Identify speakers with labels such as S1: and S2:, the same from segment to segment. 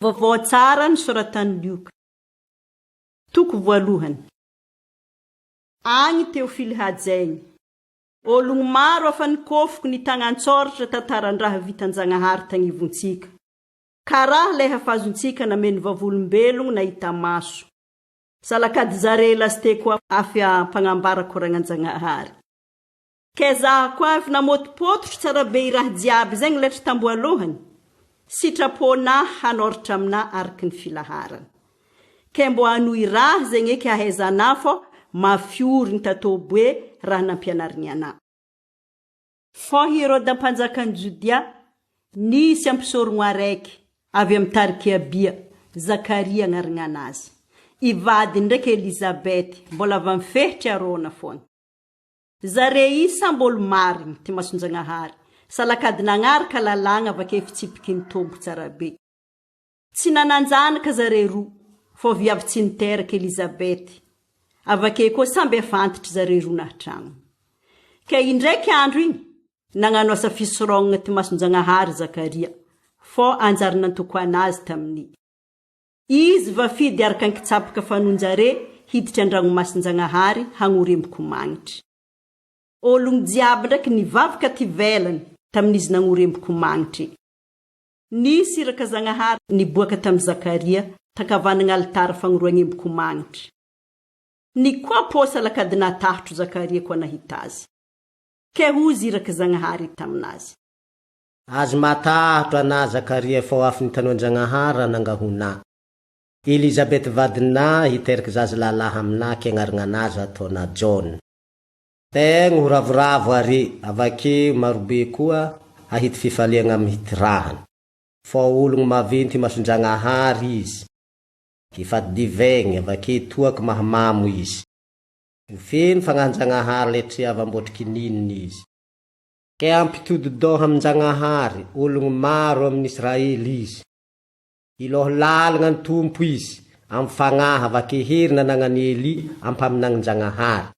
S1: Vaovao tsara nosoratan'i Lioka. Toko voalohany. Agny Teofily hajaigny. Ologno maro afa nikôfoko nitagna an-tsôratra tantaran-draha vitan-Jagnahary tagnivontsika. Karaha lay hafazontsika nameno vavolombelogno nahita maso. Salakady zare lasteko afy ampagnambara koragnanjagnahary. Kezahako avy namôtopôtotro tsara be i raha jiaby zegny letry tamboalohany, sitrapônà hanôratra aminà araky ny filaharany. Ke mbô hanohy raha zegny eky ahaizanà fô mafy origny tatôboe raha nampianarigny anà. Fô Herôda mpanjakan'i Jodia, nisy ampisorogno araiky avy amy tarik'i Abia, Zakaria agnaragnanazy. I vadiny ndraiky Elizabety, mbola avy amy fehitry Arona foagna. Zare i samby olo marigny ty mason-Jagnahary, salakady nagnaraka lalàgna avake fitsipiky ny Tompo tsara be. Tsy nanan-janaka zare roa, fô viavy tsy niteraka Elizabeth, avake koa samby efa antitry zare roa nahatragnony. Ke indraiky andro igny, nagnano asa fisorôgnana ty mason-Jagnahary Zakaria, fô anjary nantoko anazy tamin'i. Izy vafidy araka ny kitsapaka fanonjare hiditra an-dragnomasin-Jagnahary hagnoremboko magnitry. Ologno jiaby ndraiky nivavaka ty velany tamin'izy nagnoremboko magnitry. Nisy iraka Zagnahary niboaka tamy Zakaria tankavanagna alitara fagnoroagnemboko magnitry. Nikoa-pôsa lakady natahotro Zakaria koa nahita azy. Ke hozy iraky Zagnahary taminazy.
S2: Azy matahotro anà Zakaria fao afo nitanoan-Jagnahary raha nangahonà. Elizabeth vadinà hiteraka zaza lalahy aminà ke agnaragnan'azy ataonà Jaona. Tegna ho ravoravo are, avakeo marobe koa hahity fifaliagna amy hitirahany. Fao ologno maventy imason-Jagnahary izy. Hifaty divaigny, avake toaky mahamamo izy. Ho feno fagnahin-Jagnahary le trea avy ambotry kinininy izy. Ke hampitodi-doha amin-Jagnahary ologno maro amin' Israely izy. Hiloho lalagna ny Tompo izy, amy fagnahy avake hery nanagnan'i Elia ampaminagnin-Jagnahary.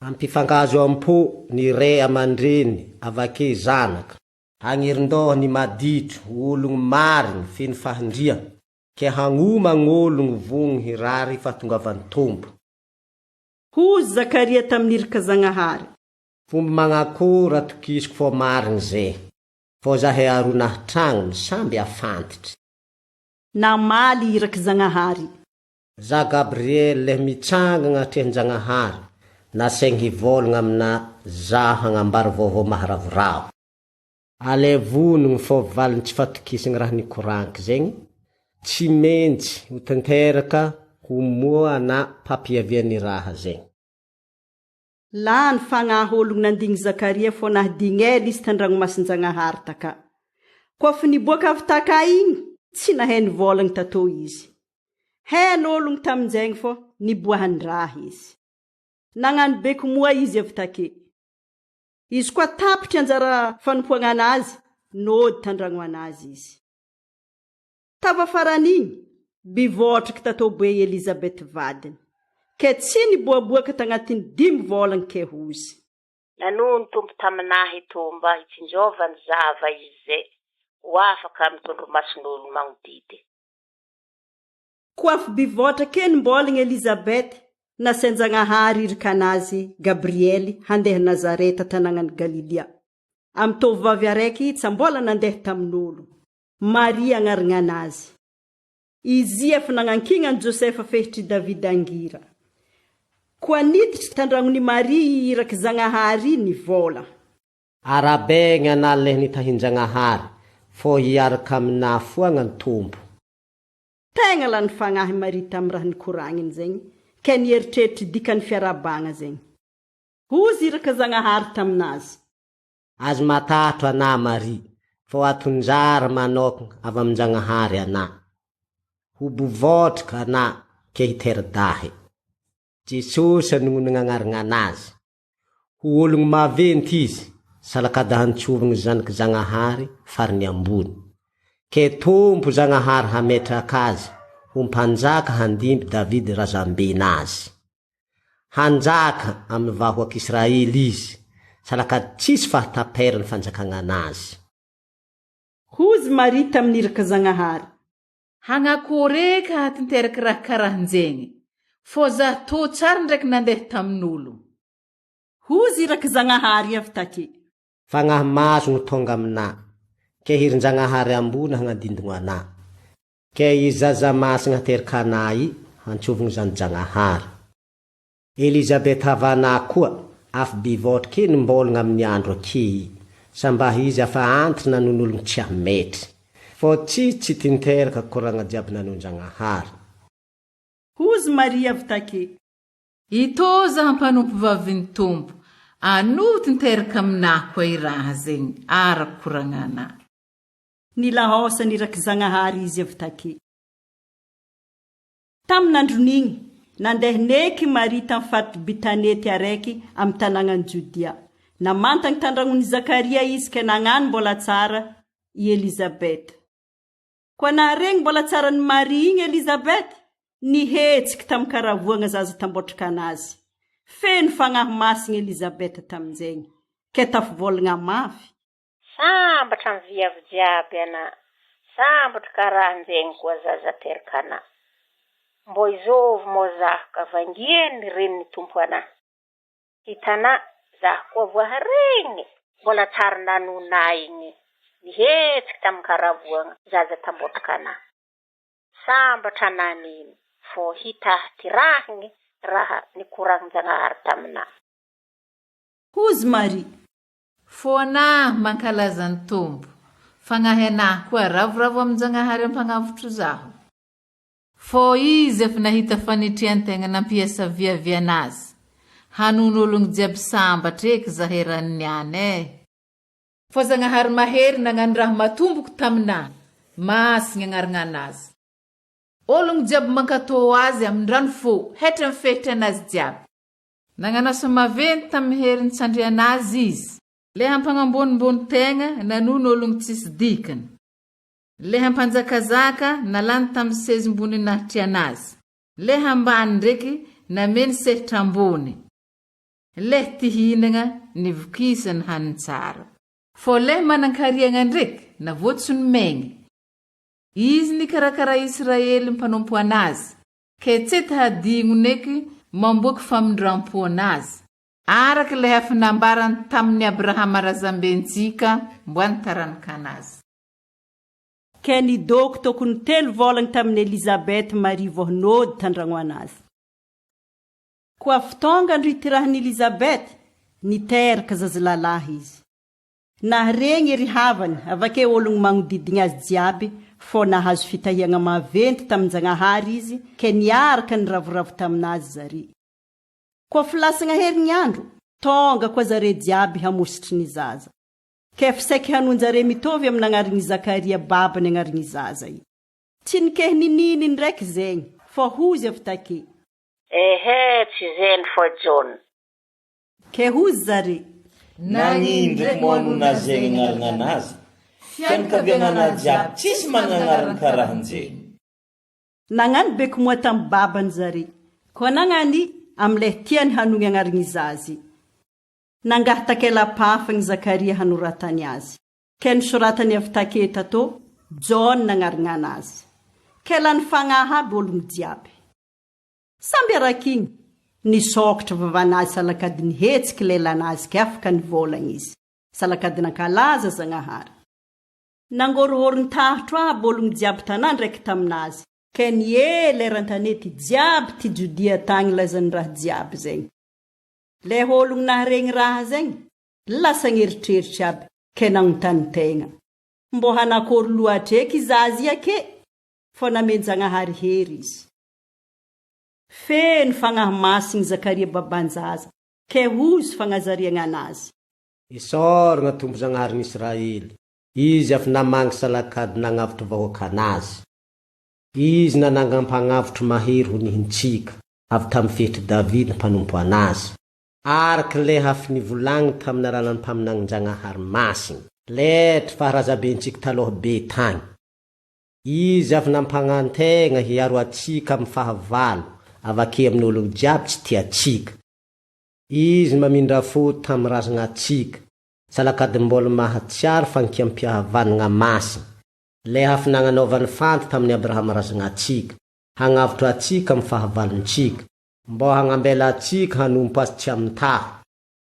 S2: Hampifankahazo am-po ny ray aman-dreny avake zanaka. Hagnerin-doha ny maditry ho ologno marigny feno fahindria, ke hagnoma gn'ologno vogno hirary fahatongavan'ny Tompo.
S1: Hozy Zakaria tamin'iraka Zagnahary.
S2: Fomba magnakôry atokisiko fô marigny ze, fô zahay aroa nahatragnony samby afantitry.
S1: Namaly iraky Zagnahary.
S2: Za Gabriel le mitsangagna atrehan-Jagnahary, nasaigny hivôlagna amina zaho hagnambara vaovao maharavoravo. Alaivo onogno fô valiny tsy fatokisagna raha nikoragniko zegny, tsy mentsy ho tanteraka ho moa na mpampiavian'ny raha zegny.
S1: Lany fagnahy ologno nandigny Zakaria fô nahadigny ela izy tan-dragnomasin-Jagnahary taka. Koa fa niboaka avy taka igny, tsy nahay nivôlagna tatô izy. Hain'ologno tamin'izegny fô niboahan-draha izy. Nagnano beko moa izy avy take. Izy koa tapitry anjara fanompoagna anazy, nody tan-dragno anazy izy. Tava faran'igny, bivôtriky tatô boe i Elizabeth vadiny, ke tsy niboaboaka tagnatin'ny dimy vôlagna ke hozy.
S3: Nanohy ny Tompo tamin'ahy tô mba hitsinjovany zava izy ho afaka amin'ny tondromason'olo magnodidy.
S1: Koa afo bivôtra ke nimbolagna Elizabeth, nasain-Jagnahary irikanazy Gabriely handeha Nazareta tanagnan'i Galilia, amy tovovavy araiky tsa mbola nandeha tamin'olo. Maria agnarignana azy. Izy efa nagnankigna an'i Josefa fehitr'i Davida angira. Koa niditry tan-dragnon'i Maria i irak'i Zagnahary i nivôla.
S2: Arahabaigny anà leh nitahin-Jagnahary, fô hiaraka aminà foagna ny Tompo.
S1: Tegna lany fagnahy Maria tamy raha nikoragniny zegny, ke nieritreritry dikan'ny fiarahabagna zegny. Hozy iraka Zagnahary taminazy.
S2: Azy matatro anà Maria, fô atonjara manokagna avy amin-Jagnahary anà. Ho bovôtraka anà ke hitera-dahy. Jesosy anognonagna agnaragnan'Azy. Ho ologno maventy Izy, salakada hantsovigny Zanak'i Zagnahary farany ambony. Ke Tompo Zagnahary hametraka Azy ho Mpanjaka handimby Davidy razamben'Azy. Hanjaka amin'ny vahoak'Israely izy, salakady tsisy fahataperan'ny fanjakagnan'azy.
S1: Hozy Maria tamin'ny iraka Zagnahary.
S4: Hagnakory eky hahatinteraky raha karahanjegny, fô zah tô tsary ndraiky nandeha tamin'olo.
S1: Hozy iraky Zagnahary avy take.
S2: Fagnahy Masy no tonga aminà, ke hirin-Jagnahary ambony hagnadindogno anà. Ke i Zaza Masigna hateraka anà i, hantsovigny Zana-Jagnahary. Elizabeth havanà koa, afo bivôtry ke nimbolagna amin'ny andro ake i, samba izy afa antitra nanonologno tsy hametry. Fô tsy tsy tinteraka koragna jiaby nanoan-Jagnahary.
S1: Hozy Maria avy take.
S4: Itoza zaho mpanompo vavin'ny Tompo, anoa tinteraka aminà koa i raha zegny, araka koragnanà.
S1: Nilahaosa niraky Zagnahary izy avy take. Tamin' andron'igny, nandeha neky Maria tamy faritry Bitanety araiky amy tanàgnan'i Jodia. Namantagny tan-dragnon'i Zakaria izy ka nagnano mbola tsara i Elizabeta. Koa naharegny mbola tsaran'i Maria igny Elizabeta, nihetsiky tamin-karavoagna zaza tambôtrak'anazy. Feno Fagnahy Masigny Elizabeta tamin'izegny, ke tafivolagna mafy.
S3: Sambatra ny viavy jiaby ana, sambatra karahanjegny koa zaza teraka ana. Mbô izôvy mô zaho ka vangian'ny renin'ny Tompo ana. Hitanà, zaho koa voaharegny mbola tsary nanonà igny, nihetsiky tamin-karavoagna zaza tambôtraka ana. Sambatra anà nino, fô hitahy ty rahigny raha nikoragnin-Jagnahary taminà.
S1: Hozy Maria.
S4: Fo anah mankalaza ny Tompo, fagnahy anah koa ravoravo amin-Jagnahary Mpagnavotro zaho. Fô izy efa nahita fanetrean-tegna nampiasa viavian'azy, hanono ologno jiaby sambatra eky zahay raha niany eh. Fô Zagnahary mahery nagnano raha matomboko taminah, masigny agnaragnan'azy. Ologno jiaby mankatô azy amin-drano fô, hetra mifehitra anazy jiaby. Nagnano asa maventy tamin'ny herin'ny tsandrian'azy izy. Le hampagnambonimbony tegna nanono ologno tsisy dikany. Le hampanjakazaka nalany tamin'ny sezim-boninahitrian'azy. Le hambany ndreky nameny sehitra ambony. Le ty hihinagna nivokisany haniny tsara. Fô le manan-kariagna ndreky navotsony megny. Izy nikarakara Israely mpanompo an'azy. Ke tsy ta hadigno neky mamboaky famindram-po anazy. Araka ilay efa nambarany tamin'i Abrahama razambentsika mboany taranak'anazy.
S1: Ke nidoko tokony telo vôlagna tamin'i Elizabeth Maria vao nody tandragno anazy. Koa fitônga andro itirahan'i Elizabeth, niteraka zazalalahy izy. Naharegny ry havany, avake ologno magnodidigny azy jiaby, fô nahazo fitahiagna maventy tamin-Jagnahary izy, ke niaraka niravoravo taminazy zare. Koa filasagna herignandro, tônga koa zare jiaby hamositry ny zaza. Kef saiky hanonjare mitovy amin'agnarigny Zakaria babany agnarigny zaza i. Tsy nikehy nininy ndraiky zegny, fô hozy avy take.
S3: Ehe, tsy zeny fô Jaona.
S1: Ke hozy zare.
S5: Nagnino ndraiky moa no nazegn'ny agnaragnanazy? Fianakaviagnanahy jiaby tsisy managna agnarana karahanjegny.
S1: Nagnano beko moa tamy babany zare. Koa nagnany amy leh tiany hanogny agnaragny zazy. Nangaha takela-pafagny Zakaria hanoratany azy. Ke nisoratany avy take tatô, Jaona agnaragnanazy. Ke lany fagnahy aby ologno jiaby. Samby arak'igny, nisokatra vavanazy salakady nihetsiky lelanazy ke afaka nivolagna izy. Salakady nankalaza Zagnahary. Nangorohoron-tahotro aby ologno jiaby tanà ndraiky taminazy. Ke niely eran-tanety jiaby ty Jodia tagny lazan'ny raha jiaby zegny. Le ologno naharegny raha zegny, lasa gn'eritreritry aby, ke nagnontany tegna. Mbô hanakôry loatra eky zazy i ake? Fô namen-Jagnahary hery izy. Feno Fagnahy Masigny Zakaria baban-jaza, ke hozy fagnazariagna anazy.
S2: Isaoragna Tompo Zagnaharin'Israely, Izy avy namangy salakady nagnavotry vahoakan'Azy. Izy nanangam-pagnavotry mahery ho nihintsika, avy tamy fehitry Davida mpanompo an'Azy. Araka le hafy nivolagniny tamin'ny alalan'ny mpaminanin-Jagnahary masigny, letry faharazabentsika taloha be tagny. Izy avy nampagnantegna hiaro atsika amin'ny fahavalo avake amin'ny olo jiaby tsy tia atsika. Izy mamindra fo tamin'ny razagna atsika, salakady mbola mahatsiaro fankiam-pihavanagna masina. Le hafy nagnanaovany fanty tamin'i Abrahama razagnatsika, hagnavotro atsika amin'ny fahavalontsika, mbô hagnambela atsika hanompo Azy tsy amin-taho,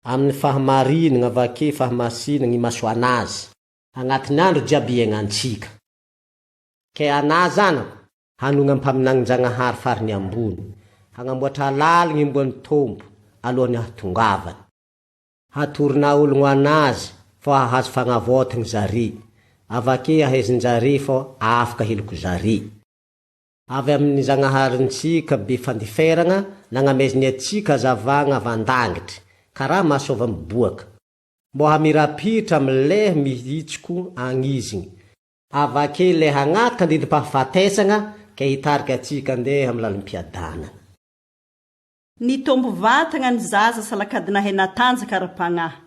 S2: amin'ny fahamarinagna avake fahamasinagna imasoan'Azy, agnatin'ny andro jiaby iaignantsika. Ke anà zanako, hanogna mpaminanin-Jagnahary farany ambony, hagnamboatra laligny imboan'ny Tompo alohan'ny hahatongavany. Hatoronà ologno an'azy fô hahazo fagnavôtagna zare, avake ahezin-jare fô afaka heloko zare. Avy amin'ny Zagnaharintsika be fandiferagna, nagnameziny antsika hazavagna avy an-dangitry, karaha masôva miboaka, mbô hamirapiritra amy lehy mihitsiko agn'izigny, avake le hagnaty tandindom-pahafatesagna, ke hitarika antsika andeha amy lalim-piadanagna.
S1: Nitombo vatagna ny zaza salakadinahay natanjaka ara-pagnahy.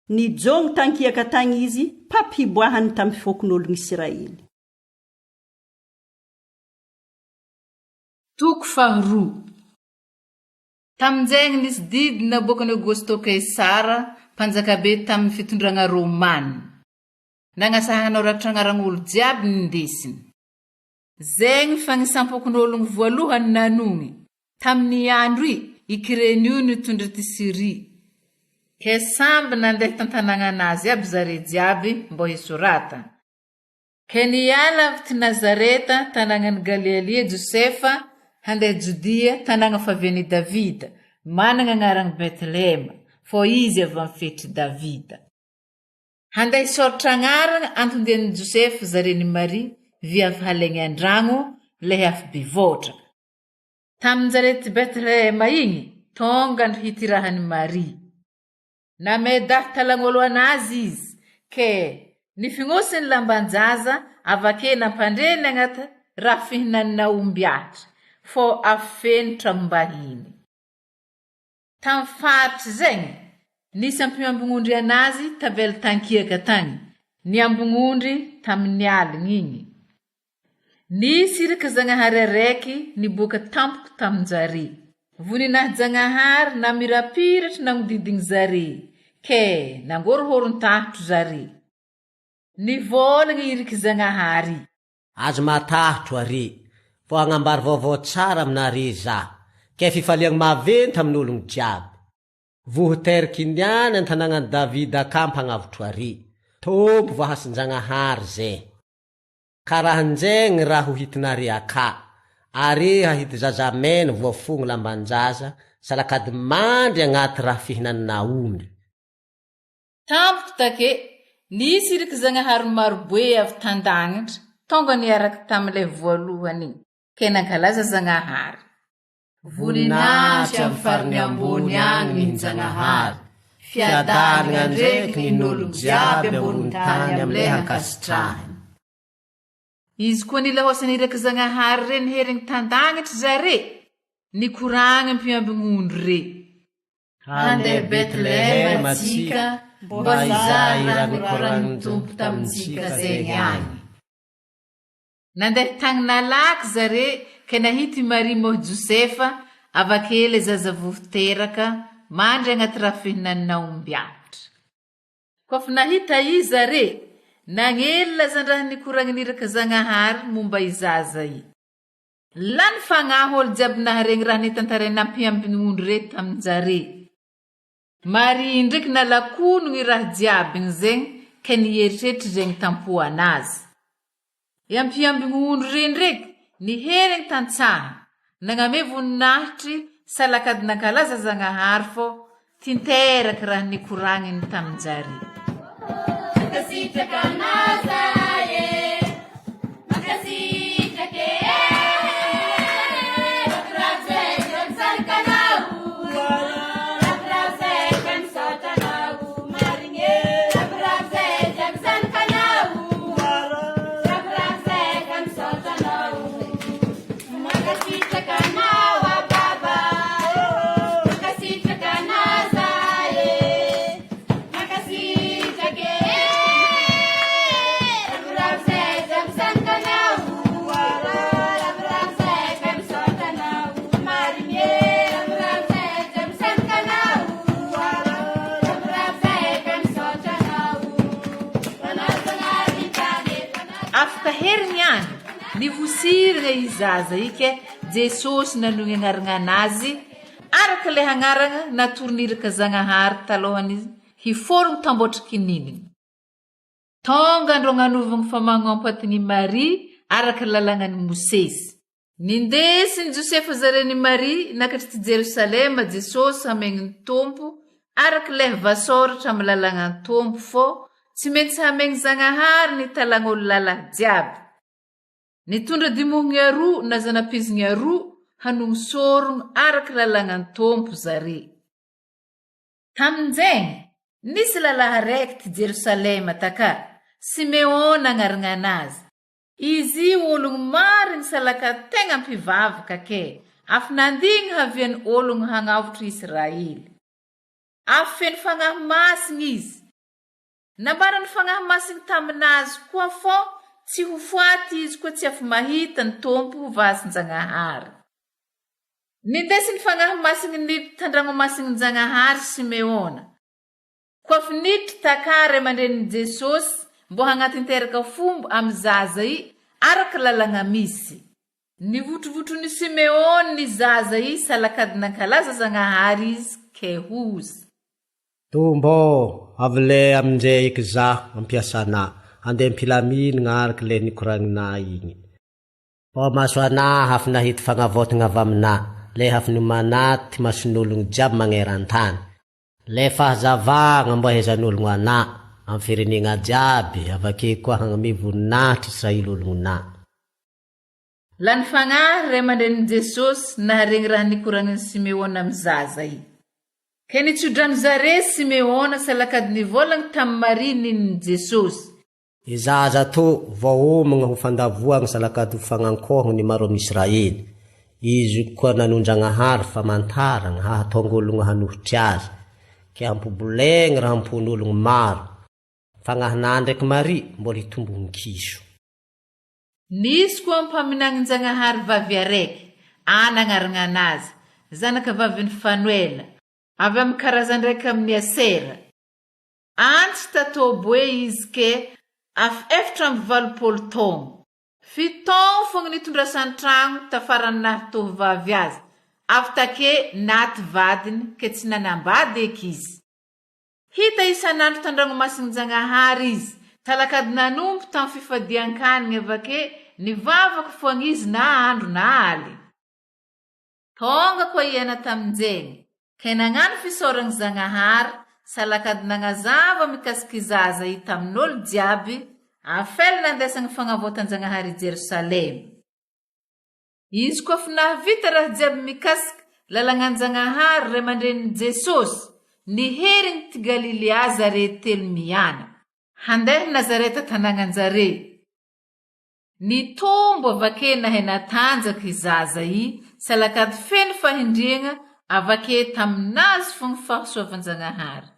S1: Nijogno tan-kiaka tagny izy, mpampiboahany tamy fokon'olon'Isiraely.
S4: Toko faharoa. Tamin'izegny nisy didy naboakan'i Aogosto Kaisara, mpanjakabe tamin'ny fitondragna Romana. Nagnasahagna nanoratra agnaragn'olo jiaby nindesiny. Zegny fagnisampokon'ologno voalohany nanogny, tamin'ny andro i i Kyrenio nitondra ty Syria. Ke samby nandeha tan-tanagnan'azy aby zare jiaby mbô hisorata. Ke niala avy ty Nazareta, tanagnan'i Galialia, Josefa, handeha Jodia, tanagna favian'i Davida, managna agnaragna Betlehema, fô izy avy amy fetr'i Davida. Handeha hisaoritra agnaragna anton-dian'i Josefa zaren'i Maria viavy halaigny an-dragno lehy afo bivotraka. Tamin-jare ty Betlehema igny, tonga andro hitirahan'i Maria. Namedahy talagn'olo anazy izy, ke nifignosiny lamban-jaza avake nampandreny agnaty raha fihinanina omby ahitra, fô afo feno tragnom-bahiny. Tamy faritry zegny, nisy ampiambign'ondry anazy tavela tankiaka tagny, niambign'ondry tamin'ny aligny igny. Nisy iraka Zagnahary araiky niboaka tampoky tamin-jare. Voninahi-Jagnahary namirapiratry nagnodidigny zare, ke nangorohoron-tahotro zare. Nivôlagna iriky Zagnahary.
S2: Aza matahotro are, fô hagnambara vaovao tsara aminare za, ke fifaliagna maventy amin'ologno jiaby. Voho teraka niany an-tanagnan'i Davida ka mpagnavotro are, Tompo voahasin-Jagnahary zay. Karahanjegny raha ho hitinare akà, are hahita zaza mena voafogno lamban-jaza, salakady mandry agnaty raha fihinanan'aomby.
S4: Tampoka take, nisy iriky Zagnahary maroboe avy tan-dagnitra tonga niaraka tamin'ilay voalohany ke nankalaza Zagnahary.
S2: Voninahitry amin'ny fariny ambony agny ny Zagnahary, fiadanagna ndreky ny n'olo jiaby ambony tany amle hankasitrahiny.
S4: Izy koa nilahosan'ny iraky Zagnahary re niherigny tan-dagnitry zare, nikoragna mpiambign'ondry re.
S2: Handeha Betlehema tsika mba hizaha i raha nikoragnin'ny Tompo tamintsika zegny agny.
S4: Nandeha tagny nalaky zare ke nahita i Maria mohy Josefa avake le zaza voho teraka mandry agnaty raha fihinan'aomby ahitra. Kôfa nahita i zare, nagnely lazan-draha nikoragnin'iraka Zagnahary momba i zaza i. Lany fagnahy olo jiaby naharegny raha nitantarainy nampiambiny ondry re tamin-jare. Maria ndreky nalakonogny raha jiaby igny zegny ke nieritreritry zegny tam-po anazy. I ampiambigny ondry re ndreky niheregny tan-tsaha, nagname voninahitry salakady nankalaza Zagnahary fô Tinteraky raha nikoragniny tamin-jare.
S6: Mankasitraka anao zahay e, mankasitraka e, Ravoravo zahay ka misarika anao, ravoravo zahay ka misaotra anao, marigny e, ravoravo zahay ka misarika anao, ravoravo zahay ka misaotra anao. Mankasitraka anao Ababa Mankasitraka anao zahay e Mankasitraka e.
S4: Nivosirigna i zaza i ke Jesosy nanogny agnaragnanazy araka le agnaragna natoron'iraka Zagnahary talôhany hiforogno tamboatry kininigny. Tonga andro agnanovagny famagnoam-patin'i Maria araka lalàgnan'i Mosesy. Nindesin'i Josefa zaren'i Maria nakatry ty Jerosalema Jesosy hamegny ny Tompo araka leh vasoratra amy lalàgnan'ny Tompo fô tsy maintsy hamegny Zagnahary ny talagn'olo lalahy jiaby. Nitondra dimohogny aroa na zana-pizigny aroa hanogno sorogno araka lalàgnan'ny Tompo zare. Tamin'izegny, nisy lalahy araiky ty Jerosalema taka, Simeona agnaragnanazy. Izy io ologno marigny salaka tegna mpivavaka ke afy nandigny havian'ny ologno hagnavotro Israely. Afy feno Fagnahy Masigny izy. Nambaran'ny Fagnahy Masigny taminazy koa fô tsy ho foaty izy koa tsy afy mahita ny Tompo ho vahasin-Jagnahary. Nindesin'ny Fagnahy Masigny niditry tan-dragnomasignin-Jagnahary Simeona. Koa niditry taka ray aman-drenin'i Jesosy mbô hagnatanteraka fomba amy zaza i araka lalagna misy. Nivotrovotron'i Simeona i zaza i salakady nankalaza Zagnahary izy ke hozy.
S2: Tombo ô, avy le aminjay eky zaho ampiasanà, handeha am-pilaminagna araka le nikoragninà igny. Ô maso anà hafy nahity fagnavaotigna avy aminà, le hafy nomanà ty mason'ologno jiaby magneran-tany. Le fahazavagna mbo ahezan'ologno anà, amy firenegna jiaby, avake koa hagname voninahitry Israely olognonà.
S4: Lany fagnahy ray aman-drenin'i Jesosy naharegny raha nikoragnin'i Simeona amy zaza i. Ke nitso-drano zare Simeona salakady nivolagny tamy Maria ninin'i Jesosy.
S2: I zaza to vao homagna ho fandavoagna salakady ho fagnankohogna ny maro amy Israely. Izy koa nanondragnahary famantaragna hahatonga ologno hanohitry azy, ke hampibolegny raha am-pon'ologno maro. Fagnahinà ndraiky Maria mbola hitombo ho kiso.
S4: Nisy koa mpaminagnin-Jagnahary vavy araiky, Ana agnaragnanazy, zanaka vavin'i Fanoela, avy amin'ny karazan-draiky amin'i Asera. Antitra tatoboe izy ke af 84 taogno. Fito taogno fogna nitondrasany tragno tafaran'ny naha tovovavy azy, avy take naty vadiny ke tsy nanambady eky izy. Hita isan'andro tan-dragnomasignin-Jagnahary izy, talakady nanompo tam fifadian-kanigny avake nivavaka foagna izy na andro na aly. Tonga koa i Ana taminjegny, kay nagnano fisaoragny Zagnahary, salakady nagnazava mikasiky zaza i tamin'olo jiaby, afel nandesagny fagnavotan-Jagnahary i Jerosalema. Izy koa fa nahavita raha jiaby mikasiky lalagnan-Jagnahary ray aman-drenin'i Jesosy, niherigny ty Galilia zare telo mianaka. Handeha Nazareta tanàgnan-jare. Nitombo avake nahay natanjaka i zaza i salakady feno fahendreagna avake taminazy fogna fahasoavan-Jagnahary.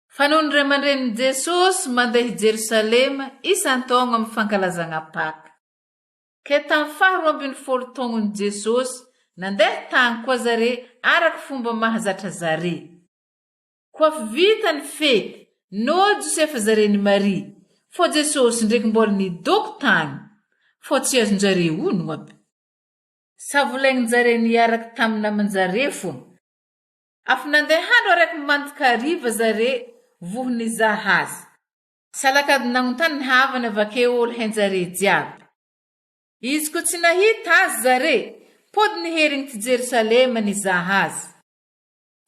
S4: Fa noho ny ray aman-drenin'i Jesosy mandeha i Jerosalema isan-taogno amin'ny fankalazagna Paka. Ke tamin'ny faha 12 taognon'i Jesosy, nandeha tagny koa zare araka fomba mahazatra zare. Koa vita ny fety, nody Josefa zare ny Maria, fô Jesosy ndreky mbola nidoko tagny, fô tsy azon-jare onogno aby. Savolegnin-jare niaraky tamy naman-jare fogna. Afo nandeha andro araiky mandikariva zare voho nizaha azy. Salakady nagnontany ny havany avake olo hain-jare jiaby. Izy koa tsy nahita azy zare, pody niherigny ty Jerosalema nizaha azy.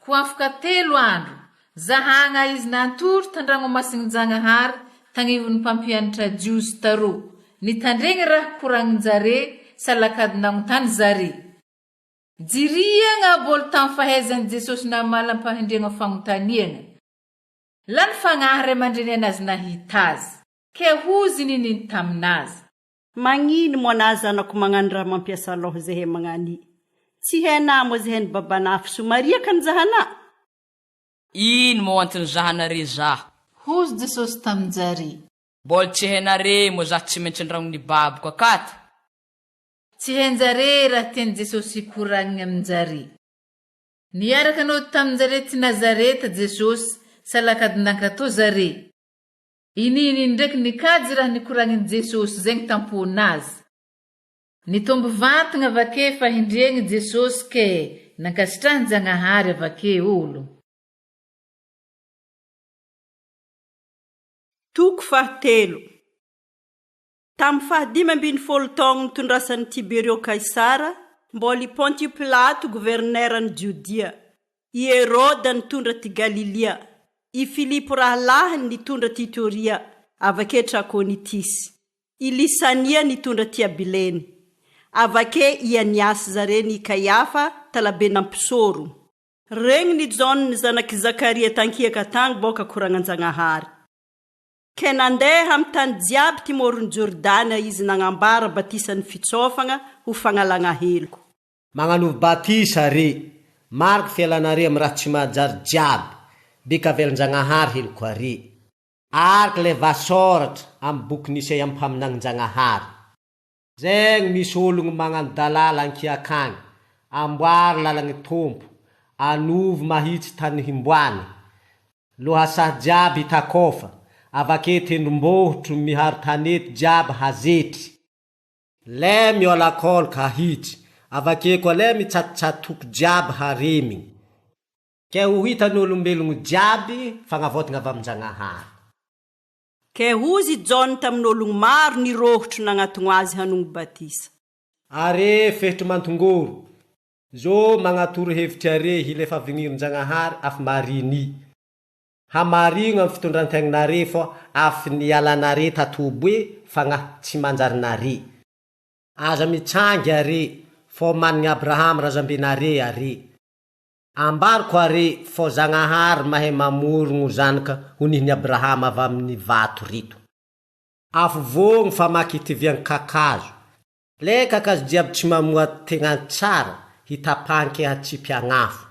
S4: Ko afaka telo andro, zahagna izy nantory tan-dragnomasignin-Jagnahary tagnivon'ny mpampianatra Jiosy taroa, nitandregny raha koragnin-jare salakady nagnontany zare. Jiriagna abôly tamy fahaizan'i Jesosy namaly am-pahendregna fagnontaniagna. Lany fagnahy ray aman-dreny anazy nahita azy. Ke hozy ninino taminazy.
S1: Magnino moa na zanako magnano raha mampiasa loha zehe magnani? Tsy hainà moa zehe ny babanà fa somaria ka ny zahanà?
S7: Ino moa antony zahanare zaho?
S4: Hozy Jesosy tamin-jare.
S7: Mbola tsy hainare moa zaho tsy maintsy andragnon'ny babako akato?
S4: Tsy hain-jare raha tian'i Jesosy hikoragnina amin-jare. Niaraka nody tamin-jare ty Nazareta Jesosy, salakady nankatò zare. Ininy ndraiky nikajy raha nikoragnin'i Jesosy zegny tamponazy. Nitombo vantagna avake fahindriagny Jesosy ke nankasitrahan-Jagnahary avake olo.
S1: Toko fahatelo. Tamin'ny fahadimy ambinifolo taogno nitondrasan'i Tiberio Kaisara, mbola i Pontio Pilato governeran'i Jodia, i Heroda nitondra ty Galilia, i Filipo rahalahiny nitondra ty Itoria avake Trakonitisy, i Lisania nitondra ty Abileny, avake i Aniasy zareny i Kaiafa talabenà mpisoro. Regny ny Jaona zanak'i Zakaria tankiaka tagny boka koragnan-Jagnahary. Ke nandeha amy tany jiaby ty moron'i Jordana izy nagnambara batisan'ny fitsôfagna ho fagnalagna heloko.
S2: Magnanovo batisa re, mariky fialanare amy raha tsy mahajary jiaby, bika avelon-Jagnahary heloko are. Araka le vasôratra amy bokin'Isaia mpaminagnin-Jagnahary. Zegny misy ologno magnano dalala ankiakagny, amboary lalagny Tompo, anovo mahitsy tany himboany. Lohasaha jiaby hitakôfa, avake tendrombohitro miharo tanety jiaby hazetry. Le miôlakôlaka hahitsy, avake koa le mitsatotsatoko jiaby haremigny. Ke ho hitan'olombelogno jiaby fagnavôtagna avy amin-Jagnahary.
S1: Ke hozy i Jaona tamin'ologno maro nirôhotro nagnatogno azy hanogno batisa.
S2: Are fehitry mantongoro, zo magnatoro hevitry are hilefa vigniron-Jagnahary afy mariny. Hamarigno amy fitondran-tegnanare fô afy nialanare tatoboe fagnahy tsy manjarinare. Aza mitsangy are fô managny Abrahama razambenare are. Ambarako are fô Zagnahary mahay mamorogno zanaka ho nihin'i Abrahama avy amin'ny vato rito. Afovoagno famaky itivian-kakazo. Le kakazo jiaby tsy mamoa tegna tsara hitapanke hatsipy agn'afo.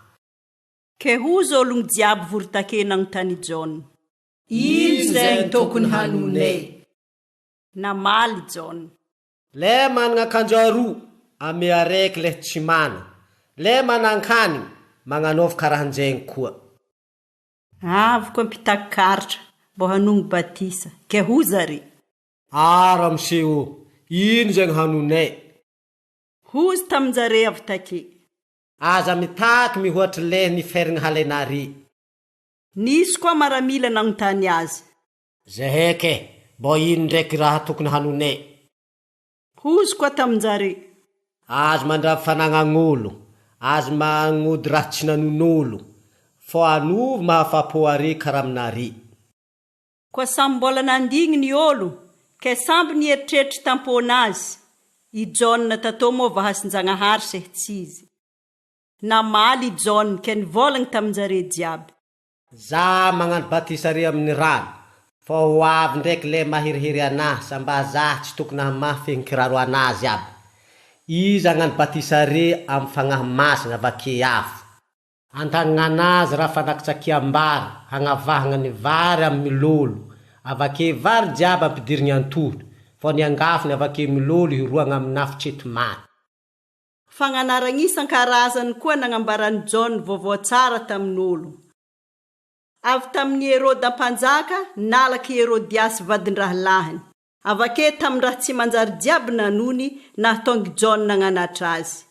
S1: Ke hozy ologno jiaby vory take nagnontany i Jaona.
S7: Ino zegny tokony hanonay?
S1: Namaly i Jaona.
S2: Le managna akanjo aroa, amea araiky le tsy mana. Le manan-kanigny, magnanaova karahan-jegny koa.
S1: Avy koa mpitakaritra mbô hanogno batisa, ke hoza re?
S2: Ah ramose ô, ino zegny hanonay?
S1: Hozy tamin-jare avy take.
S2: Aza mitaky mihoatry le niferigny halainare.
S1: Nisy koa maramila nagnontany azy.
S2: Zahay ke, mbô ino ndraiky raha tokony hanonay?
S1: Hozy koa tamin-jare.
S2: Aza mandrava fanagnan'olo, aza magnody raha tsy nanon'olo, fô anovy mahafapo are karaha aminare.
S1: Koa samy mbola nandigny ny olo, ke samby nieritreritry tampôn'azy, i Jaona tatô moa vahasin-Jagnahary seh tsy izy. Namaly i Jaona ke nivôlagny tamin-jare jiaby.
S2: Za magnano batisa re amin'ny rano, fa ho avy ndraiky le maherihery anah sa mba zah tsy tokony hamaha fehin-kiraro anazy aby. Izy hagnano batisa re amy Fagnahy Masigna avake afo. Antagnanazy raha fanakitsakiam-bary hagnavahagna ny vary amy milolo, avake vary jiaby ampidirigny an-tohiny, fa ny angafony avake milolo hiroagna amin'afo tsety maty.
S1: Fagnanaragna isan-karazany koa nagnambaran'i Jaona vaovao tsara tamin'olo. Avy tamin'i Heroda Mpanjaka, nalaky i Herodiasy vadin-drahalahiny. Avake tamin-draha tsy manjary jiaby nanony nahatonga i Jaona nagnanatra azy.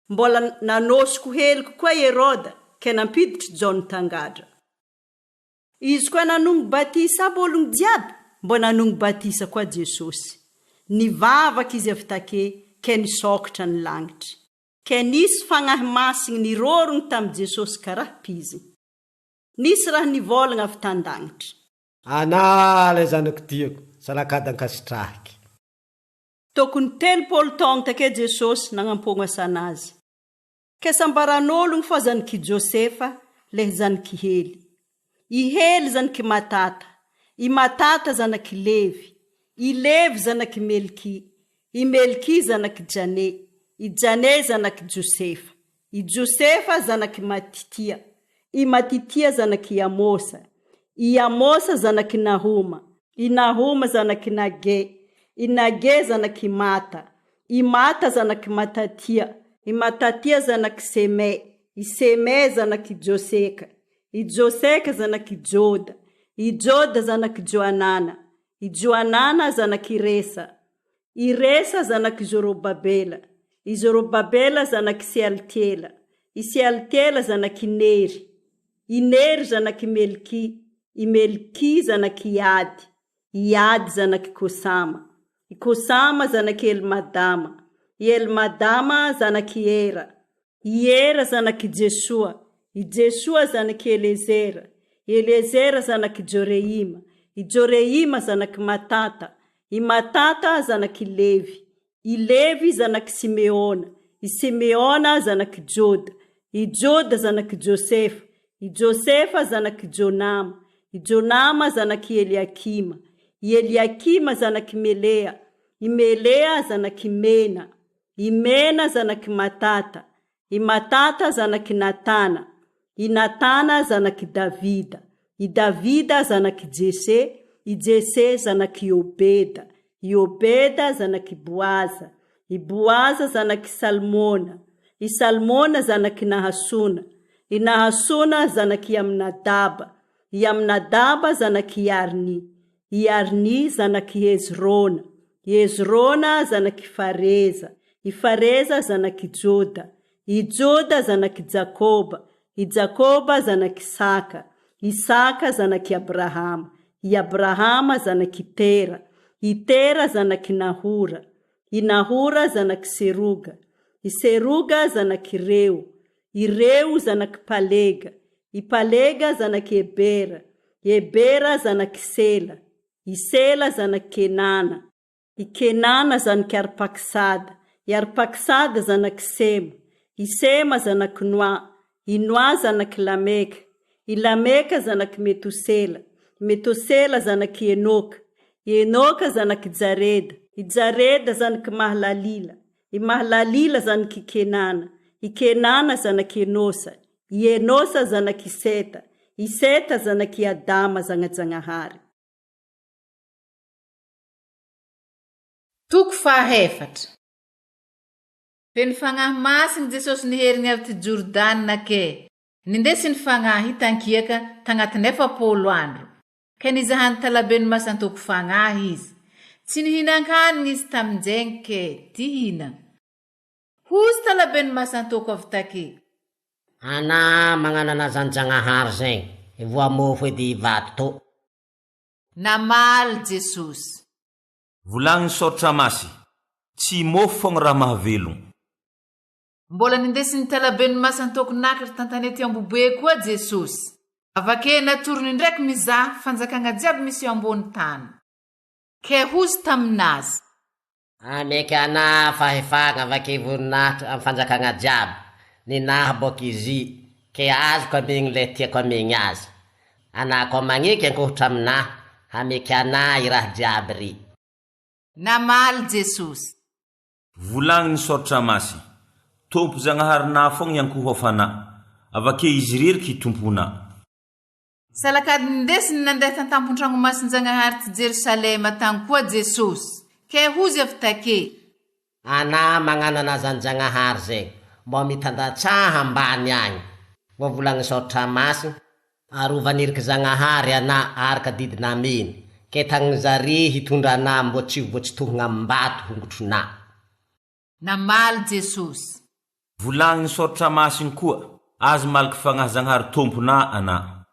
S1: Mbola nanosiko heloko koa i Heroda ke nampiditry Jaona tangadra. Izy koa nanogno batisa aby ologno jiaby, mbô nanogno batisa koa Jesosy. Nivavaka izy avy take ke nisokatra ny lagnitry. Ke nisy Fagnahy Masigny nirôrogno tamy Jesosy karaha pizigny. Nisy raha nivôlagna avy tan-dagnitry.
S2: Anà ilay zanako tiako, zanak'ady ankasitrahiky.
S1: Tokony 30 taogno take Jesosy nagnampôgno asanazy. Ke sambaran'ologno fô zanak'i Josefa leh zanak'i Hely. I Hely zanak'i Matata, i Matata zanak'i Levy, i Levy zanak'i Melky, i Melky zanak'i Jane, i Jane zanak'i Josefa, i Josefa zanak'i Matitia, i Matitia zanak'i Amosa, i Amosa zanak'i Nahoma, i Nahoma zanak'i Nage, i Nage zanak'i Mata, i Mata zanak'i Matatia, i Matatia zanak'i Semey, i Semey zanak'i Joseka, i Joseka zanak'i Joda, i Joda zanak'i Johanana, i Johanana zanak'i Resa, i Resa zanak'i Zorobabela, i Zorobabela zanak'i Sealtiela, i Sealtiela zanak'i Nery, i Nery zanak'i Melky, i Melky zanak'i Ady, i Ady zanak'i Kosama, i Kosama zanak'i Elmadama, i Elmadama zanak'i Era, i Era zanak'i Jesoa, i Jesoa zanak'i Eliezera, i Eliezera zanak'i Joreima, i Joreima zanak'i Matata, i Matata zanak'i Levy, i Levy zanak'i Simeona, i Simeona zanak'i Joda, i Joda zanak'i Josefa, i Josefa zanak'i Jonama, i Jonama zanak'i Eliakima, i Eliakima zanak'i Melea, i Melea zanak'i Mena, i Mena zanak'i Matata, i Matata zanak'i Natana, i Natana zanak'i Davida, i Davida zanak'i Jese, i Jese zanak'i Obeda, i Obeda zanak'i Boaza, i Boaza zanak'i Salmona, i Salmona zanak'i Nahasona, i Nahasona zanak'i Aminadaba, i Aminadaba zanak'i Arny, i Arny zanak'i Hezrona, i Hezrona zanak'i Fareza, i Fareza zanak'i Joda, i Joda zanak'i Jakoba, i Jakoba zanak'Isaka, Isaka zanak'i Abrahama, i Abrahama zanak'i Tera, i Tera zanak'i Nahora, i Nahora zanak'i Seroga, i Seroga zanak'i Reo, i Reo zanak'i Palega, i Palega zanak'i Ebera, i Ebera zanak'i Sela, i Sela zanak'i Kenana, i Kenana zanak'i Arpaksada, i Arpaksada zanak'i Sema, i Sema zanak'i Noa, i Noa zanak'i Lameka, i Lameka zanak'i Metosela, i Metosela zanak'i Enoka, i Enoka zanak'i Jareda, i Jareda zanak'i Mahalalila, i Mahalalila zanak'i Kenana, i Kenana zanak'i Enosa, i Enosa zanak'i Seta, i Seta zanak'i Adama zagnajagnahary.
S4: Toko fahaefatra. Feno Fagnahy Masigny Jesosy niherigny avy ty Jordana ke nindesiny Fagnahy tankiaka tagnatiny 40 andro, ke nizahany talabeny masantoko Fagnahy izy. Tsy nihinan-kanigny izy taminjegny ke ty hina. Hozy talabeny masantoko avy take.
S2: Ana magnanana zan-Jagnahary zegny, voamofo edy vato tô.
S4: Namaly Jesosy.
S5: Volagny Saotra Masy, Tsy môfo fogna raha mahavelogno.
S4: Mbola nindesin'ny talaben'ny masantoko nakatra tantanety Ambohibe koa Jesosy. Avake natorony indraiky mizaha fanjakagna jiaby misy eo ambony tany. Ke hozy taminazy.
S2: Ameky anah fahefagna avake voninahitry amy fanjakagna jiaby, ninahy boak' izy, ke azoko amegny le tiako amegny azy. Anah koa magneky ankohotry aminah, hameky anah i raha jiaby ry.
S4: Namaly Jesosy.
S5: Volagny ny Saotra Masy, Tompo Zagnaharinà fogna iankohofanà, avake Izy irery ky Tomponà.
S4: Salakady nindesiny nandeha tan-tampon-tragno masin-Jagnahary ty Jerosalema tagny koa Jesosy. Ke hozy avy take.
S2: Ana magnanana zan-Jagnahary zegny, mbô mitandatsaha ambany agny. Voavolagny Saotra Masy, Arovan'iriky Zagnahary ana araka didy nameny, ke tagnizare hitondra ana mbô tsy ho voatsitohogna am-bato hongotronà.
S4: Namaly Jesosy.
S5: Volagny Saotra Masigny koa, Azy maliky fagnahy Zagnahary Tompona ana.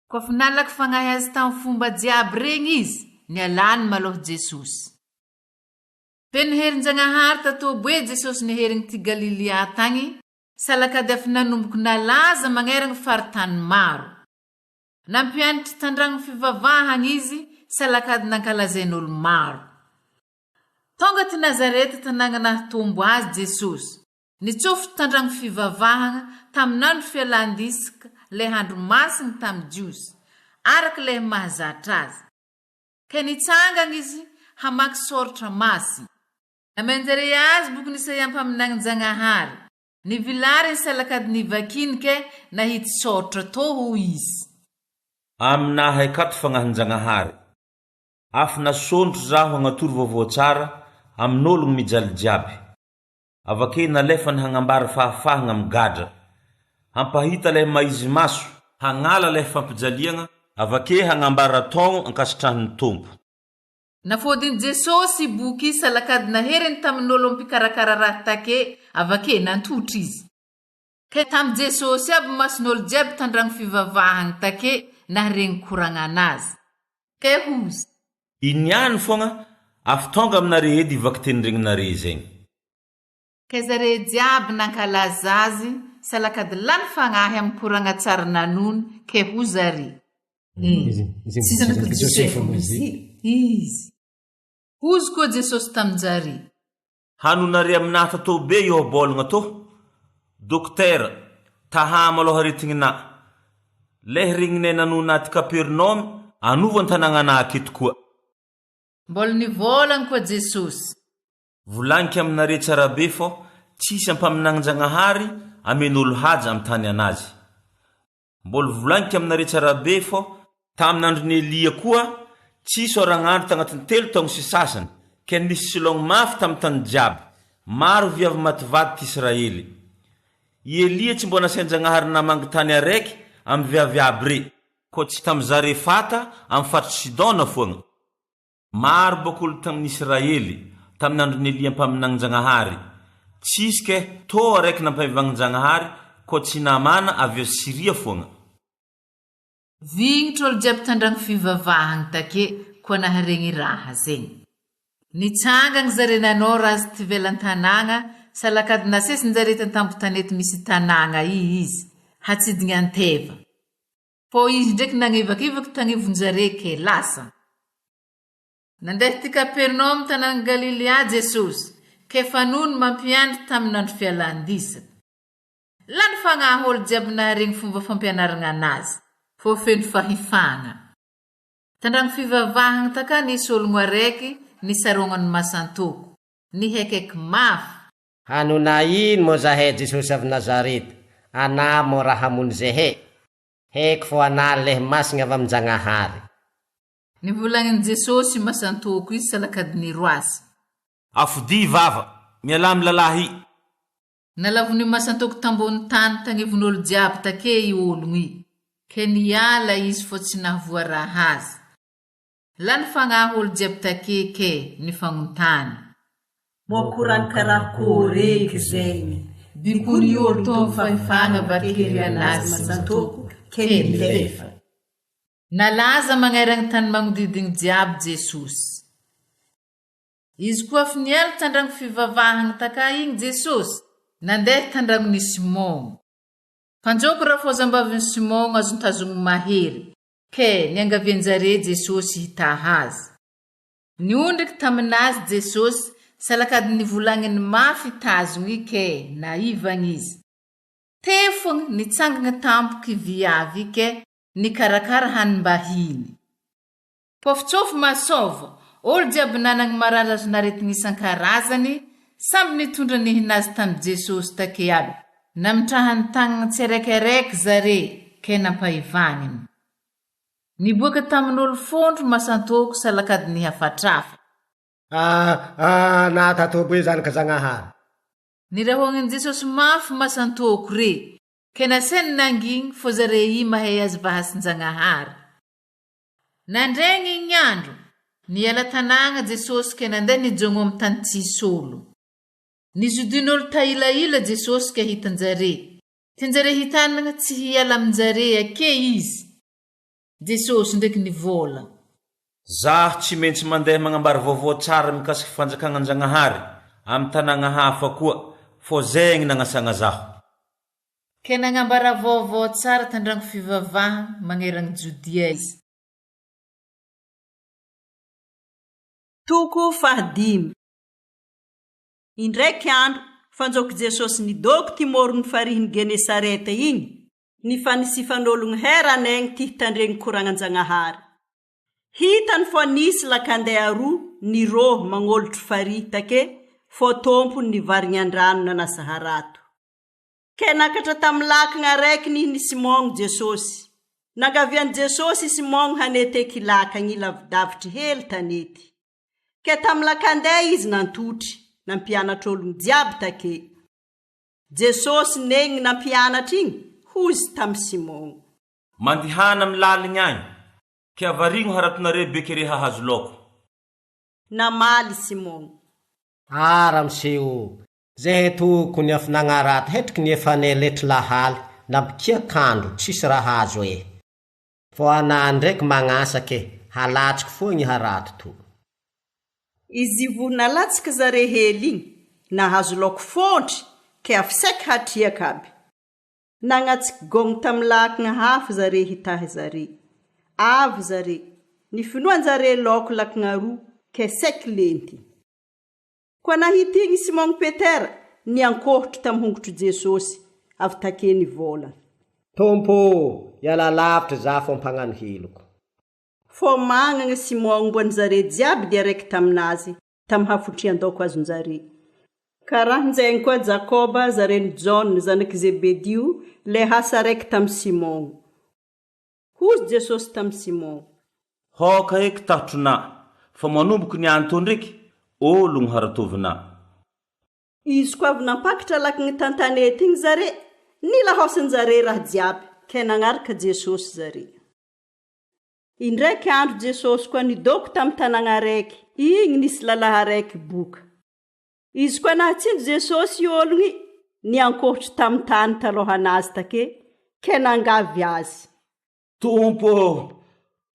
S4: Koa fa nalaky fagnahy azy tamy fomba jiaby regny izy, nialany malôha Jesosy. Feno herin-Jagnahary tatoboe Jesosy niherigny ty Galilia tagny, salakady afa nanomboky nalaza magneragny faritany maro. Nampianitry tandragno fivavahagny izy, salakady nankalazain'olo maro. Tonga ty Nazareta tanàgna nahatombo azy Jesosy. Nitsofotry tandragno fivavahagna tamin'andro fialan-disika lay andro masigny tamy Jiosy, araka lay mahazatra azy. Ke nitsangagna izy hamaky Sôratra Masigny. Namenjare azy bokin'Isaia mpaminagnin-Jagnahary. Nivilariny salakady nivakiny ke nahity sôratra tô hoy izy.
S5: Aminahy akato fagnahin-Jagnahary. Afo nasondro zaho hagnatory vaovao tsara amin'ologno mijaly jiaby. Avake nalefany hagnambara fahafahagna amy gadra. Hampahita lay maizy maso. Hagnala lay fampijaliagna. Avake hagnambara taogno ankasitrahan'ny Tompo.
S4: Nafôdin'i Jesosy i boky i salakady naheriny tamin'olo mpikarakara raha take avake nantotry izy. Ke tamy Jesosy aby mason'olo jiaby tandragno fivavahagny take naharegny koragnan'azy. Ke hozy.
S5: Iny ihany foagna afo tonga aminare edy i vakiteny regninare zegny.
S4: Ke zare jiaby nankalaza azy salakady lany fagnahy amy koragna tsara nanony ke ho zare. Tsy zanak'i Josefa moa izy? Izy. Hozy koa Jesosy tamin-jare.
S5: Hanonare aminah tatô be io baolgna tô. Dokotera, tahà malôha aretigninà. Leh regninay nanonà ty Kapernaomy, anova an-tanàgnanà aketo koa.
S4: Mbola nivôlagna koa Jesosy.
S5: Volagniko aminare tsara be fô tsisy ampaminagnin-Jagnahary amen'olo haja amy tany anazy. Mbola volagniko aminareo tsara be fô tamin' andron'i Elia koa tsisy oragn'andro tagnatin'ny telo taogno sy sasany, ke nisy silogno mafy tamy tany jiaby, maro viavy maty vady t'Israely. I Elia tsy mbô nasain-Jagnahary namangy tany araiky amy viavy aby re, koa tsy tamy Zarefata amy faritry Sidona foagna. Maro bôka olo tamin'i Israely, tamin'ny andron'i Elia mpaminanin-Jagnahary. Tsisy ke tô araiky nampaivagnin-Jagnahary koa tsy Namana avy ao Syria foagna.
S4: Vignitra olo jiaby tandragno fivavahagny take koa naharegny raha zegny. Nitsangagny zare nanôra azy t'ivelan-tanàgna, salakady nasesin-jare tan-tampo-tanety misy tanàgna i izy, hatsidigny an-teva. Fô izy ndraiky nagnevakevaky tagnivon-jare ke lasa. Nandeha ty Kapernaomy tanàn'i Galilia Jesosy, ke fa nony mampiandry tamin'andro fialan-disa. Lany fagnahy olo jiaby naharegny fomba fampianaragna anazy, fô feno fahefagna. Tandragno fivavahagna taka nisy ologno araiky nisarognan'ny masantoko, nihekaiky mafy.
S2: Hanona ino moa zahay Jesosy avy Nazareta, anà moa raha hamono zehe? Heko fô anà leh masigna avy amin-Jagnahary.
S4: Nivolagnin'i Jesosy masantoko izy salakadiniroasy.
S5: Afodia vava, mialà amy lalahy i.
S4: Nalavon'i masantoko tambony tany tagnivon'olo jiaby take i ologno i, ke niala izy fô tsy nahavoa raha azy. Lany fagnahy olo jiaby take ke nifagnontany.
S1: Mô koragny karaha kôreky zegny.
S4: Bikony olo tô fahefagna bakery anazy masantoko ke nilefa. Nalaza magneragny tany magnodidigny jiaby Jesosy. Izy koa avy niala tandragno fivavahagny taka igny Jesosy, nandeha tandragnon'i Simôgno. Mpanjoko rafozambavin'i Simôgno azontazogny mahery, Ke niangavian-jare Jesosy hitaha azy. Niondriky tamin'azy Jesosy, salakady nivolagniny mafy tazogny ke naivagny izy. Tefogny nitsangagna tampoky viavy ke nikarakara hanim-bahiny. Pofitsofy masôva, olo jiaby nanagny marary azon'aretigny isan-karazany, samby nitondra nihinazy tamy Jesosy take aby. Namitrahany tagnagna tsiaraikiaraiky zare ke nampahivagniny. Niboaka tamin'olo fondro masantoko salakady nihafatrafa.
S2: Ah, ah, nahatatobo izany ka Zagnahary.
S4: Nirahoagnin'i Jesosy mafy masantoko re, ke nasainy nangigny fô zare i mahay azy vahasin-Jagnahary. Nandregny igny andro, niala tanàgna Jesosy ke nandeha nijogno amy tany tsisy olo. Nizodin'olo tahilaila Jesosy ke hitan-jare. Tianjare hitanagna tsy hiala amin-jare ake Izy. Jesosy ndraiky nivôla.
S5: Zaho tsy maintsy mandeha magnambara vaovao tsara mikasiky fanjakagnan-Jagnahary amy tanàgna hafa koa, fô zegny nagnasagna zaho.
S4: Ke nagnambara vaovao tsara tandragno fivavaha magneragny Jodia Izy.
S1: Toko fahadimy. Indraiky andro, fanjaok'i Jesosy nidoko ty moron'ny farihin'i Genesareta igny, nifanisifan'ologno hera anegny ty hitandregny koragnan-Jagnahary. Hitany fô nisy lakandeha roa nirôho magnolotry farihy take fô tompony nivarigny an-drano nanasa harato. Ke nakatra tamy lakagna araiky nihin'i Simôgno Jesosy. Nangavian'i Jesosy i Simôgno haneteky lakagny lavidavitry hely tanety. Ke tamy lakandeha izy nantotry, nampianatry ologno jiaby take. Jesosy negny nampianatry igny, hozy tamy Simôgno.
S5: Mandehana amy laligny agny. Ke avarigno haratonare beke re hahazo laoko.
S1: Namaly i Simona.
S2: Ah ramose o! Zehe tokony af nagnarato hetriky ny efa neletry lahaly nampikiak andro tsisy raha azo e! Fô anah ndreky magnasaka e, halatsiko foa gny harato to.
S1: Izy vo nalatsaka zare hely igny, nahazo laoko fôntry ke af saiky hatriaka aby. Nagnatsiky gôgno tamy lakagna hafa zare hitahy zare. Avy zare, nifinoan-jare laoko lakagna roa ke saiky lenty. Koa nahita igny i Simôgno Petera, niankohotro tamy hongotr'i Jesosy, avy take nivôlagna.
S2: Tompo ô, ialà lavitry za fô mpagnano heloko.
S1: Fô magnagna Simôgno mboan-jare jiaby dia araiky taminazy tamy hafotrian-daoko azon-jare. Karahan-jaigny koa Jakôba, zaren'i Jaona, zanak'i Zebedio, le hasa araiky tamy Simôgno. Hozy Jesosy tamy Simon.
S5: Hoka eky tahotronà, fa manomboky ny anto ndreky, ologno haratovinà.
S1: Izy koa avy nampakatra lakigny tan-tanety igny zare, nila haosin-jare raha jiaby, ke nagnaraka Jesosy zare. Indraiky andro Jesosy koa nidoko tamy tanàgna araiky, igny nisy lalahy araiky boka. Izy koa nahatsinjo Jesosy i ologny niankohotry tamy tany talôhanazy take, ke nangavy Azy.
S5: Tompo ô,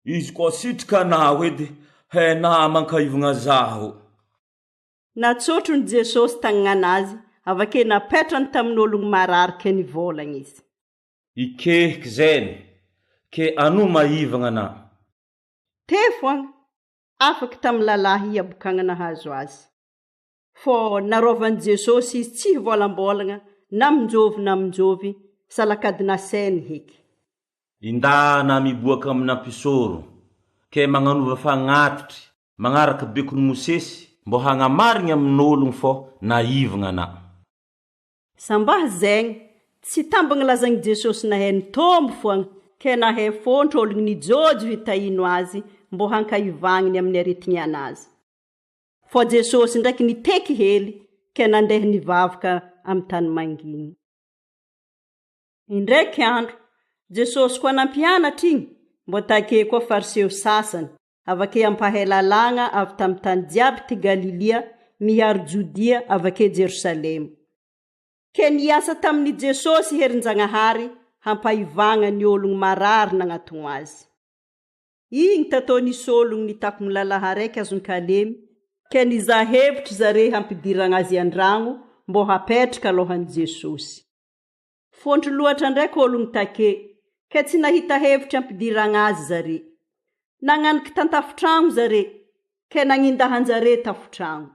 S5: izy koa sitraka Anao edy, he namankaivogna zaho.
S1: Natsôtrony Jesosy tagnan'Azy, avake napetrany tamin'ologny marary ke nivôlagna Izy.
S5: Ikehiky zeny, ke ano maivagna ana.
S1: Tefo agny, afaky tamy lalahy i habokagna nahazo azy. Fô narôvan'i Jesosy izy tsy hivôlambôlagna na aminjôvy na aminjôvy, salakady nasainy heky.
S5: Indana miboaka amina mpisoro, ke magnanova fagnatitry magnaraka bekon'i Mosesy mbô hagnamarigny amin'ôlogno fô naivagna ana.
S1: Sambaha zegny, tsy tambagny lazagn'i Jesosy nahay nitombo foagna, ke nahay fôntro ôlogno nijôjo hitahino azy mbô hankaivagniny amin'ny aretigny anazy. Fô Jesosy ndraiky niteky hely ke nandeha nivavaka amy tany mangigny. Indraiky andro, Jesosy koa nampianatra igny, mbô take koa Fariseo sasany, avake ampahay lalàgna avy tamy tany jiaby ty Galilia miharo Jodia avake Jerosalema. Ke niasa tamin' i Jesosy herin-Jagnahary hampahivagna ny ologno marary nagnatogno azy. Igny tatao nisy ologno nitakogno lalahy araiky azon-kalemy, ke nizaha hevitry zare hampidiragna azy an-dragno mbô hapetraka alohan'i Jesosy. Fontry loatra ndraiky ologno take, ke tsy nahita hevitry hampidiragna azy zare. Nagnaniky tan-tafotragno zare, ke nagnindahan-jare tafotragno.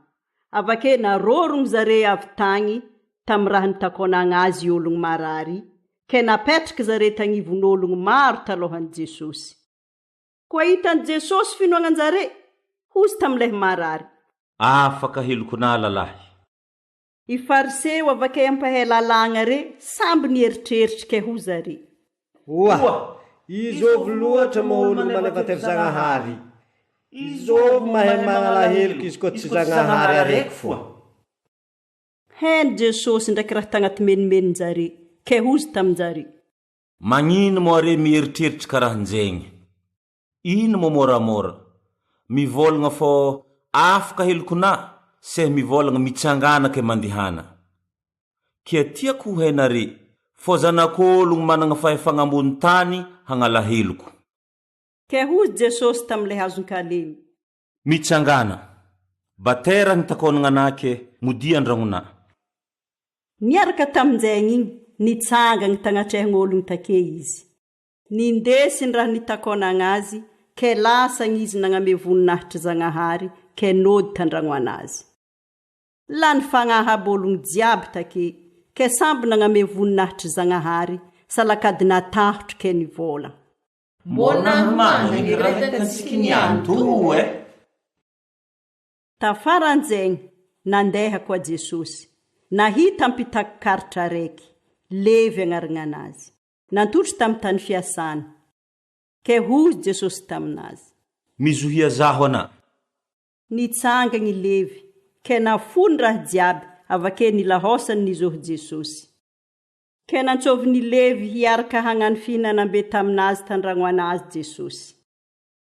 S1: Avake narôrogno zare avy tagny tamy raha nitakônagna azy i ologno marary, ke napetraky zare tagnivon'ologno maro talôhan'i Jesosy. Koa hitan'i Jesosy finoagnan-jare, hozy tamy lay marary.
S5: Afaka helokonà lalahy.
S1: I Fariseo avake ampahay lalàgna re samby nieritreritrike ke ho zare.
S2: Oa! Izôvy loatra moa olo manevateva Zagnahary? Izôvy mahay magnala heloka izy koa tsy Zagnahary araiky foa?
S1: Hainy Jesosy ndraiky raha tagnaty menimenin-jare, ke hozy tamin-jare.
S5: Magnino moa re mieritreritra karahanjegny? Ino moa moramora? Mivôlagna fô afaka helokonà seh mivôlagna mitsangàna ke mandehana. Kia tiako ho hainare fô Zanak'ôlogno managna fahefagna ambony tany hagnala heloko.
S1: Ke hozy Jesosy tam'le hazon-kalemy.
S5: Mitsangàna, batera ny takônagnanà ke modia an-dragnonà.
S1: Niaraka tamin-jaigny igny, nitsangagna tagnatrehagn'ôlogno take izy. Nindesiny raha nitakônagna azy, ke lasagna izy nagname voninahitry Zagnahary, ke nody tandragno anazy. Lany fagnahy aby ôlogno jiaby take, ke samby nagname voninahitry Zagnahary, salakady natahotry ke nivôlagna.
S5: Mbô nahamagna eky raha hitantsika niany to eh.
S1: Tafaran'izegny, nandeha koa Jesosy, nahita mpitaky-karitra araiky, Levy agnaragnanazy. Nantotry tamy tany fiasany. Ke hozy Jesosy taminazy.
S5: Mizohia zaho ana.
S1: Nitsangagny Levy, ke nafony raha jiaby, avake nilahaosany nizohy Jesosy. Ke nantsôviny Levy hiaraka hagnano fihinanam-be taminazy tandragno anazy Jesosy.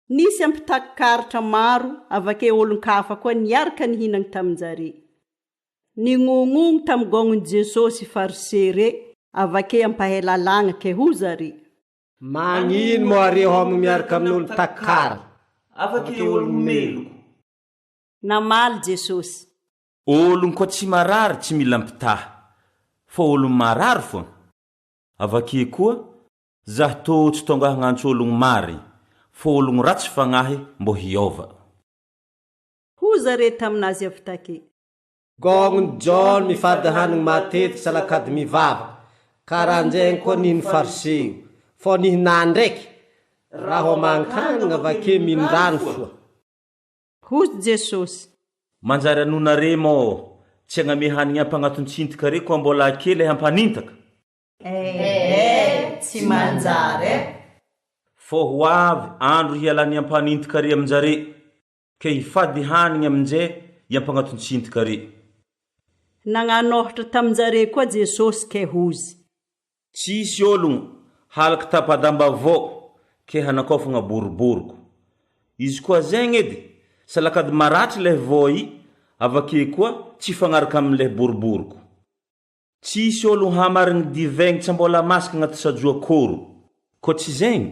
S1: Nisy ampitaky-karatra maro avake olon-kafa koa niaraka nihinagna tamin-jare. Nignongnogno tamy gôgnon'i Jesosy Fariseo re avake ampahay lalàgna ke ho zare.
S2: Magnino moa areo hamo miaraka amin'olo mitaky-kara
S5: Afake olo meloko?
S1: Namaly Jesosy.
S5: Olon koa tsy marary tsy mila mpitaha, fa olon marary foagna. Avake koa, zah tô tsy tonga hagnantso ologno marigny, fô ologno ratsy fagnahy mbô hiôva.
S1: Hoy zare taminazy avy take.
S2: Gôgnon'i John mifady hanigny matetiky salakady mivavaka, karanjegny koa nino fariseo, fô nihinà ndraiky, raha homan-kanigny avake mindrano foa.
S1: Hoy Jesosy.
S5: Manjary anonare mô tsy agname hanigny ampagnaton-tsintika re koa mbôla kely hampanintaka?
S1: Eh, tsy manjary eh.
S5: Fô ho avy andro hialany ampanintika re aminjare, ke hifady hanigny aminjay i ampagnaton-tsintika re.
S1: Nagnanôhatra taminjare koa Jesosy ke hozy.
S5: Tsisy ologno halaky tapa-damba vao ke hanakôfagna boriboriko. Izy koa zegny edy, salakady maratry leh vao i, avake koa tsy hifagnaraka amleh boriboriko. Tsisy ologno hamarigny divaigny tsy mbola masaka agnaty sajoa kôro. Koa tsy zegny,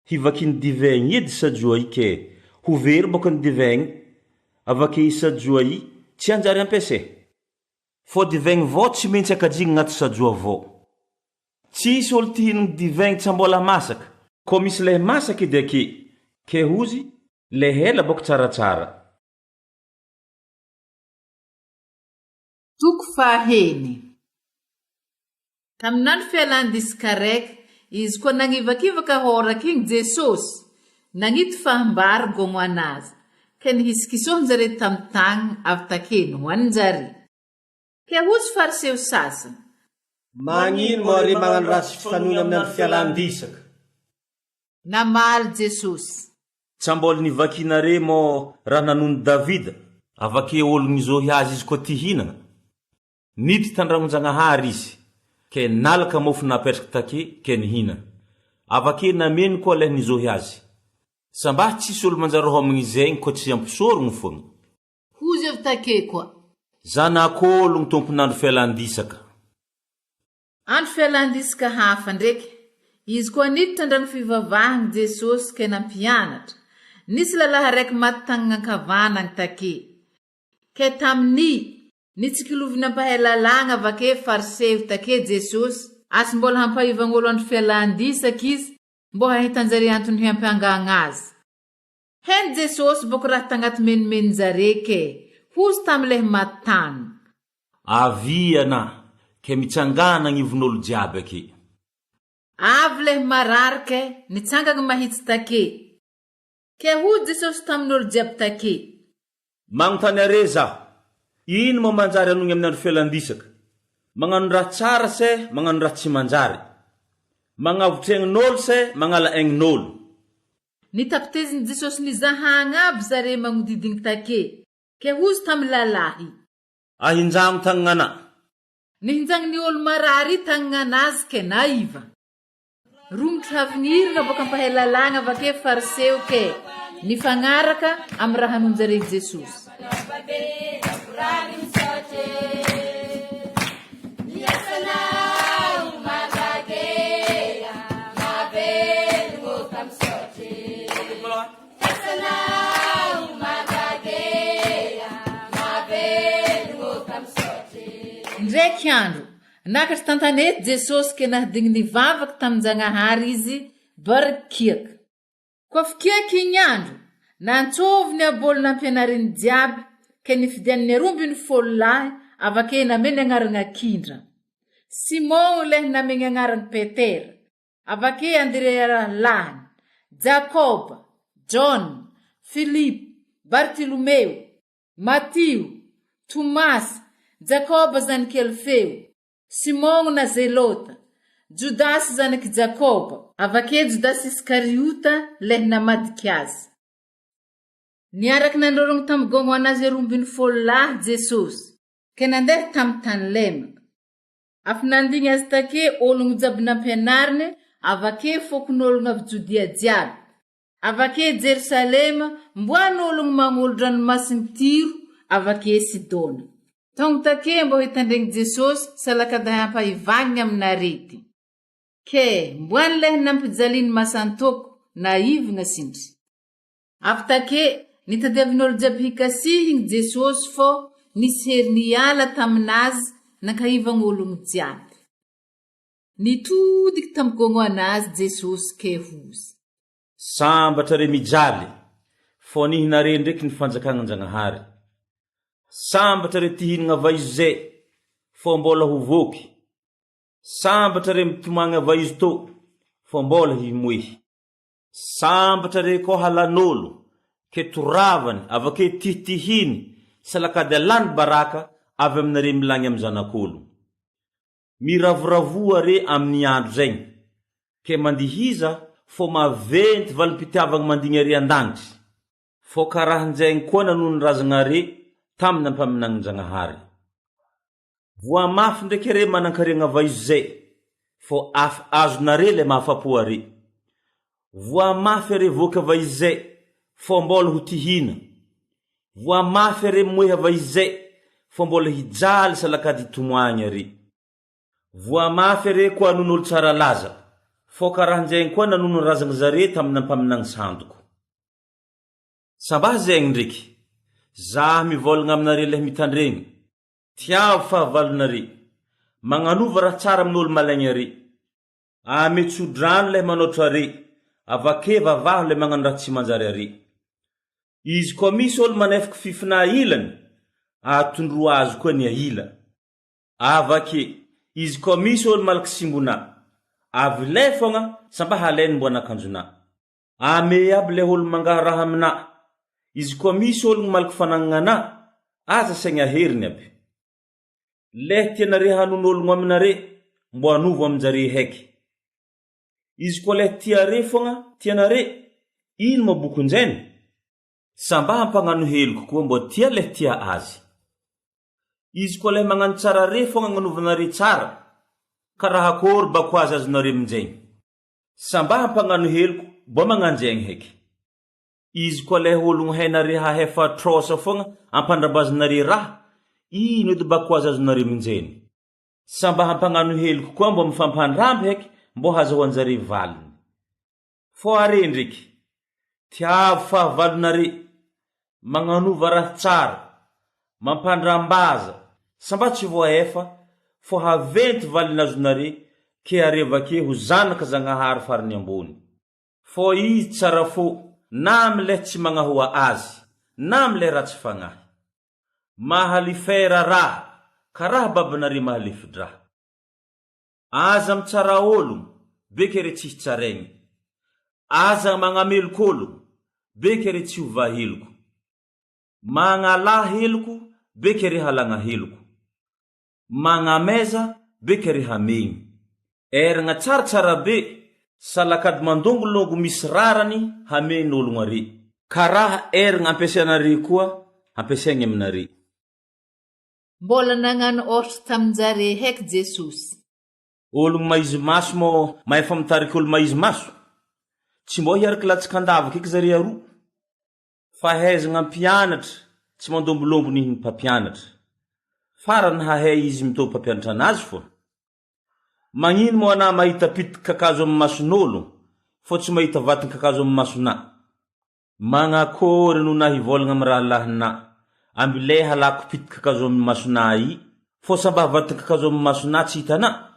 S5: hivakin'ny divaigny edy sajoa i ke ho very bôka ny divaigny, avake i sajoa i tsy hanjary ampiasay. Fô divaigny vao tsy maintsy akajigny agnaty sajoa vao. Tsisy olo ty hinogny divaigny tsa mbola masaka, kô misy leh masaka edy ake, ke hozy leh ela bôka tsaratsara.
S4: Toko fahaheny. Tamin'andro fialan-disy-kareka, izy koa nagnivakivaka hôraka igny Jesosy, nagnity faham-bary gôgno anazy, ke nihisikisohin-jare tamy tagny avy takeny ho anin-jare. Ke hozy Fariseo sasany.
S2: Magnino moa re magnano raha tsy fanoina amin'ny andro fialan-disaka?
S4: Namaly Jesosy.
S5: Tsa mbôla nivakinare mô raha nanono Davida? Avake ôlogno zôhy azy izy koa ty hinagna. Niditry tan-dragnon-Jagnahary izy, ke nalaka mofo napetraky take ke nihina. Avake nameno koa leh nizohy azy. Sambahy tsisy olo manjary homagny zegny koa tsy ampisorogno fogna.
S4: Hozy avy take koa.
S5: Zanak'ologno tompon'andro fialan-disaka.
S4: Andro fialan-disaka hafa ndreky, izy koa niditra andragno fivavahagny Jesosy ke nampianatra. Nisy lalahy araiky maty tagnagna ankavanagny take. Ke tamin'ny. Nitsikiloviny ampahay lalàgna avake Fariseo take Jesosy, asy mbola hampahivagn'olo andro fialan-disaka Izy, mbô hahitan-jare antony hiampiangagna Azy. Heno Jesosy bôko raha tagnaty menomenon-jare ke, hozy tamy leh maty tagny.
S5: Avia ana, ke mitsangàna agnivon'olo jiaby ake.
S4: Avy leh marary ke, nitsangagna mahitsy take. Ke hoy Jesosy tamin'olo jiaby take.
S5: Magnontany are zaho, ino moa manjary anogny amin'ny andro fialan-disaka? Magnano raha tsara se magnano raha tsy manjary? Magnavotry aign'olo se magnala aign'olo?
S4: Nitapitezin'i Jesosy nizahagna aby zare magnodidigny take. Ke hozy tamy lalahy.
S5: Ahinjagno tagnana.
S4: Nihinjagny olo marary i tagnan'azy ke naiva. Romotry havignirana boaka ampahay lalàgna avake Fariseo ke nifagnaraka amy raha nonjare i Jesosy. Ndraiky andro, Nakatry tan-tanety Jesosy ke nahadigny nivavaky tamin-Jagnahary Izy bar kiaka. Koa fikiaky igny andro, nantsôvy ny abôly nampianariny jiaby ke nifidianiny 12 lahy avake nameny agnaragna kindra. Simon leh namegny agnaragny Petera, avake Andrea rahalahiny, Jakoba, Jaona, Filipo, Bartilomeo, Matio, Tomasy, Jakoba zanak'i Alfeo, Simona Zelota, Jodasy zanak'i Jakoba. Avake Jodasy Iskariota leh namadiky azy. Niaraky nandrorogno tamy gôgno anazy 12 lahy Jesosy, ke nandeha tamy tany lemaka. Afy nandigny azy take ologno jiaby nampianariny, avake fokonologno avy Jodia jiaby. Avake Jerosalema, mboan'ologno magnolo-dranomasin'i Tyro, avake Sidona. Tonga take mbô hitandregny Jesosy salakadahy ampahivagniny amin'arety. Ke mboan'ilay nampijaliany masantoko na ivagna sindry. Avy take, nitadiavin'olo jiaby hikasihigny Jesosy fô nisy hery niala taminazy nankahivagn'ologno jiaby. Nitodiky tamigôgno anazy Jesosy ke hozy.
S5: Sambatra re mijaly, fô nihinare ndreky ny fanjakagnan-Jagnahary. Sambatra re ty hihinagna vaizo zay, fô mbôla ho voky. Sambatra re mitomagny avaizo tô, fô mbôla himoehy. Sambatra re koa halan'olo, ke toravany, avake tihitihiny, salakady alany baraka avy aminare milagny amy Zanak'olo. Miravoravoa re amin'ny andro zegny, ke mandihiza fô maventy valim-pitiavagna mandigny are an-dagnitry, fô karahan-jegny koa nanoa ny razagnare taminy ampaminagnin-Jagnahary. Voa mafy ndraiky are manan-karegna vaizo zay, fô af azonare le mahafapo are. Voa mafy are voky vaizo zay, fô mbôla ho tihina. Voa mafy are moeha vaizo zay, fô mbôla hijaly salakady hitomoagny are. Voa mafy are koa non'olo tsara laza, fô karahan-jaigny koa nanono razagna zare tamina mpaminagny sandoko. Sambà zegny ndreky, zah mivôlagna aminare leh mitandregny, tiavo fahavalonare, magnanova raha tsara amin'olo malaigny are, ame tso-drano leh manaotro are, avake vavaho leh magnano raha tsy manjary are. Izy koa misy olo manefoky fifina ilany, atondroa azy koa ny ahila. Avake, izy koa misy olo malaky simbona, avy leh fogna sa mba halainy mbo anakanjonà. Ame aby le olo mangaharaha aminà, izy koa misy ologno maliky fanagnana, aza asaigna heriny aby. Leh tianare hanono ologno aminare, mbo anovo aminjare heky. Izy koa leh tiare fogna tianare, ino ma bokonjeny? Sa mba hampagnano heloko koa mbo tia leh tia azy. Izy koa leh magnano tsara re fogna agnanovana tsara, ka raha akôry bako azy azonare minjegny? Sa mba hampagnano heloko mbô magnanjegny heky. Izy koa lay ologno hainare hahefa trosa fogna ampandrabazinare raha, ino edy bako azy azonare minjeny. Sa mba hampagnano heloko koa mbô mifampandramby heky mbô hazahoanjare valiny. Fô are ndreky, tiavo fahavalonare, Magnanova raha tsara, mampandrambaza, sa mba tsy voahefa, fô haventy valin'azonare ke arevake ho zanaka Zagnahary farany ambony. Fô izy tsara fô na amy leh tsy magnahoa azy, na amy leh ratsy fagnahy. Mahalifera raha, karaha babinare mahalefi-draha. Aza mitsara ologno, beke re tsy hitsaraigny. Aza magnameloko ologno, beke re tsy ho vaheloko. Magnalà heloko, beke re halagna heloko. Magnameza, beke re hamegny. Eragna tsara tsara be, salakady mandongolongo misy rarany hamegn'ologno are. Karaha eragna ampiasainare koa ampiasaigny aminare.
S4: Mbola nagnano ôhatra tamin-jare heky Jesosy.
S5: Ologno maizy maso mô mahefa mitarika olo maizy maso? Tsy mbô hiaraka latsaka an-davaka eky zare aroa. Fahaizagna mpianatra tsy mandombolombo nihy ny mpampianatra. Farany hahay izy mitovy mpampianatra anazy fô. Magnino mô anà mahita pitiky kakazo amin'ny mason'olo fô tsy mahita vaton-kakazo amin'ny masonà? Magnakôry no na hivôlagna amy rahalahinà, amby lay halako piti-kakazo amy masonà i, fô sa mba vatin-kakazo amy masonà tsy hitanà?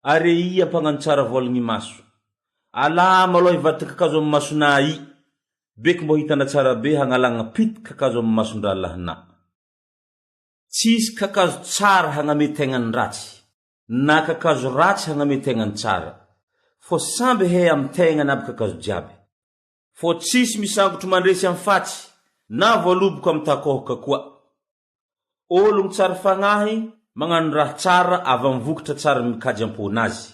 S5: Are ia mpagnano tsara vôlagna imaso? Alà malôha i vatin-kakazo amy masonà i, beky mbô hitanà tsara be hagnalagna piti-kakazo amy mason-drahalahinà. Tsisy kakazo tsara hagname tegnany ratsy, na kakazo ratsy hagname tegnany tsara, fô samby he amy tegnany aby kakazo jiaby. Fô tsisy misangotro mandresy am fatsy na voaloboko am takôhoka koa. Ologno tsara fagnahy magnano raha tsara avy am vokatra tsara mikajy am-pônazy.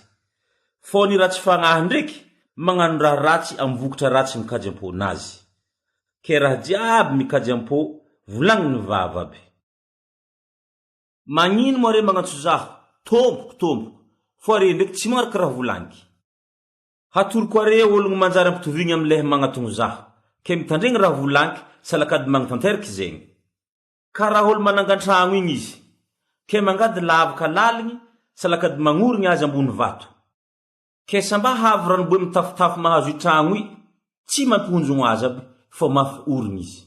S5: Fô ny ratsy fagnahy ndreky magnano raha ratsy am vokatra ratsy mikajy am-pônazy. Ke raha jiaby mikajy am-pô volagniny vava aby. Magnino moa are magnantso zaho, Tompoko, Tompoko, fô are ndreky tsy magnaraka raha volagniky? Hatoroko are ologno manjary ampitoviagna amy lehy magnatogno zaho, ke mitandregny raha volanky salakady magnatanteraka zegny. Karaha olo manangan-tragno igny izy, ke mangady lavaka laligny salakady magnorigny azy ambony vato. Ke samba havy ranoboe mitafotafo mahazo i tragno i, tsy mampihonjogno azy aby, fô mafy origny izy.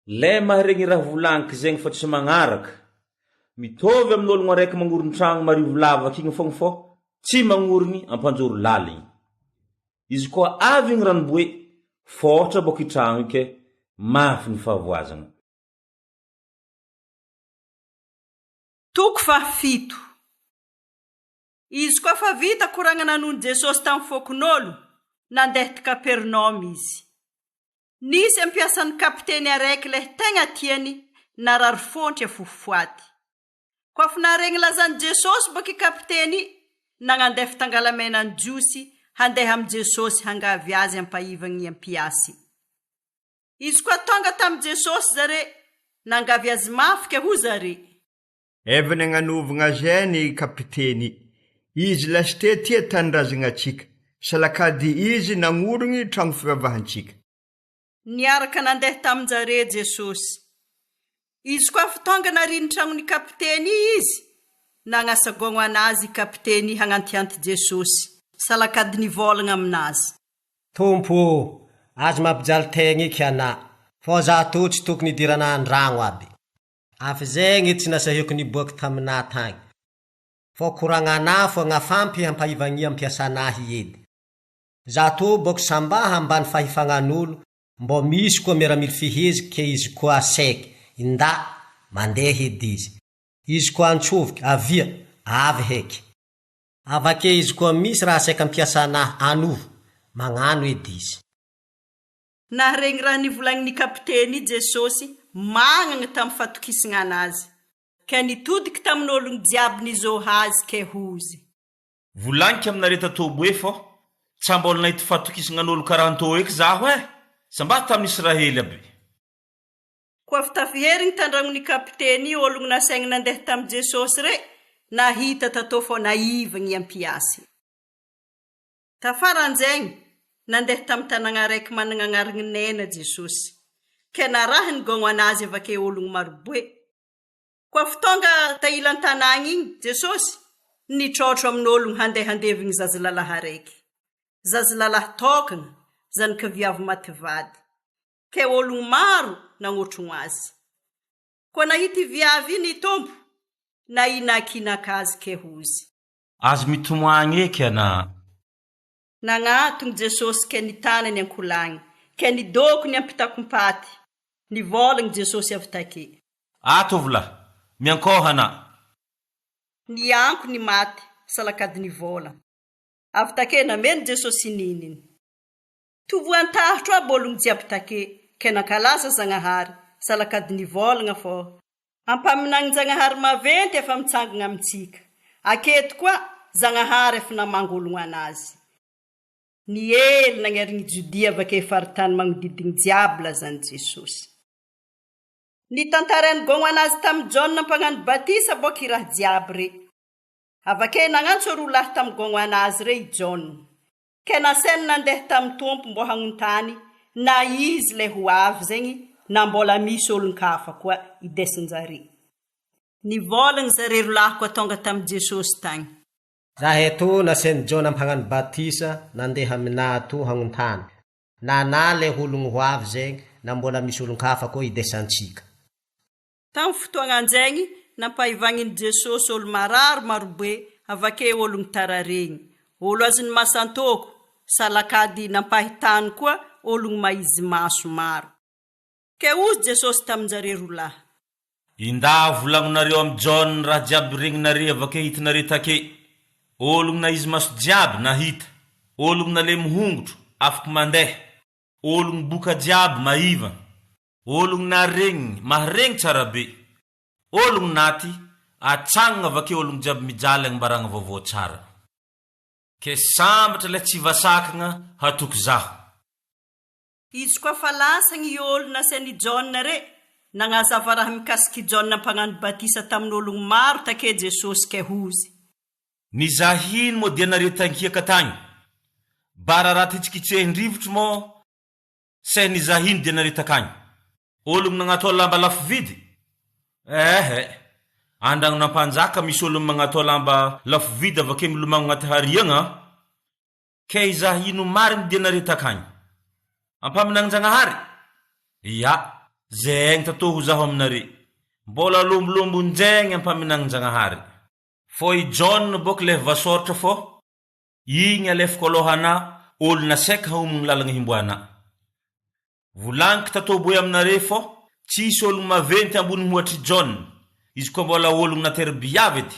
S5: Le maharegny raha volaniko zegny fô tsy magnaraka, mitovy amin'ologno araiky magnorin-tragno marivo lavaka igny fogna fô tsy magnorigny ampanjoro laligny. Izy koa avy igny ranoboe, fôhatra bôka i tragno i ke mafy ny fahavoazagna.
S1: Toko fahafito. Izy koa fa vita koragna nanono Jesosy tamin'ny fokon'olo, nandeha t Kapernaomy izy. Nisy ampiasan'ny kapiteny araiky leh tegna tiany narary fontry afofoaty. Koa fa naharegny lazan'i Jesosy boka i kapiteny i, nagnandefa tangalamenan'ny Jiosy handeha amin'i Jesosy hangavy azy ampahivagny ampiasy. Izy koa tonga tamin'i Jesosy zare, nangavy azy mafy ke ho zare.
S8: Efa nagnanovagna zay ny kapiteny. Izy lasite tia tanindrazagna-tsika. Salakady izy nagnorigny tragno fivavahan-tsika.
S1: Niaraka nandeha tamin-jare Jesosy. Izy koa fa tonga nariny tragnon'i kapiteny i izy, nagnasagogno anazy i kapiteny i hagnantianty Jesosy. Salakady nivôlagna aminazy.
S2: Tompo ô, aza mampijaly tegna eky anà, fô za tô tsy tokony hidiranà an-dragno aby. Avy zegny tsy nasahiako niboaky taminà tagny, fô koragnanà fô gnafampy hampahivagnia ampiasanà hiedy. Za tô bôk sambaha ambany fahifagnan'olo, mbô misy koa miaramily fiheziky ke izy koa aseky, indà, mandeha edy izy. Izy koa antsovoky, avia, avy heky. Avake izy koa misy raha aseky ampiasanà, anovo, magnano edy izy.
S1: Naharegny raha nivolagnin'i kapiteny i Jesosy magnagna tamy fatokisagna anazy, ke nitodiky tamin'ologno jiaby nizôha azy ke hozy.
S5: Volagniko aminareo tatôbo e fô tsa mbôla nahita fahatokisagnan'olo karaha antô eky zaho e! Sambà tamin'Israely aby.
S1: Koa avy tafiherigny tandragnon'i kapiteny i ologno nasaigny nandeha tamy Jesosy re, nahita tatô fô naivagny i ampiasy. Tafaran'izegny, nandeha tamy tanàgna araiky managna agnaragna Nena Jesosy. Ke narahiny gôgno anazy avake ologno maroboe. Koa avy tônga ta ilan-tanàgna igny Jesosy, nitrôtro amin'ologno handeha handevigny zazalalahy araiky. Zazalalahy tôkagna, zanaky viavy maty vady. Ke ologno maro nagnôtrogno azy. Koa nahita i viavy igny i Tompo, nahinakinaka azy ke hozy.
S5: Azo mitomoagny eky ana.
S1: Nagnatogno Jesosy ke nitanany ankolagny, ke nidoko ny ampitakom-paty. Nivôlagny Jesosy avy take.
S5: Ataovy lahy, miankôha ana.
S1: Nianko ny maty, salakady nivôla. Avy take nameno Jesosy inininy. Tovoan-tahotro aby ôlogno jiaby take, ke nankalaza Zagnahary, salakady nivôlagna fô. Ampaminanin-Jagnahary maventy efa mitsangagna amintsika. Aketo koa, Zagnahary efa namangologno anazy. Niely nagnarigny Jodia avake faritany magnodidigny jiaby lazan'i Jesosy. Nitantarain'i gogno anazy tamy Jaona mpagnano batisa boka i raha jiaby re. Avake nagnantso roa lahy tamy gogno anazy re i Jaona. Ke nasainy nandeha tamin'ny Tompo mbô hagnontany na Izy le ho avy zegny na mbôla misy olon-kafa koa idesin-jare. Nivôlagna zare rolahy koa tônga tamin'i Jesosy tagny.
S2: Zahay to nasain'i Jaona mpagnano batisa nandeha aminà to hagnontany na na le ologno ho avy zegny na mbôla misy olon-kafa koa idesantsika.
S1: Tamin'ny fotoagnanjegny, nampahivagnin'i Jesosy olo marary marobe avake ologno tararegny, olo azon'ny masantôko, salakady nampahitany koa ologno maizy maso maro. Ke hozy Jesosy taminjare rolahy.
S5: Indaha volagnonareo amy Jaona raha jiaby regninare avake hitinare take, ologno naizy maso jiaby nahita, ologno nalemy hongotro afaky mandeha, ologno boka jiaby maivagna. Ologno naregniny, maharegny tsara be. Ologno naty, atsagnagna avake ologno jiaby mijaly agnambaragna vaovao tsara. Ke sambatra le tsy vasakagna hatoky zaho.
S1: Izy koa fa lasagny i olo nasain' i Jaona re, nagnazava raha mikasiky i Jaona mpagnano batisa tamin' ologno maro take Jesosy ke hozy.
S5: Nizahiny moa dia nare tankiaka tagny. Bara raha titsikitsehin-drivotro moa seh nizahiny dia naretakagny. Ologno nagnatao lamba lafo vidy? Ehe. Andragnon'ampanjaka misy ologno magnatao lamba lafo vidy avake milomagno agnaty hariagna an. Ke izaho ino marigny dia naretakagny? Ampaminagnin-Jagnahary? Ia, zegny tatô ho zaho aminare. Mbola lombolombo-njegny ampaminagnin-Jagnahary. Fô i John bôka le vasôratra fô igny alefako alôhanà olona saika haomagny lalagna himboanà. Volagniko tatô boe aminare fô tsisy ologno maventy ambony mihoatr'i John, izy koa mbola ologno natera-biavy edy.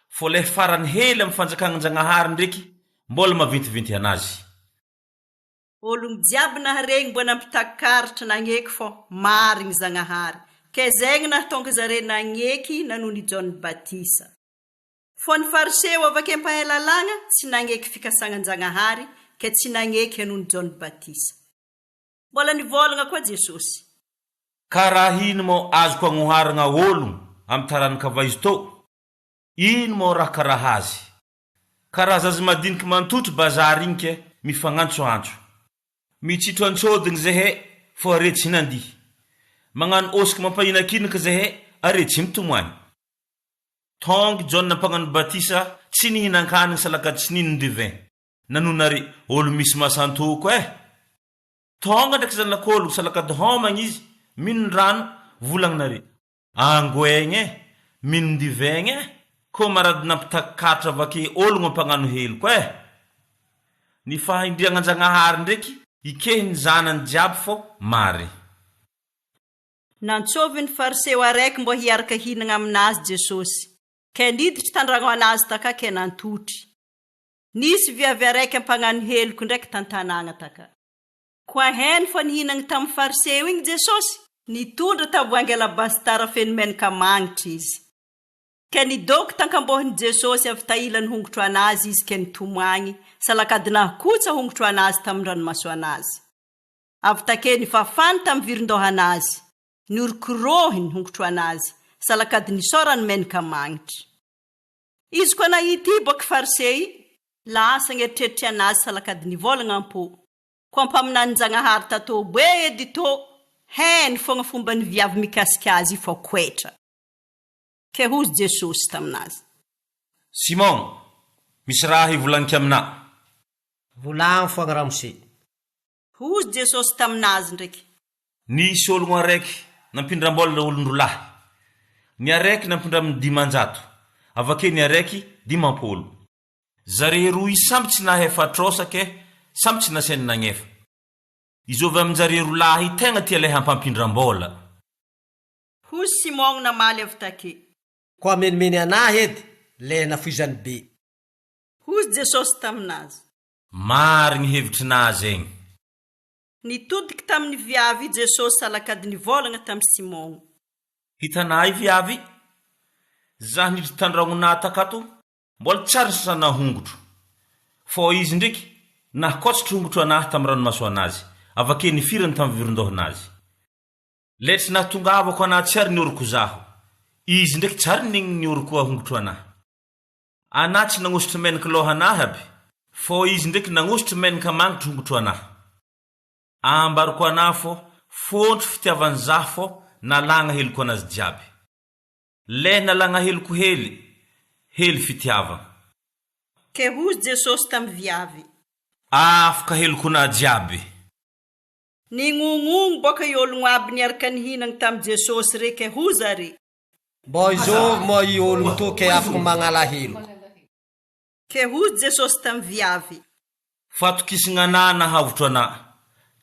S5: Fô le farany hely amy fanjakagnan-Jagnahary ndreky mbola maventiventy anazy.
S1: Ologno jiaby naharegny mbo nampitakaritra nagneky fô marigny Zagnahary, ke zegny nahatonga zare nagneky nanono i Jaona batisa. Fô ny Fariseo avake mpahay lalàgna tsy nagneky fikasagnan-Jagnahary ke tsy nagneky hanono Jaona batisa. Mbola nivôlagna koa Jesosy.
S5: Ka raha ino mô azoko agnoharagna ôlogno amy taranaka vaizo tô? Ino mô raha karaha azy? Karaha zaza madiniky mantotry bazary igny ke mifagnantsoantso. Mitsitro antsôdigny zahay fô are tsy nandihy. Magnano ôsiky mampahinakinaka zahay are tsy mitomoagny. Tônga i Jaona mpagnano batisa tsy nihinan-kanigny salakady tsy ninon-divin. Nanona are ôlo misy masantoko eh! Tônga ndraiky zanak'ôlo salakady hômagna izy, minon-drano, volagnina are. Angoegny e, minon-divegny e, ko marady nampitakatra avake ologno mpagnano heloko e! Ny fahendriagnan-Jagnahary ndreky ikehy ny zanany jiaby fô mare.
S1: Nantsôvy ny Fariseo araiky mbô hiaraka hihinagna aminazy Jesosy, ke niditry tandragno anazy taka ke nantotry. Nisy viavy araiky mpagnano heloko ndraiky tan-tanàgna taka. Koa heno fa nihinagna tamin'ny Fariseo igny Jesosy, nitondra tavoahangy alabastara feno menaka magnitra izy. Ke nidoko tankambôhin'i Jesosy avy tailany hongotro anazy izy ke nitomagny, salakady nahakotsa hongotro anazy tamin'ny ranomaso anazy. Avy take nifafany tamin'ny virin-dôhanazy, niorokorohiny hongotro anazy, salakady nisaorany menaka magnitra. Izy koa nahita i boky Farisey, lasa gn'eritreritry anazy salakady nivôlagna am-po. Koa mpaminanin-Jagnahary tatô boe edy tô hainy fogna fomba ny viavy mikasika azy io fô koetra. Ke hozy Jesosy taminazy.
S5: Simon, misy raha hivolagniko aminà.
S2: Volagno fogna ramose.
S1: Hozy Jesosy taminazy ndraiky.
S5: Nisy ologno araiky nampindram-bôla olon-drolahy. Ny araiky nampindraminy 500, avake ny araiky 50. Zare roy samby tsy nahefa trosa ke samby tsy nasainy nagnefa. Izôvy amin-jare rolahy tegna tia lay hampampindram-bôla.
S1: Hoy Simon namaly avy take.
S2: Koa amenimeny anahy edy le nafoizany be.
S1: Hoy Jesosy taminazy.
S5: Marigny hevitrinà zegny.
S1: Nitodiky tamin'ny viavy i Jesosy alakady nivôlagna tamy Simon.
S5: Hitanà i viavy? Zah niditry tandragnonà takato Mbola tsary sasa nahongotro. Fô izy ndreky nahakôtsy trongotro anahy tam ranomaso anazy, avake nifirany tam virondohanazy. Le tsy nahatongavako anahy tsy ary nioroko zaho, izy ndreky tsy ary nigny nioroko ahongotro anahy. Anahy tsy nagnosotry menaka lôhanahy aby, fô izy ndreky nagnosotry menaka magnitry hongotro anahy. Ambaroko anahy fô fôntry fitiavany zaho fô nalagna heloko anazy jiaby. Le nalagna heloko hely, hely fitiavagna.
S1: Ke hozy Jesosy tamy viavy.
S5: Afaka helokona jiaby.
S1: Nignognogno boka i ologno aby niaraka nihinagna tamy Jesosy re ke hoza re.
S2: Mbô izôvy moa i ologno tô ke afaka magnala heloko?
S1: Ke hozy Jesosy tamy viavy.
S5: Fatokisagna anah nahavotro anah,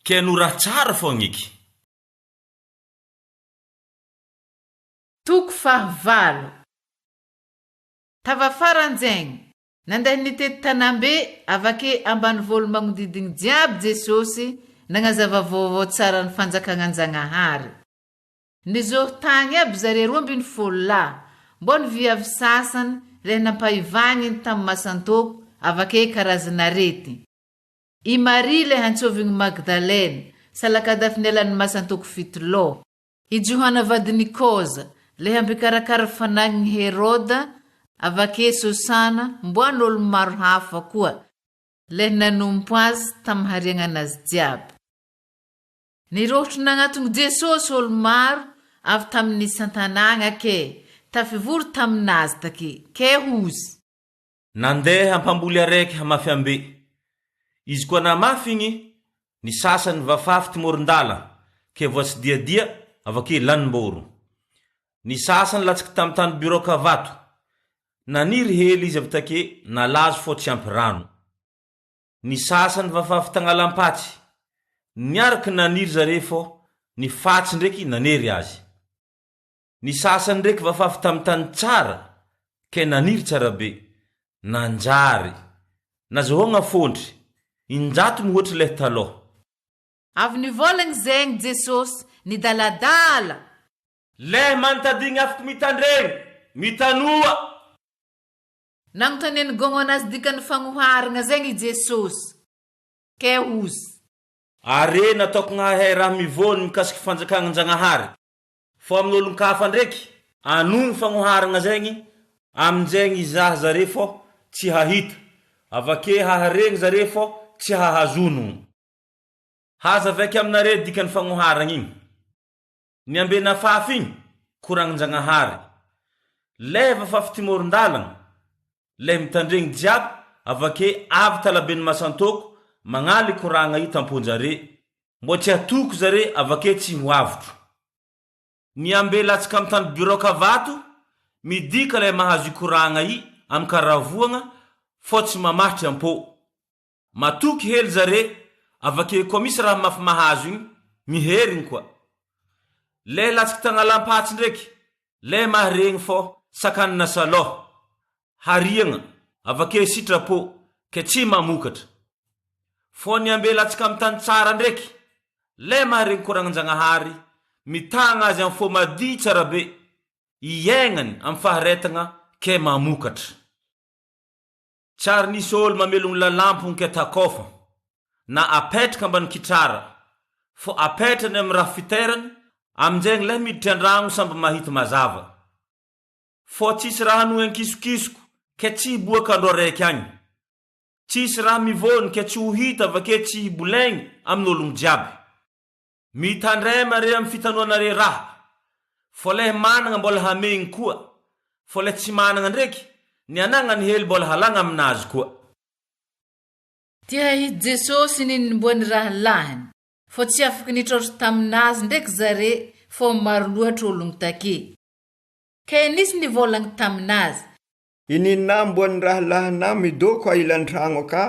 S5: ke no raha tsara fogna eky.
S4: Toko fahavalo. Tavafaran-jegny, nandeha nitety tanàmbe avake ambanivolo magnodidigny jiaby Jesosy nagnazava vaovao tsaran'ny Fanjakagnan-Jagnahary. Nizôro tagny aby zare 12 lahy, mbô ny viavy sasany le nampahivagniny tamy masantôko avake karazan'arety. I Maria le hantsôvigny Magdalena, salakadafy nialan'ny masantôko fito lôha. I Johana vadin'i Koza, le hampikarakara fanagn'i Heroda, avake Sosana, mboan'olo maro hafa koa. Lay nanompo azy tamin'ny hariagnanazy jiaby. Nirohotro nagnatogno Jesosy olo maro avy tamin'ny isan-tanàgna ke tafivory taminazy take, ke hozy.
S5: Nandeha mpamboly araiky hamafy ambe. Izy koa namafy igny, ny sasany vafafy ty moron-dala, ke voatsidiadia, avake lanim-boro. Ny sasany latsaky tamy tany biraoka vato. Naniry hely izy avy take nalazo fô tsy ampy rano. Ny sasany vafafy tagnalam-patsy. Niaraky naniry zare fô ny fatsy ndreky nanery azy. Ny sasany ndreky vafafy tamy tany tsara ke naniry tsara be. Nanjary. Nazahoagna fôntry. Injato mihoatry leh talôha.
S4: Avy nivôlagna zegny Jesosy, nidaladala.
S5: Leh mantadigny afk mitandregny, mitanoa.
S4: Nagnontanian'i Gôgno anazy dikan'ny fagnoharagna zegny i Jesosy, ke hozy.
S5: Are nataoko gnahay raha mivôny mikasiky fanjakagnan-Jagnahary, fô amin'olon-kafa ndreky, anogno fagnoharagna zegny, aminjegny hizaha zare fô tsy hahita, avake haharegny zare fô tsy hahazo onogno. Hazavaiky aminare dikan'ny fagnoharagna igny. Ny ambena afafy igny, koragnin-Jagnahary. Leva afafy ty moron-dalagna, lay mitandregny jiaby avake avy talaben'ny masantôko magnaly koragna i tampon-jare, mbô tsy hatoky zare avake tsy ho avotro. Ny ambe latsaka amy tany biraoka vato, midika lay mahazo i koragna i amin-karavoagna fô tsy mamatry am-pô. Matoky hely zare avake koa misy raha mafy mahazo igny miherigny koa. Le latsiky tagnalam-patsy ndreky le maharegny fô sakanina salôha, hariagna, avake sitrapo ke tsy mamokatra. Fô ny ambe latsaka amy tany tsara ndreky le maharegny koragnan-jagnahary mitagna azy amy fô madiy tsara be iaignany amy faharetagna ke mamokatra. Tsy ary nisy olo mamelogno lalampo nketakofa na apetraka ambany kitrara fô apetrany amy raha fiterany aminjegny lay miditry andragno samby mahita mazava fô tsisy raha anohy ankisokisoko ke tsy hiboaka andro araiky agny tsisy raha mivôny ke tsy ho hita avake tsy hibolegny amin'ologno jiaby. Mitandrema re amy fitanoanare raha, fô leh managna mbola hamegny koa, fô leh tsy managna ndreky, ny anagnany hely mbola halagna aminazy koa.
S4: Tia hahita Jesosy ny nimboan'ny rahalahiny, fô tsy afaky nitrôtro taminazy ndreky zare fô maro loatra ologno take. Ke nisy nivôlagny taminazy.
S8: I ninà mboan'ny rahalahinà midôko ailan-tragno akà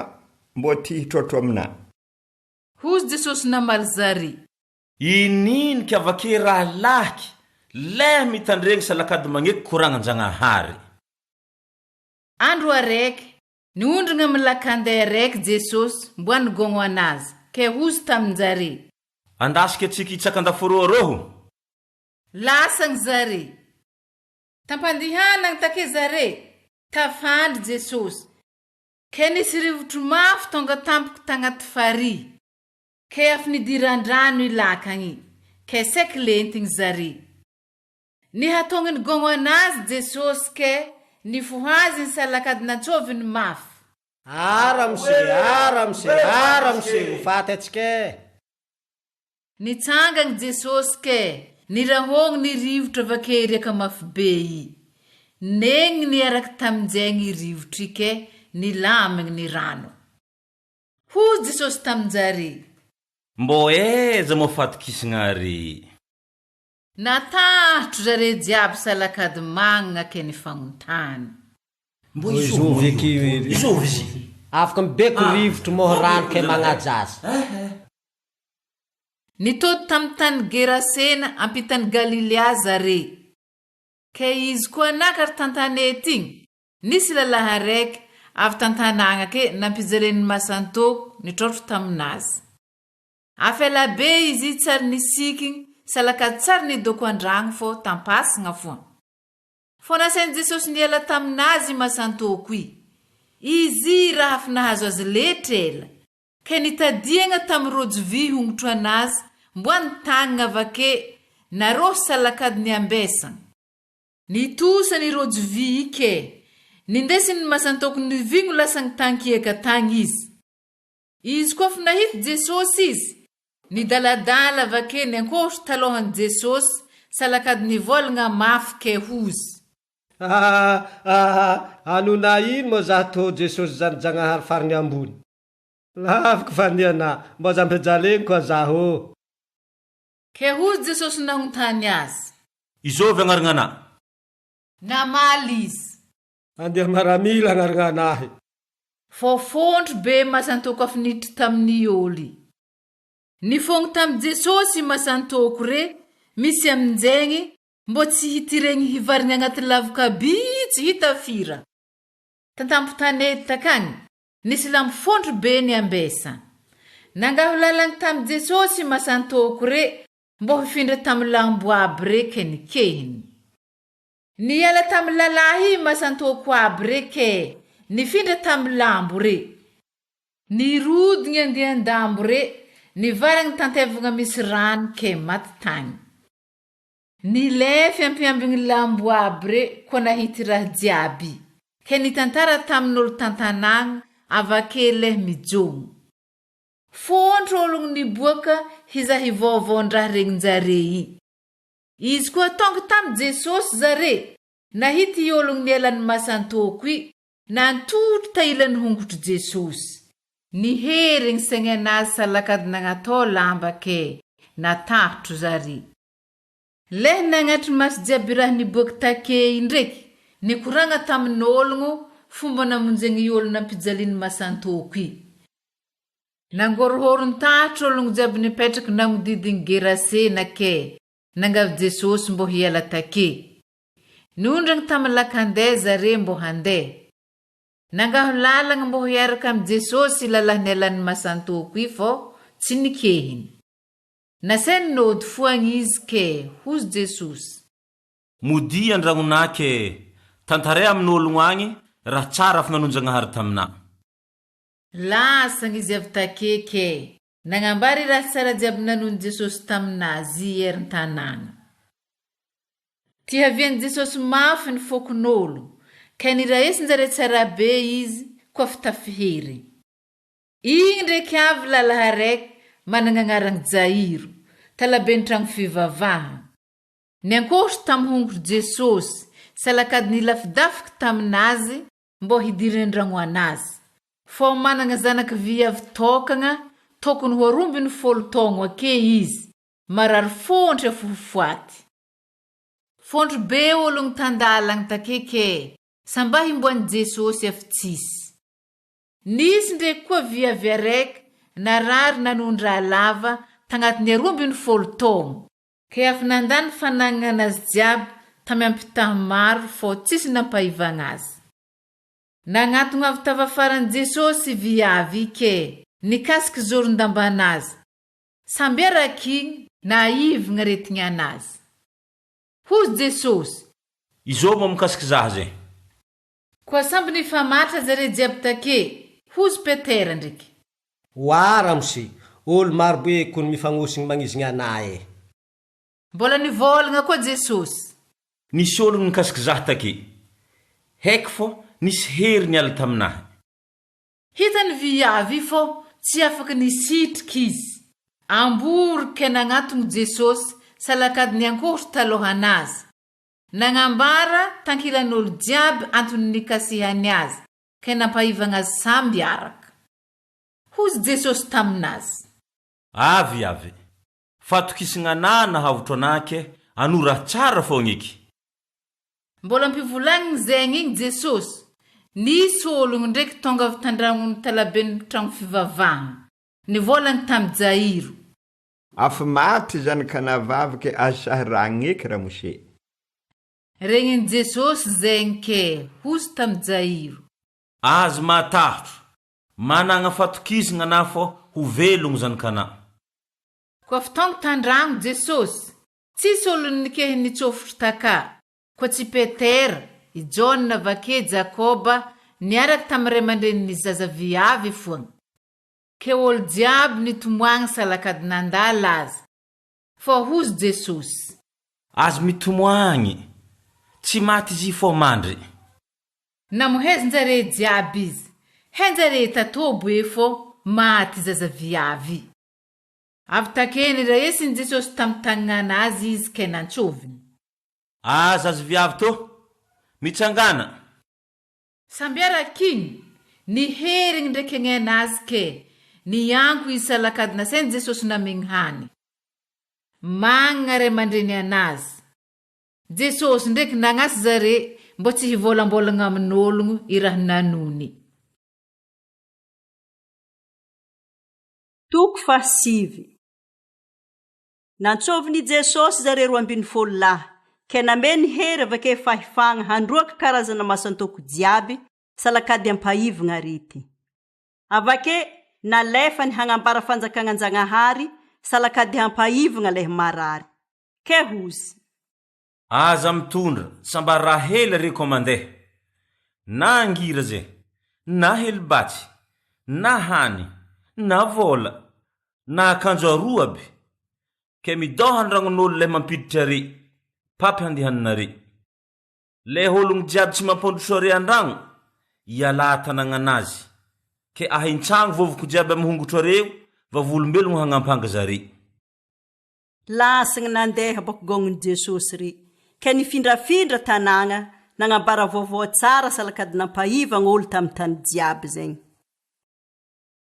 S8: mbô ty hitrôtro aminà.
S4: Hozy Jesosy namaly zare.
S5: Ininiky avake rahalahiky, leh mitandregny salakady magneky koragnan-Jagnahary.
S4: Andro araiky, niondrigna amy lakan-day araiky Jesosy mboa nigôgno anazy, ke hozy tamin-jare.
S5: Andasiky atsiky hitsaka an-daforo arôho.
S4: Lasagny zare. Tampandihanagny take zare, tafandry Jesosy. Ke nisy rivotro mafy tonga tampoky tagnaty farihy, ke afo nidiran-drano i lakagny, ke saiky lentigny zare. Nihatogny nigôgno anazy Jesosy ke nifohaziny salakady nantsôviny mafy.
S2: Ah ramose, ah ramose, ah ramose, ho faty antsika e!
S4: Nitsangagny Jesosy ke nirahogny ny rivotra avake riaka mafy be i. Negny niaraky taminjegny i rivotry i ke nilamigny ny rano. Hoy Jesosy taminjare.
S5: Mbô aiza moa fatokisagna re?
S4: Natahotro zare jiaby salakady magnagna ke nifagnontany.
S2: Mbô izovy eky
S5: Izovy izy.
S2: Afaka mibeko rivotro moho rano ke magnaja azy.
S4: Nitody tamy tany Gerasena ampitan'i Galilia zare. Ke izy koa nakary tan-tanety igny, nisy lalahy araiky avy tan-tanàgna ke nampijalen'ny masantôko nitrôtro taminazy. Afela be izy i tsary nisikigny salakady tsary nidoko an-dragno fô tam-pasagna foa. Fô nasain'i Jesosy niala taminazy i masantôko i. Izy i raha fa nahazo azy letry ela, ke nitadiagna tamy rojo vy hongotro anazy mboa nitagnagna avake narô salakady niambesagna. Nitosa ny rojo vy i ke nindesiny ny masantôko nivigno lasagny tankiaka tagny izy. Izy koa fa nahita Jesosy izy, nidaladala avake niankohotro talohan'i Jesosy salakady nivolagna mafy ke hozy.
S2: Ah ah anona ino moa zah tô Jesosy zany Jagnahary farany ambony. Laviko fa ny anah mba aza ampijalegny koa zah ô.
S4: Ke hozy Jesosy nagnontany azy.
S5: Izôvy agnaragnanà?
S4: Namaly izy.
S2: Andeha maramila agnaragnanahy.
S4: Fô fôntro be masantôko afa niditry tamin'ny ôly. Nifôgno tamy Jesosy i masantôko re, misy aminjegny mbô tsy hitiregny hivarigny agnaty lavoka by tsy hita fira. Tantampo-tanety takagny, nisy lambo fôntro be niambesa. Nangaho lalagny tamy Jesosy i masantôko re mbô hifindra tamy lambo aby re ke nikehiny. Niala tamy lalahy i masantôko aby re ke nifindra tamy lambo re. Nirodigny andian-dambo re, nivarigny tantevagna misy rano ke maty tagny. Nilefy ampiambigny lambo aby re koa nahity raha jiaby, ke nitantara tamin'olo tan-tanàgna avake leh mijogno. Fôntro ologno niboaka hizaha i vaovaon-draha regnin-jare i. Izy koa tonga tamy Jesosy zare, nahita i ologno nialan'ny masantôko i, nantotro ta ilan'ny hongotry Jesosy. Niherigny saigny anazy salakady nagnatô lamba ke natahotro zare. Leh nagnatry maso jiaby raha niboaky take i ndreky, nikoragna tamin'ologno fomba namonjegny i olo nampijalian'ny masantôko i. Nangorohoron-tahotro ologno jiaby nipetraky nagnodidigny Gerasena ke nangavy Jesosy mbô hiala take. Niondragny tamy lakan-deha zare mbô handeha. Nangaho lalagna mbô hiaraka amy Jesosy i lalahy nialan'ny masantôko i fô tsy nikehiny. Nasainy nody foagna izy ke hozy Jesosy.
S5: Modia an-dragnonà ke tantaray amin'ologno agny raha tsara fa nanonjagnahary taminà.
S4: Lasagna izy avy take ke nagnambara i raha tsara jiaby nanoan'i Jesosy taminazy i erin-tanàgna. Tiavian'i Jesosy mafy ny fokon'olo, kay niraesin-jare tsara be izy koa fitafihery. Igny ndraiky avy lalahy araiky managna agnaragna Jairo, talaben-tragno fivavaha. Niankohotro tamy hongotry Jesosy, salakady nilafidafiky taminazy mbô hidiran-dragno anazy. Fô managna zanaky viavy tôkagna tokony ho 12 taogno ake izy, marary fôntry afofoaty. Fôntry be ologno tan-dalagna take ke samba himboan'i Jesosy afy tsisy. Nisy ndraiky koa viavy araiky narary nanondraha lava tagnatin'ny 12 taogno, ke afy nandany fanagnana azy jiaby tamy ampitaha maro fô tsisy nampahivagna azy. Nagnatogno avy tavafaran'i Jesosy viavy ke nikasiky zoron-dambanazy, samby araky igny naivagna aretigny anazy. Hozy Jesosy.
S5: Izô moa mikasiky zaho zay.
S4: Koa samby nifamatra zare jiaby take, hozy Petera ndreky.
S2: Oa ramose, olo maro be kony mifagnosigny magnizigny anah e.
S4: Mbola nivôlagna koa Jesosy.
S5: Nisy olo nikasiky zaho take. Haiko fô nisy hery niala taminahy.
S4: Hitany viavy i fô tsy afaky nisitriky izy. Ambory ke nagnatogno Jesosy salakady niankohotro talôhanazy. Nagnambara tankilan'olo jiaby antony nikasihany azy ke nampahivagna azy samby araka. Hozy Jesosy taminazy.
S5: Avy avy. Fatokisagna anah nahavotro anah ke ano raha tsara foagna eky.
S4: Mbola ampivolagniny zegny igny Jesosy, nisy ologno ndraiky tonga avy tandragnony talaben'ny tragno fivavahagna, nivolagny tamy Jairo.
S8: Afy maty zanakanavavy ke azo sahiragny eky ramose.
S4: Regnin'i Jesosy zegny ke hozy tamy Jairo.
S5: Azo matahotro, managna fatokisagna anah fô ho velogno zanakanah.
S4: Koa fa tonga tandragno Jesosy, tsisy olo nikehy nitsofotro taka, koa tsy Petera, i Jaona avake Jakoba niaraky tamy ray aman-drenin'ny zaza viavy foagna. Ke olo jiaby nitomoagny salakady nandala azy. Fô hozy Jesosy.
S5: Azy mitomoagny, tsy maty izy fô mandry.
S4: Namohezin-jare jiaby izy. Henjare tatobo e fô. maty zaza viavy. Avy take niraesin'i Jesosy tamy tagnana azy izy ke nantsoviny.
S5: Ah zaza viavy tô! Mitsangàna!
S4: Samby arak'igny, niherigny ndraiky agnena azy ke nianko izy salakady nasain'i Jesosy namegny hany. Magnana ray aman-dreny anazy. Jesosy ndraiky nagnasy zare mbô tsy hivôlambôlagna amin'ôlogno i raha nanony.
S1: Toko fahasivy. Nantsovin' i Jesosy zare 12 lahy, ke nameny hery avake fahefagna handroaka karazana masan-toko jiaby salakady ampahivagna arety. Avake, nalefany hagnambara fanjakagnan-Jagnahary salakady hampahivagna lehy marary. Ke hozy.
S5: Aza mitondra samba raha hely re ko mandeha, na angira ze, na helibatsy, na hany, na vola, na akanjo aroa aby, ke midôha andragnon'olo lay mampiditra are, papy handehananare. Le ologno jiaby tsy mampandroso are andragno, ialà tanagnanazy, ke ahintsagno vovoko jiaby amy hongotro areo, vavolombelogno hagnampanga zare.
S1: Lasagny nandeha bôka gôgnon'i Jesosy re, ke nifindrafindra tanàgna, nagnambara vaovao tsara salakady nampahivagna olo tamy tany jiaby zegny.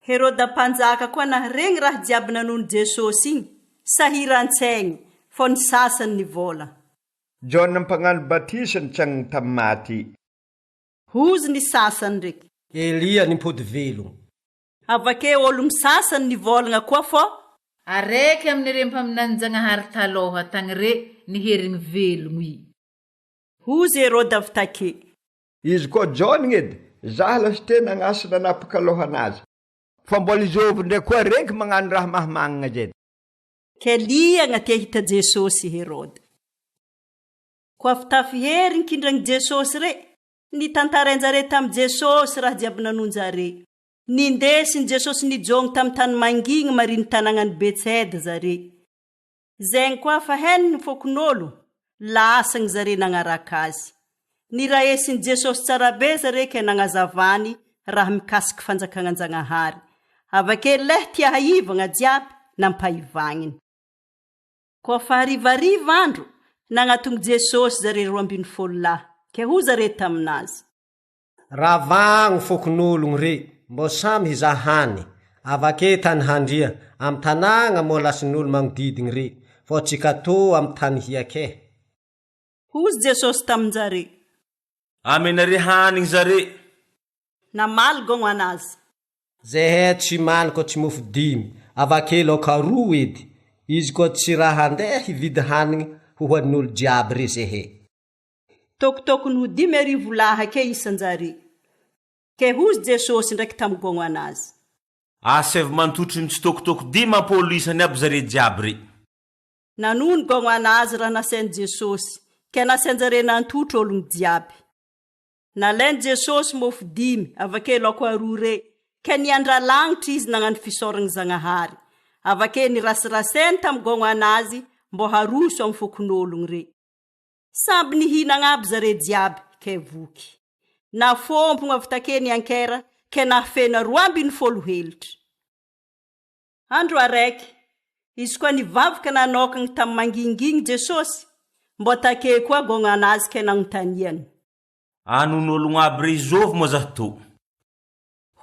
S1: Heroda mpanjaka koa naharegny raha jiaby nanono Jesosy igny, sahiran-tsaigny, fô ny sasany nivôla.
S8: Jaona mpagnano batisa nitsangana tamin'ny maty.
S1: Hozy ny sasany ndraiky.
S2: Elia nimpody velogno.
S1: Avake ôlogno sasany nivôlagna koa fô.
S4: Araiky amin'ireo mpaminanin-Jagnahary talôha tagny re niherigny velogno i.
S1: Hozy Heroda avy take.
S8: Izy koa Jaona edy, zah lasite nagnasa nanapaka lohanazy. Fa mbola izôvy ndray koa renky magnano raha mahamangna zay.
S1: Ke liagna te hahita Jesosy Heroda. Koa fitafy hery nikindragn'i Jesosy re, nitantarain-jare tamy Jesosy raha jiaby nanonjare. Nindesin'i Jesosy nijogno tamy tany mangigny mariny tanagnan'i Betsaida zare. Zegny koa fa henony ny fokon'olo, lasagny zare nagnaraka azy. Nirahesin'i Jesosy tsara be zare ke nagnazavany raha mikasiky fanjakagnan-Jagnahary. Avake leh tia haivagna jiaby nampaivagniny. Koa fa harivariva andro, nagnatogny Jesosy zare 12 lahy, ke hoy zare taminazy.
S2: Ravagno fokonologno re, mbô samy hizaha hany, avake tany handria, amy tanàgna moa lasin'olo magnodidigny re, fô tsy katô amy tany hiake.
S1: Hozy Jesosy tamin-jare.
S5: Amenare hanigny zare.
S1: Namaly gôgno anazy.
S2: Zehe tsy many kô tsy mofo dimy, avake laoka roa edy, izy koa tsy raha handeha hividy hanigny ho hoanin'olo jiaby re zehe.
S1: Tokotokony ho 5000 lahy ake isan-jare. Ke hozy Jesosy ndraiky tamy gôgno anazy.
S5: Asaivo mantotry mitsitokotoko 50 isany aby zare jiaby re.
S1: Nanono gôgno anazy raha nasain'i Jesosy, ke nasain-jare nantotry ologno jiaby. Nalain'i Jesosy mofo dimy, avake laoko aroa re, ke niandra lagnitry izy nagnano fisaoragna Zagnahary. Avake nirasiraseny tamy gôgno anazy mbô haroso amy fokon'ologno re. Samby nihinagna aby zare jiaby, ke voky. Nafompogno avy take ny ankera, ke nahafeno 12 helitry. Andro araiky, izy koa nivavaka nanokagny tamy mangingigny Jesosy, mbô take koa gôgno anazy ke nagnontaniany.
S5: Anon'ologno aby re izôvy moa zah tô.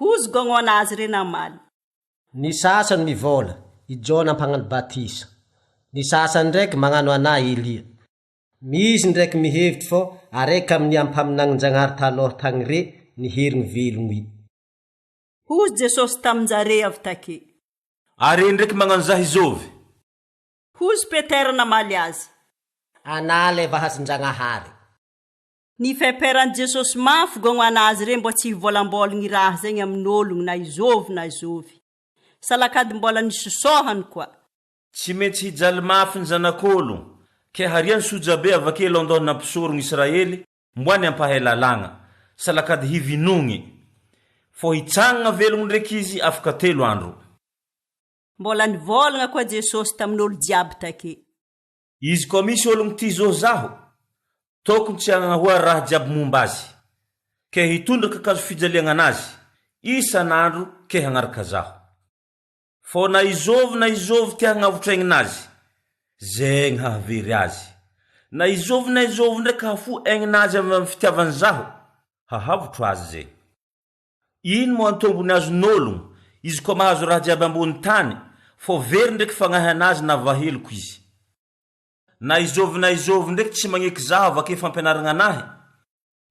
S1: Hozy gôgno anazy re namaly.
S2: Ny sasany mivôla, i Jaona mpagnano batisa. Ny sasany ndraiky magnano anà Elia. Misy ndraiky mihevitry fô araiky amin'ny ampaminagnin-Jagnahary talôha tagny re niherigny velogno i.
S1: Hozy Jesosy tamin-jare avy take.
S5: Are ndraiky magnano zah izôvy.
S1: Hozy Petera namaly azy.
S2: Anà lay vahasin-Jagnahary.
S1: Nifemperan'i Jesosy mafy gôgno anazy re mbô tsy hivôlambôlagny raha zegny amin'ologno na izôvy na izôvy. Salakady mbola nisosôhany koa.
S5: Tsy maintsy hijaly mafy ny Zanak'olo, ke hariany sojabe avake London nampisorogno Israely mboany ampahay lalàgna, salakady hivinogny. Fô hitsangagna velogno ndraiky izy afaka telo andro.
S1: Mbola nivôlagna koa Jesosy tamin'olo jiaby take.
S5: Izy koa misy ologno tia zo zaho, tokony tsy hagnahoa raha jiaby momba azy, ke hitondra kakazo fijaliagna anazy. Isan'andro ke hagnaraka zaho. Fô na izôvy na izôvy te hagnavotra aigninazy, zegny hahavery azy. Na izôvy na izôvy ndraiky hahafoy aigninazy avy amy fitiavany zaho, hahavotro azy zegny. Ino moa antombony azon'ôlogno, izy koa mahazo raha jiaby ambony tany, fô very ndraiky fagnahy anazy na vaheloko izy. Na izôvy na izôvy ndraiky tsy magneky zaho avake fampianaragna anahy,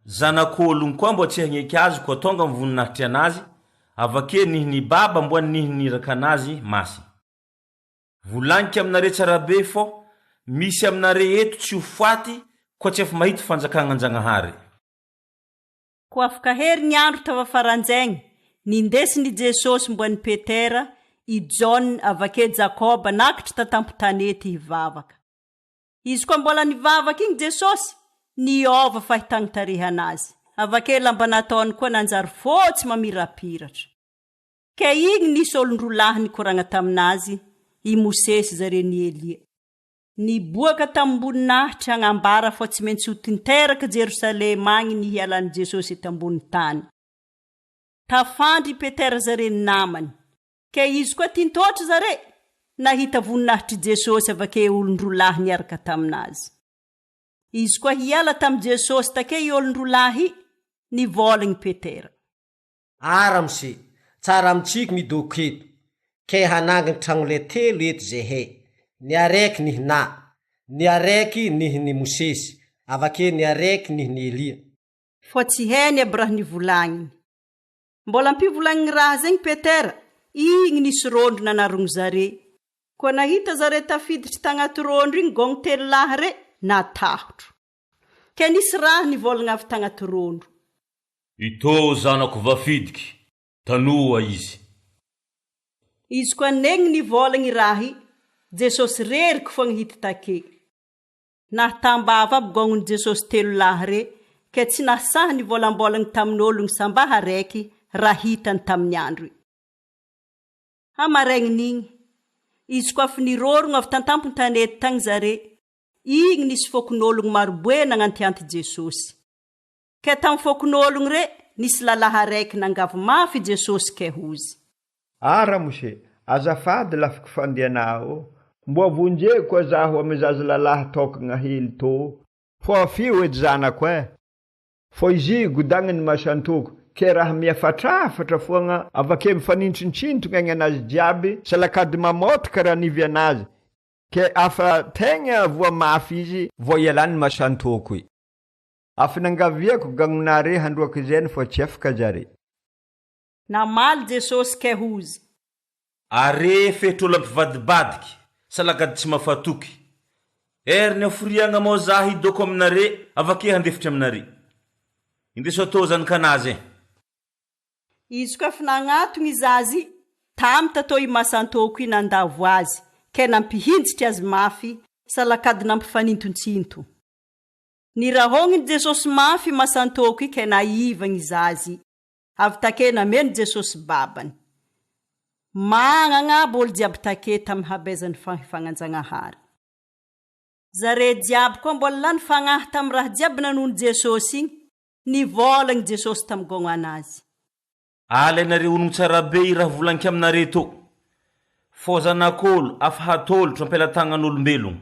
S5: Zanak'ologno koa mboa tsy hagneky azy koa tonga amy voninahitry anazy, avake nihy ny Baba mboa nihy ny iraka anazy masy. Volagniko aminare tsarabe fô misy aminare eto tsy ho faty koa tsy efa mahity fanjakagnan-Jagnahary.
S1: Koa afaka hery ny andro tavafaranjegny, nindesin' i Jesosy mboa ny Petera, i Jaona, avake Jakoba nakitry tatampo-tanety hivavaka. Izy koa mbola nivavaka igny Jesosy, niova fahitagny-tarehana Azy. Avake lamba nataony koa nanjary fotsy mamirapiratra. Ke igny nisy olon-droa lahy nikoragna taminazy, i Mosesy zare ny Elia. Niboaka tamim-boninahitry hagnambara fô tsy maintsy ho tinteraka Jerosalema agny ny hialan'i Jesosy eto ambony tany. Tafandry i Petera zare ny namany. Ke izy koa tintoatra zare, nahita voninahitr'i Jesosy avake olon-droa lahy niaraka taminazy. Izy koa hiala tamy Jesosy take i olon-droa lahy i, nivôlagny Petera.
S2: A ramose, tsara amintsika midoko eto, ke hanangany tragnolay telo eto zehe, ny araiky nihy na, ny araiky nihy ny Mosesy, avake ny araiky nihy ny Elia.
S1: Fô tsy hainy aby raha nivolagniny. Mbola ampivolagny raha zegny Petera, igny nisy rôndro nanarogno zare. Koa nahita zare tafiditry tagnaty rôndro igny gôgno telo lahy re, natahotro. Ke nisy raha nivôlagna avy tagnaty rôndro.
S5: Itô zanako vafidiky, tanoa izy.
S1: Izy koa negny nivôlagny raha i, Jesosy reriky fogna hita take. Nahatambava aby gôgnon'i Jesosy telo lahy re, ke tsy nahasahy nivôlambôlagny tamin'ôlogno sambaha araiky raha hitany tamin'ny andro i. Hamaregniny igny, izy koa fa nirôrogno avy tan-tampon-tanety tagny zare, igny nisy fôkon'ôlogno maroboe nagnantianty Jesosy. Ke tamy fôkon'ôlogno re, nisy lalahy araiky nangavy mafy i Jesosy ke hozy.
S8: Ah ramose, azafady lafiko fandehanà ô, mboa vonjeo koa zaho amy zaza lalahy tokagna hely tô. Fô afio edy zanako eh! Fô izy godagny ny masantoko, ke raha mihafatrafatra foagna avake mifanintontsintogna egny anazy jiaby, salakady mamôtaka raha nivy anazy, ke afa tegna voa mafy izy vao ialany masantoko i. Afa nangaviako gagnonare handroaky zeny fô tsy afaka zare.
S1: Namaly Jesosy kay hozy.
S5: Are fetr'olo ampivadibadiky, salakady tsy mafatoky. Er ny aforiagna mao za hidoko aminare avake handefitry aminare. Indeso atao zany kanazy eh.
S1: Izy koa efa nagnatogny izy azy tamy tatô i masantôko i nandavo azy kay nampihinjitry azy mafy salakady nampifanintontsinto. Nirahôgniny Jesosy mafy i masantôko i kay naivagny izy azy. Avy take nameno Jesosy babany. Magnagna aby olo jiaby take tamy habezany fahefagnanjagnahary. Zare jiaby koa mbola lany fagnahy tamy raha jiaby nanono Jesosy igny, nivôlagny Jesosy tamy gôgno anazy.
S5: Alainareo onogno tsara be i raha volaniko aminare tô, fô Zanak'olo afa hatolotro am-pelatagnan'olombelogno.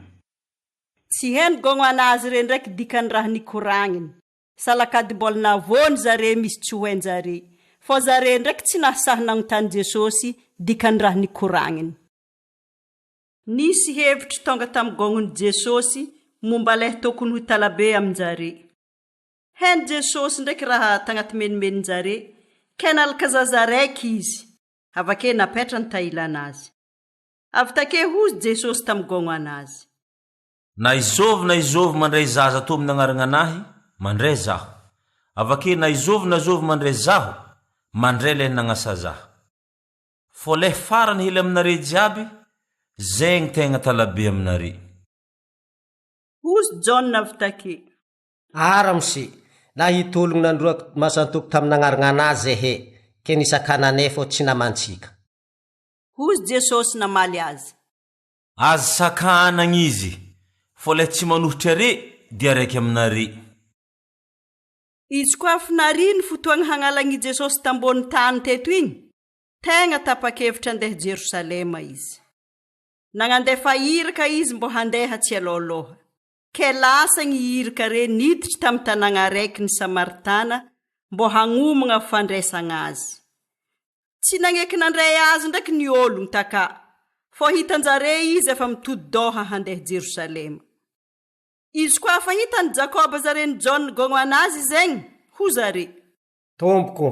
S1: Tsy heno gôgno anazy re ndraiky dikany raha nikoragniny. Salakady mbola navoany zare misy tsy ho hain-jare. Fô zare ndraiky tsy nahasahy nagnontany Jesosy dikan'ny raha nikoragniny. Nisy hevitry tonga tamy gôgnon'i Jesosy momba leh tokony ho talabe amin-jare. Hain'i Jesosy ndraiky raha tagnaty menimenin-jare, kay nalaka zaza raiky Izy, avake napetrany tailanazy. Avy take hozy Jesosy tamy gôgno anazy.
S5: Na izôvy na izôvy mandray zaza tô amin'ny agnaragnanahy, mandray zaho. Avake na izôvy na zôvy mandray zaho, mandray lay nagnasa zaho. Fô lay farany hely aminare jiaby, zegny tegna talabe aminare.
S1: Hozy Jaona avy take.
S2: Ah ramose, na hitologno nandroako masantoko tamin'agnaragnanahy zehe, ke nisakananay fô tsy namantsika.
S1: Hozy Jesosy namaly azy.
S5: Aza sakanagna izy, fô lay tsy manohitry are dia araiky aminare.
S1: Izy koa avy narihy ny fotoagna hagnalagna i Jesosy tambony tany teto igny, tegna tapa-kevitra handeha Jerosalema izy. Nagnandefa iraka izy mbô handeha tsy alôhalôha. Ke lasa gny iraka re niditry tamy tanàgna araiky ny Samaritana mbô hagnomagna fandraisagna azy. Tsy nagneky nandray azy ndraiky ny ôlogno takà, fô hitan-jare izy efa mitodi-dôha handeha Jerosalema. Izy koa afa hitan'i Jakoba zare ny Jaona gôgno anazy zegny, ho zare.
S2: Tompoko,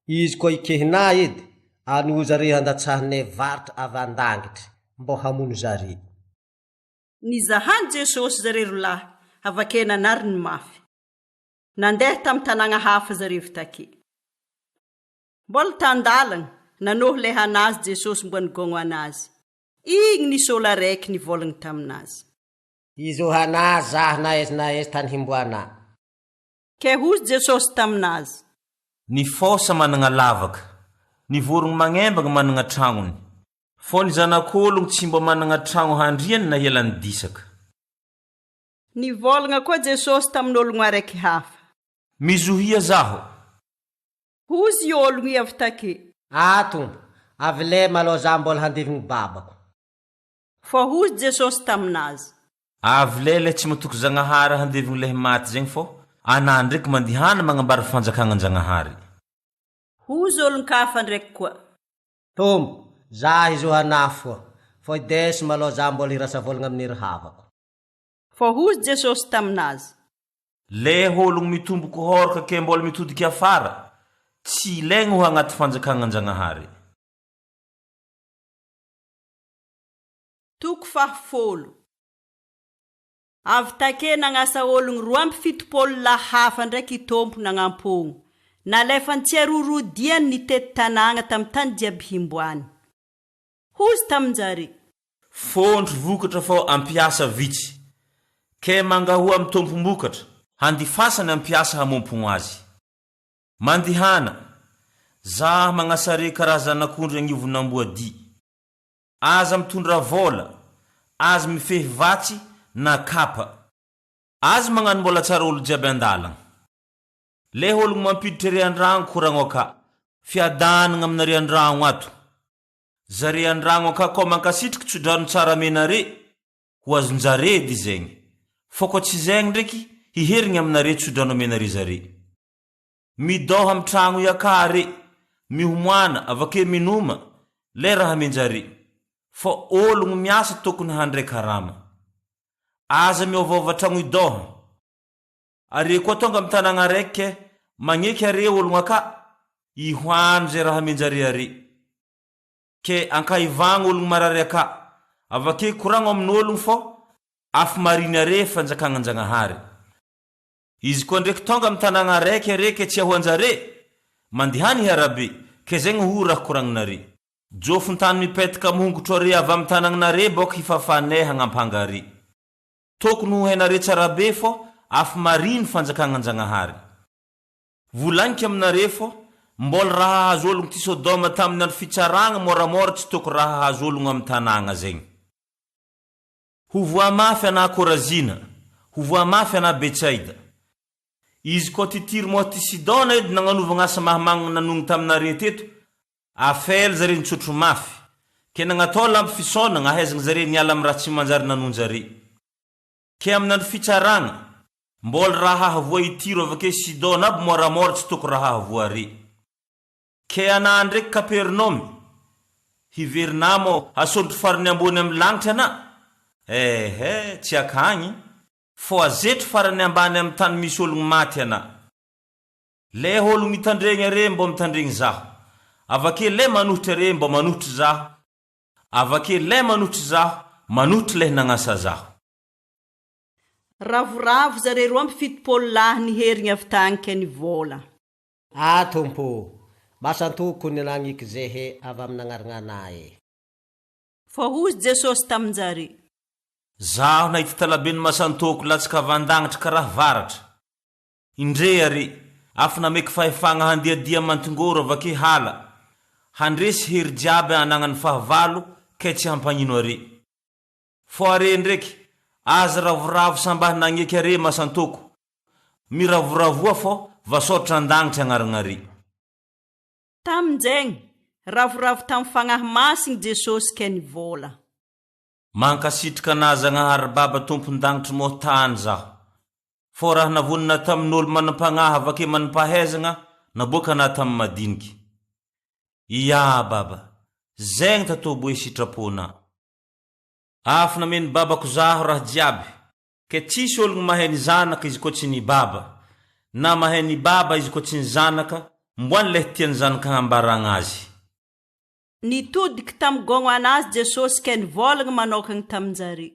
S2: izy koa ikehinà edy, anoho zare handatsahanay varitra avy an-dangitry, mbô hamono zare.
S1: Nizahan'i Jesosy zare rolahy, avake nanariny mafy. Nandeha tamy tanàgna hafa zare avy take. Mbola tan-dalagna, nanohy leha anazy Jesosy mboa nigôgno anazy. Igny nisy olo araiky nivôlagna taminazy.
S2: Izohanà zaho na aiza na aiza tany himboanà.
S1: Ke hozy Jesosy taminazy.
S5: Ny fôsa managna lavaka, ny vorogno magnembagna managna tragnony, fô ny Zanak'ôlogno tsy mbô managna tragno handriany na hialany disaka.
S1: Nivôlagna koa Jesosy tamin'ôlogno araiky hafa.
S5: Mizohia zaho.
S1: Hozy i ôlogno i avy take.
S2: Ah Tompo, avy lema alôha zaho mbôla handevigny babako.
S1: Fô hozy Jesosy taminazy.
S5: Avy lay lay tsy matoky Zagnahary handevigny lay maty zegny fô anah ndreky mandihana magnambara fanjakagnan-Jagnahary.
S1: Hozy olon-kafa ndraiky koa.
S2: Tompo, zah izo anah foa, fô i Des malôha zah mbôla hirasa vôlagna amin'ny ry havako.
S1: Fô hozy Jesosy taminazy.
S5: Lay ôlogno mitomboko hôraka ke mbôla mitodiky afara, tsy ilaigny ho agnaty fanjakagnan-Jagnahary.
S1: Toko fahafolo. Avy take nagnasa ologno 72 lahy hafa ndraiky i Tompo nagnampogno. Nalefany tsiaroroa diany nitety tanàgna tamy tany jiaby himboany. Hozy tamin-jare.
S5: Fôntry vokatra fô ampiasa vitsy. Ke mangahoa amy tompom-bokatra, handifasany ampiasa hamompogno azy. Mandihana, zah magnasare karazan'akondro agnivon'amboadia. Aza mitondra vôla, aza mifehy vatsy na kapa. Aza magnano mbola tsara olo jiaby an-dalagna. Le ologno mampiditra re an-dragno koragno aka, fiadanagna aminare an-dragno ato. Zare an-dragno aka koa mankasitriky tso-drano tsara amenare, ho azon-jare edy zegny. Fô koa tsy zegny ndreky, hiherigny aminare tso-drano amenare zare. Midôha amy tragno i aka re, mihomoana, avake minoma, le raha amen-jare. Fô ologno miasa tokony handray karama. Aza miôvaôva tragno idôha. Are koa tonga amy tanàgna araiky ke magneky are ologno aka, ihoano ze raha amen-jare are. Ke ankaivagno ologno marary aka, avake koragno amin'ologno fô afo mariny are fanjakagnan-Jagnahary. Izy koa ndreky tonga amy tanàgna araiky are ke tsy ahoan-jare, mandehana i arabe, ke zegny ho raha koragninare. Jofon-tany mipetaka amy hongotro are avy amy tanàgnanare bôka hifafanay hagnampanga are. Tokony ho hainare tsara be fô afo mariny fanjakagnan-Jagnahary. Volagniko aminare fô, mbôla raha hahazo ologno ty Sodoma taminy andro fitsaragna môramôra tsy toko raha hahazo ologno amy tanàgna zegny. Ho voa mafy anà Korazina, ho voa mafy anà Betsaida. Izy koa ty Tyr moa ty Sidona edy nagnanovagna asa mahamagna nanogno taminare teto, afel zare nitsotro mafy, ke nagnatao lampy fisaonagna ahaizagna zare niala amy raha tsy manjary nanonjare. Ke aminy andro fitsaragna, mbola raha hahavoa i Tyro avake Sidona aby moramora tsy toko raha hahavoa are. Ke anà ndreky Kapernaomy, hiverina amo hasondro farany ambony amy lagnitry anà? Ehe, tsy akagny, fô azetry farany ambany amy tany misy ologno maty anà. Le ologno mitandregny are mbô mitandregny zaho, avake le manohitry are mbô manohitry zaho, avake le manohitry zaho manohitry le nagnasa zaho.
S1: Ravoravo zare 72 lahy niherigny avy tagny ke nivola.
S2: Ah Tompo ô, masantoko ny nagniky zehe avy amy nagnarignanà e.
S1: Fa hozy Jesosy tamin-jare.
S5: Zaho nahita talaben'ny masantoko latsaka avy an-dagnitry karaha varatra. Indre are, afo nameky fahefagna handiadia aman-tingoro avake hala, handresy hery jiaby anagnan'ny fahavalo kay tsy hampagnino are. Fô are ndreky, aza ravoravo sambahy nagneky are masantoko, Miravoravoa fô Vasaotra an-dagnitry agnaragnare.
S1: Tamin'izegny, ravoravo tamin'ny Fagnahy Masigny Jesosy ke nivôla.
S5: Mankasitraka anà Zagnahary Baba Tompon-dagnitry moa tany zaho. Fô raha navonona tamin'olo manam-pagnahy avake manam-pahaizagna naboaka anà tamin'ny madiniky. Ia Baba, zegny tatôboe sitrapônà. Afo nameno babako zaho raha jiaby, ke tsisy ologno mahay ny zanaka izy koa tsy ny baba, na mahay ny baba izy koa tsy ny zanaka, mboany leh tiany zanaka hagnambaragna azy.
S1: Nitodiky tamy gôgno anazy Jesosy ke nivôlagna manôkagna tamin-jare.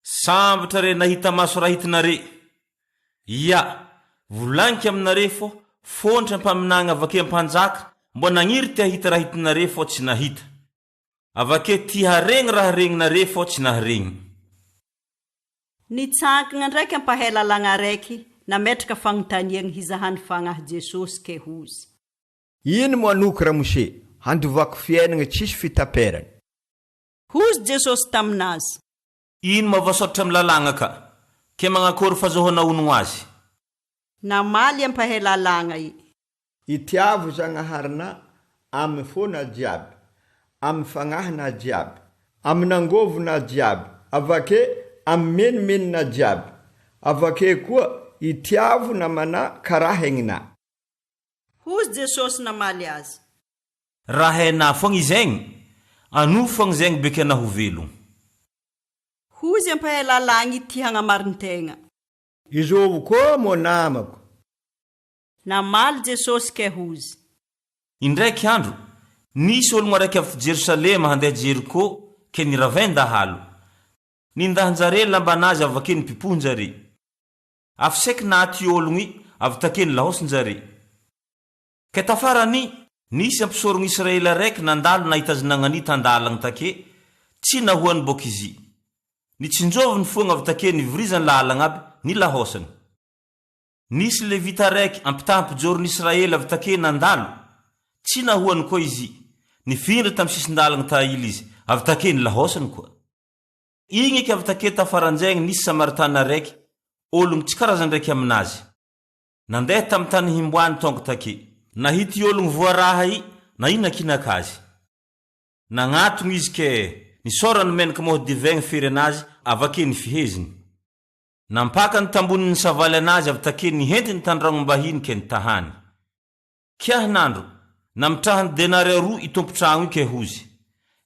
S5: Sambatra re nahita maso raha hitinare. Ia, volagniko aminare fô, fôntry ampaminagny avake ampanjaka, mbô nagniry te hahita raha hitinare fô tsy nahita. Avake ty haregny raha regninare fô tsy naharegny.
S1: Nitsangagna ndraiky ampahay lalagna araiky nametraka fagnontaniagna hizahany fagnahy Jesosy ke hozy.
S8: Ino moa anoky ramose handovako fiainagna tsisy fitaperana?
S1: Hozy Jesosy taminazy.
S5: Ino ma voasoratra amy lalàgna ka? Ke magnakôry fazahoana onogno azy?
S1: Namaly ampahay lalàgna i.
S8: Itiavo Zagnaharinà amy fo-na jiaby, amy fagnahy-na jiaby, amin'angôvo-na jiaby, avake amy menimenina jiaby, avake koa itiavo namanà karaha egninà.
S1: Hozy Jesosy namaly azy.
S5: Raha hainà foagna izegny, anovo foagna zegny beky anà ho velogno.
S1: Hozy ampahay lalàgna ity hagnamarin-tegna.
S8: Izôvo koa moa namako.
S1: Namaly Jesosy kay hozy.
S5: Indraiky andro, nisy ologno araiky avy Jerosalema handeha Jeriko ke niravain-dahalo. Nindahin-jare lambanazy avake nipipohin-jare. Avy saiky naty i ologno i, avy take nilahosin-jare. Ke tafarany, nisy ampisorogno Israely araiky nandalo nahita azy nagnania tan-dalagny take, tsy nahoany boka izy. Nitsinjoviny foagna avy take nivirizany lalagna aby, nilahosany. Nisy Levita araiky ampitaha mpijoron'Israely avy take nandalo, tsy nahoany koa izy. Nifindra tamy sisin-dalagny taila izy, avy take nilahosany koa. Igny eky avy take tafaranjegny nisy Samaritana araiky, ologno tsy karazany raiky aminazy. Nandeha tamy tany himboany tonga take. Nahita i ologno voaraha i, nahinakinaka azy. Nagnatogno izy ke nisaorany menaka moho divaigny fery anazy avake nifiheziny. Nampakany tamboniny ny savaly anazy avy take nihentiny tandragnom-bahiny ke nitahany. Kiahy nandro, namitrahany denaria roa i tompon-tragno i ke hozy.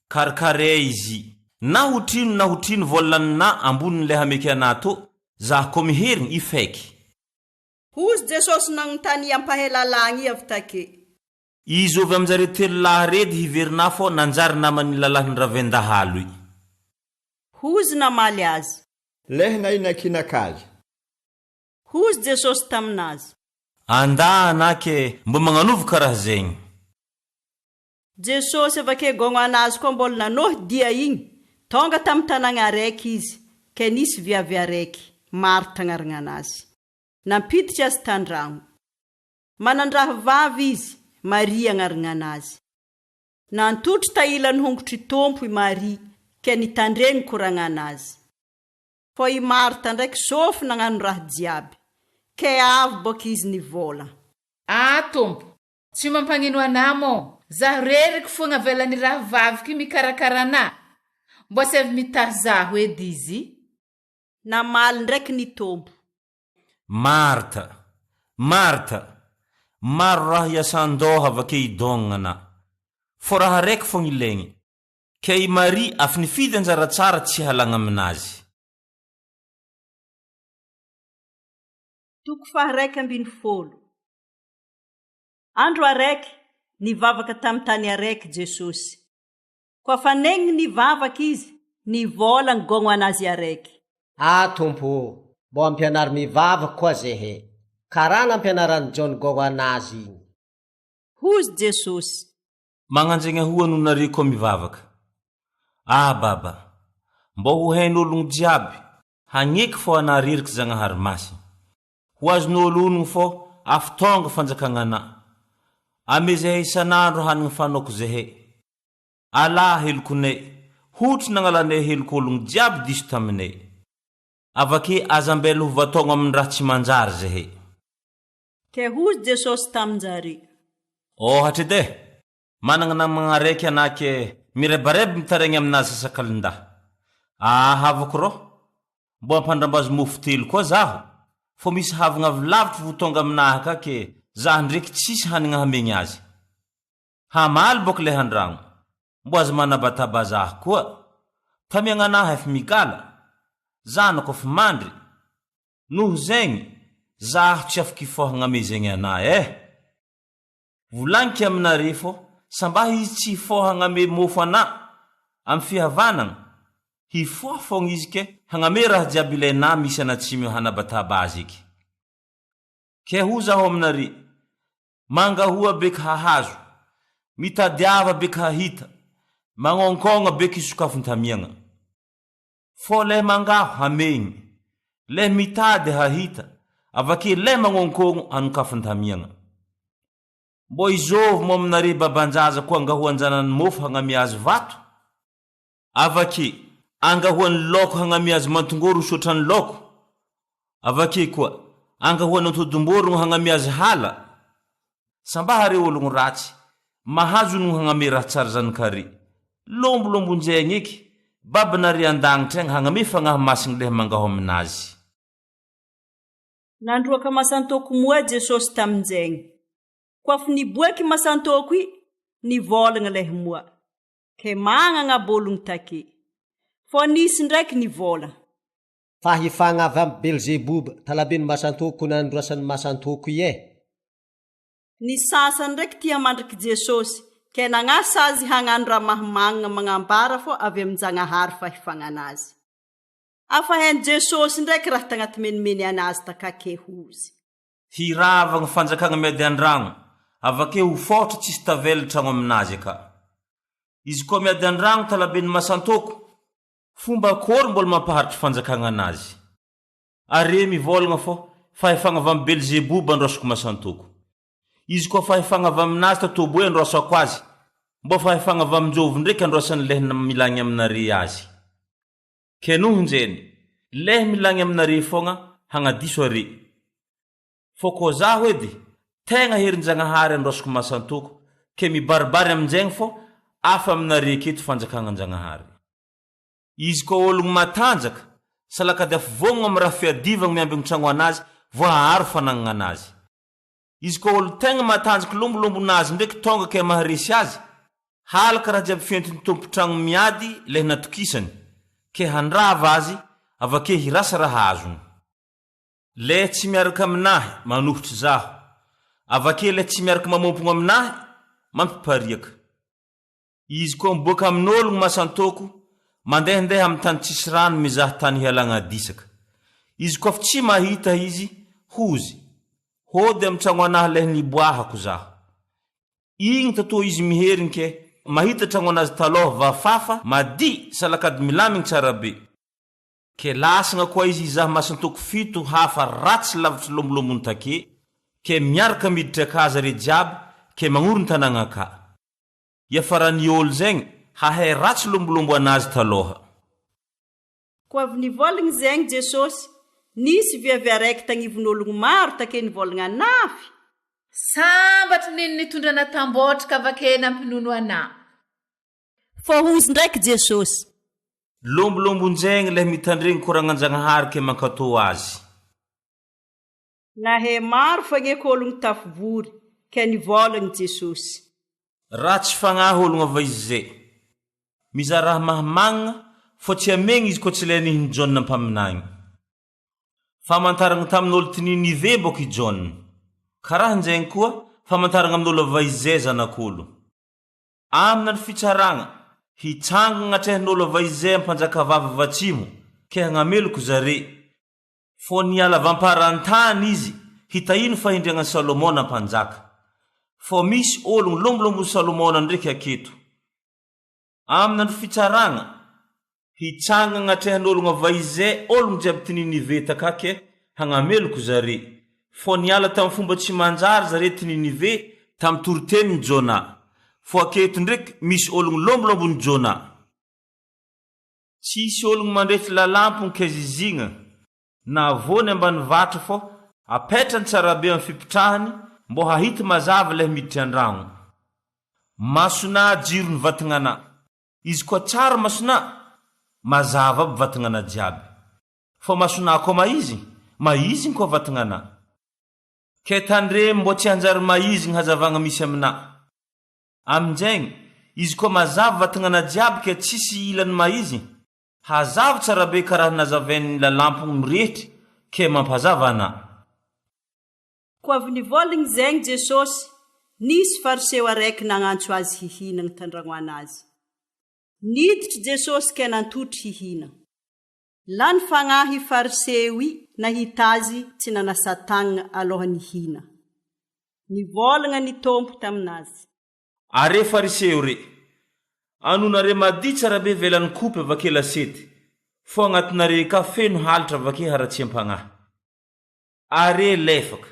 S5: Karikare izy. Na ho trino na ho trino volanina amboniny le hameky anah tô, zah ko miherigny i feky.
S1: Hozy Jesosy nagnontany i ampahelalagny i avy take.
S5: Izy ovy aminjare telo lahy redy hiverina fô nanjary naman'ny lalahin'ny Ravendahalo i.
S1: Hozy namaly azy.
S8: Leh nahinakinaka azy.
S1: Hozy Jesosy taminazy.
S5: Andà anake mba magnanovo karaha zegny.
S1: Jesosy avake gogno anazy koa mbola nanohy dia igny, tonga tamy tanagna araiky izy, ke nisy viavy araiky, Marta agnaragnanazy. Nampiditry azy tandragno. Manan-drahavavy izy, Maria agnaragnanazy. Nantotry tailany hongotry Tompo i Maria, ke nitandregny koragnanazy. Fô i Marta ndraiky sôfy nagnano raha jiaby, ke avy bôka izy nivôla.
S4: Ah Tompo, tsy mampagnino anah mô, zaho reriky fogna avelan'ny rahavaviko io mikarakara anah, mbô tsy avy mitahy zaho edy izy.
S1: Namaly ndraiky ny Tompo.
S5: Marta, Marta, maro raha iasan-dôha avake idôgnana, fô raha raiky fogna ilaigny. Ke i Maria afy nifidy anjara tsara tsy halagna aminazy.
S1: Toko faha-11. Andro araiky, nivavaka tamy tany araiky Jesosy. Koa fa negny nivavaka Izy, nivôla ny gôgno anazy araiky.
S2: Ah Tompo ô, mbô ampianaro mivavaka koa zehe, karaha nampianaran'i John gôgno anazy igny.
S1: Hozy Jesosy.
S5: Magnanjegna hoa no nare koa mivavaka. Ah Baba, mbô ho hain'ologno jiaby, hagneky fô anà reriky Zagnahary Masigny. Ho azon'olo onogno fô afo tônga fanjakagnanà. Ame zehe isan'andro hanigny fanaoko zehe. Alà helokonay, hotry nagnalanay helok'ologno jiaby diso taminay. Avake aza ambela ho vatôgno amin-draha tsy manjary zehe.
S1: Ke hozy Jesosy tamin-jare.
S5: Ohatra edy e, managna namagna araiky anah ke mirebareba mitaregny aminazy sasakalin-dahy. Aa havako rô, mbô ampandrambazo mofo telo koa zaho, fô misy havagna avy lavitry vo tônga aminahy aka ke zah ndreky tsisy hanigna hamegny azy. Hamaly bôka le handragno, mbô aza manabataba zah koa. Tamiagna anah ef migala, zanako ef mandry, Noho zegny, zaho tsy afaky hifôha hagname zegny anah eh! Volagniko aminare fô, sambaha izy tsy hifôha hagname môfo anah, amy fihavanagna, hifôha fôgna izy ke hagname raha jiaby ilainah misy anatsimo hanabataba azy eky. Ke ho zaho aminare, mangahoa beky hahazo, mitadiava beky hahita, magnonkôgna beky hisokafon-tamiagna. Fô leh mangaho hamegny, leh mitady hahita, avake leh magnonkogno hanokafan-damiagna. Mbô izôvy moa aminare baban-jaza koa angahoan-janany môfo hagnamia azy vato? Avake, angahoany laoko hagnamia azy mantongôro hosotrany laoko? Avake koa, angahoany antodim-bôrogno hagnamia azy hala? Sambaha re ologno ratsy, mahazo no hagname raha tsara zany-kare. Lombolombon-jegny eky, babinare an-dagnitry agny hagname Fagnahy Masigny leha mangaho aminazy.
S1: Nandroaka masantoko moa Jesosy taminjegny. Koa niboaky masantoko i, nivôlagna lehy moa. Ke magnagna abologno take. Fô nisy ndraiky nivôlagna.
S2: Fahefagna avy amy Belzeboba, talaben'ny masantoko nandroasan'ny masantoko i e.
S1: Ny sasany ndraiky tia mandriky Jesosy, ke nagnasa azy hagnano raha mahimagnina magnambara fô avy amin-Jagnahary fahifagnanazy. Afa hain'i Jesosy ndraiky raha tagnaty menimeny anazy takake hozy.
S5: Hirava gny fanjakagna miady andragno, avake ho fôtry tsisy tavela tragno aminazy aka. Izy koa miady andragno talaben'ny masantoko, Fomba akory mbola mampaharitry fanjakagna anazy? Are mivôlagna fô fahefagna avy amy Belzeboba androasako masantoko. Izy koa fahefagna avy aminazy tatoboe androasako azy, mbô fahefagna avy amin-jovy ndreky androasan'ny leh milagny aminare azy. Ke nohonjeny, leh milagny aminare fôgna hagnadiso are. Fô kô zaho edy, tegna herin-Jagnahary androasako masantoko, ke mibaribary amin-jegny fô afa aminare aketo fanjakagnan-Jagnahary. Izy koa ologno matanjaka, salakady afovoagno amy raha fiadivagna miambigny tragno anazy vao haharo fanagnagna anazy. Izy koa olo tegna matanjaky lombolombon'azy ndreky tônga ke maharesy azy, halaka raha jiaby fientiny tompon-tragno miady leh natokisany, ke handrava azy, avake hirasa raha azony. Leh tsy miaraka aminahy, manohitry zaho. Avake leh tsy miaraka mamompogno aminahy, mampipariaka. Izy koa miboaka amin'ologno masantoko, mandehandeha amin'ny tany tsisy rano mizaha tany hialagna disaka. Izy koa tsy mahita izy, hozy, Hody amin'ny tragno anahy leh niboahako zaho. Igny tatoa izy miherigny ke mahita tragno anazy talôha vafafa, madi, salakady milamigny tsara be. Ke lasagna koa izy hizaha masantoko fito hafa ratsy lavitry lombolombo take, ke miaraka miditry akaza re jiaby, ke magnorin tanagna aka. Iafaran'i ôlo zegny hahay ratsy lombolombo anazy talôha.
S1: Koa avy nivôlagna zegny Jesosy, nisy viavy araiky tagnivon'ôlogno maro take nivôlagna nafy.
S4: Sambatry nino nitondra ana tambôtry ka avake nampinono ana.
S1: Fô hozy ndraiky Jesosy.
S5: Lombolombo-njegny leh mitandregny koragnanjagnahary ke mankatô azy.
S1: Nahe maro fagneko ologno tafivory, ke nivôlagna Jesosy.
S5: Ratsy fagnahy ologno ava izy ze. Mizaha raha mahamagna, fô tsy amegny izy koa tsy le nihin'i Jaona mpaminagny. Famantaragna tamin'olo ty Ninive bôka i Jaona. Karaha njegny koa, famantaragna amin'olo ava izy ze Zanak'olo. Amina ny fitsaragna, hitsangagna agnatrehan'olo ava izy ze ampanjakavavy avy atsimo, ke hagnameloko zare. Fô niala avy am-paran-tany izy hitahiany ny fahendreagnan'i Salomona mpanjaka. Fô misy ologno lombolombon'i Salomona ndreky aketo. Aminy andro fitsaragna, hitsanga agnatrehan'ologno avaizè ologno jiaby ty Ninive takake hagnameloko zare. Fô niala tamy fomba tsy manjary zare ty Ninive tamy toritenin'i Jona. Fô aketo ndreky misy ologno lombolombon'i Jona. Tsisy ologno mandrehitry lalampogno ke zizigna, na voany ambany vatry fô. Apetrany tsarabe amy fipitrahany mbô hahity mazava leh miditry andragno. Masonà jiro ny vatagnanà. Izy koa tsara masonà, mazava aby vatagnanà jiaby. Fô masonà koa maizigny, maizigny koa vatagnanà. Ke tandremo mbô tsy hanjary maizigny hazavagna misy aminà. Aminjegny, izy koa mazava vatagnanà jiaby ke tsisy ilany maizigny, Hazava tsara be karaha nazavain'ny lalampogno mirehitry ke mampazava ana.
S1: Koa avy nivôlagna zegny Jesosy, nisy Fariseo araiky nagnantso Azy hihinagna tandragnoan'Azy. Niditry Jesosy ke nantotry hihina. Lany fagnahy i Fariseo i nahita Azy tsy nanasa tagnagna alôha nihina. Nivôlagna ny Tompo taminazy.
S5: Are fariseo re! Anonare madio tsara be velany kopy avake lasety, fô agnatinare ka feno halatra avake haratsiam-pagnahy. Are lefaka!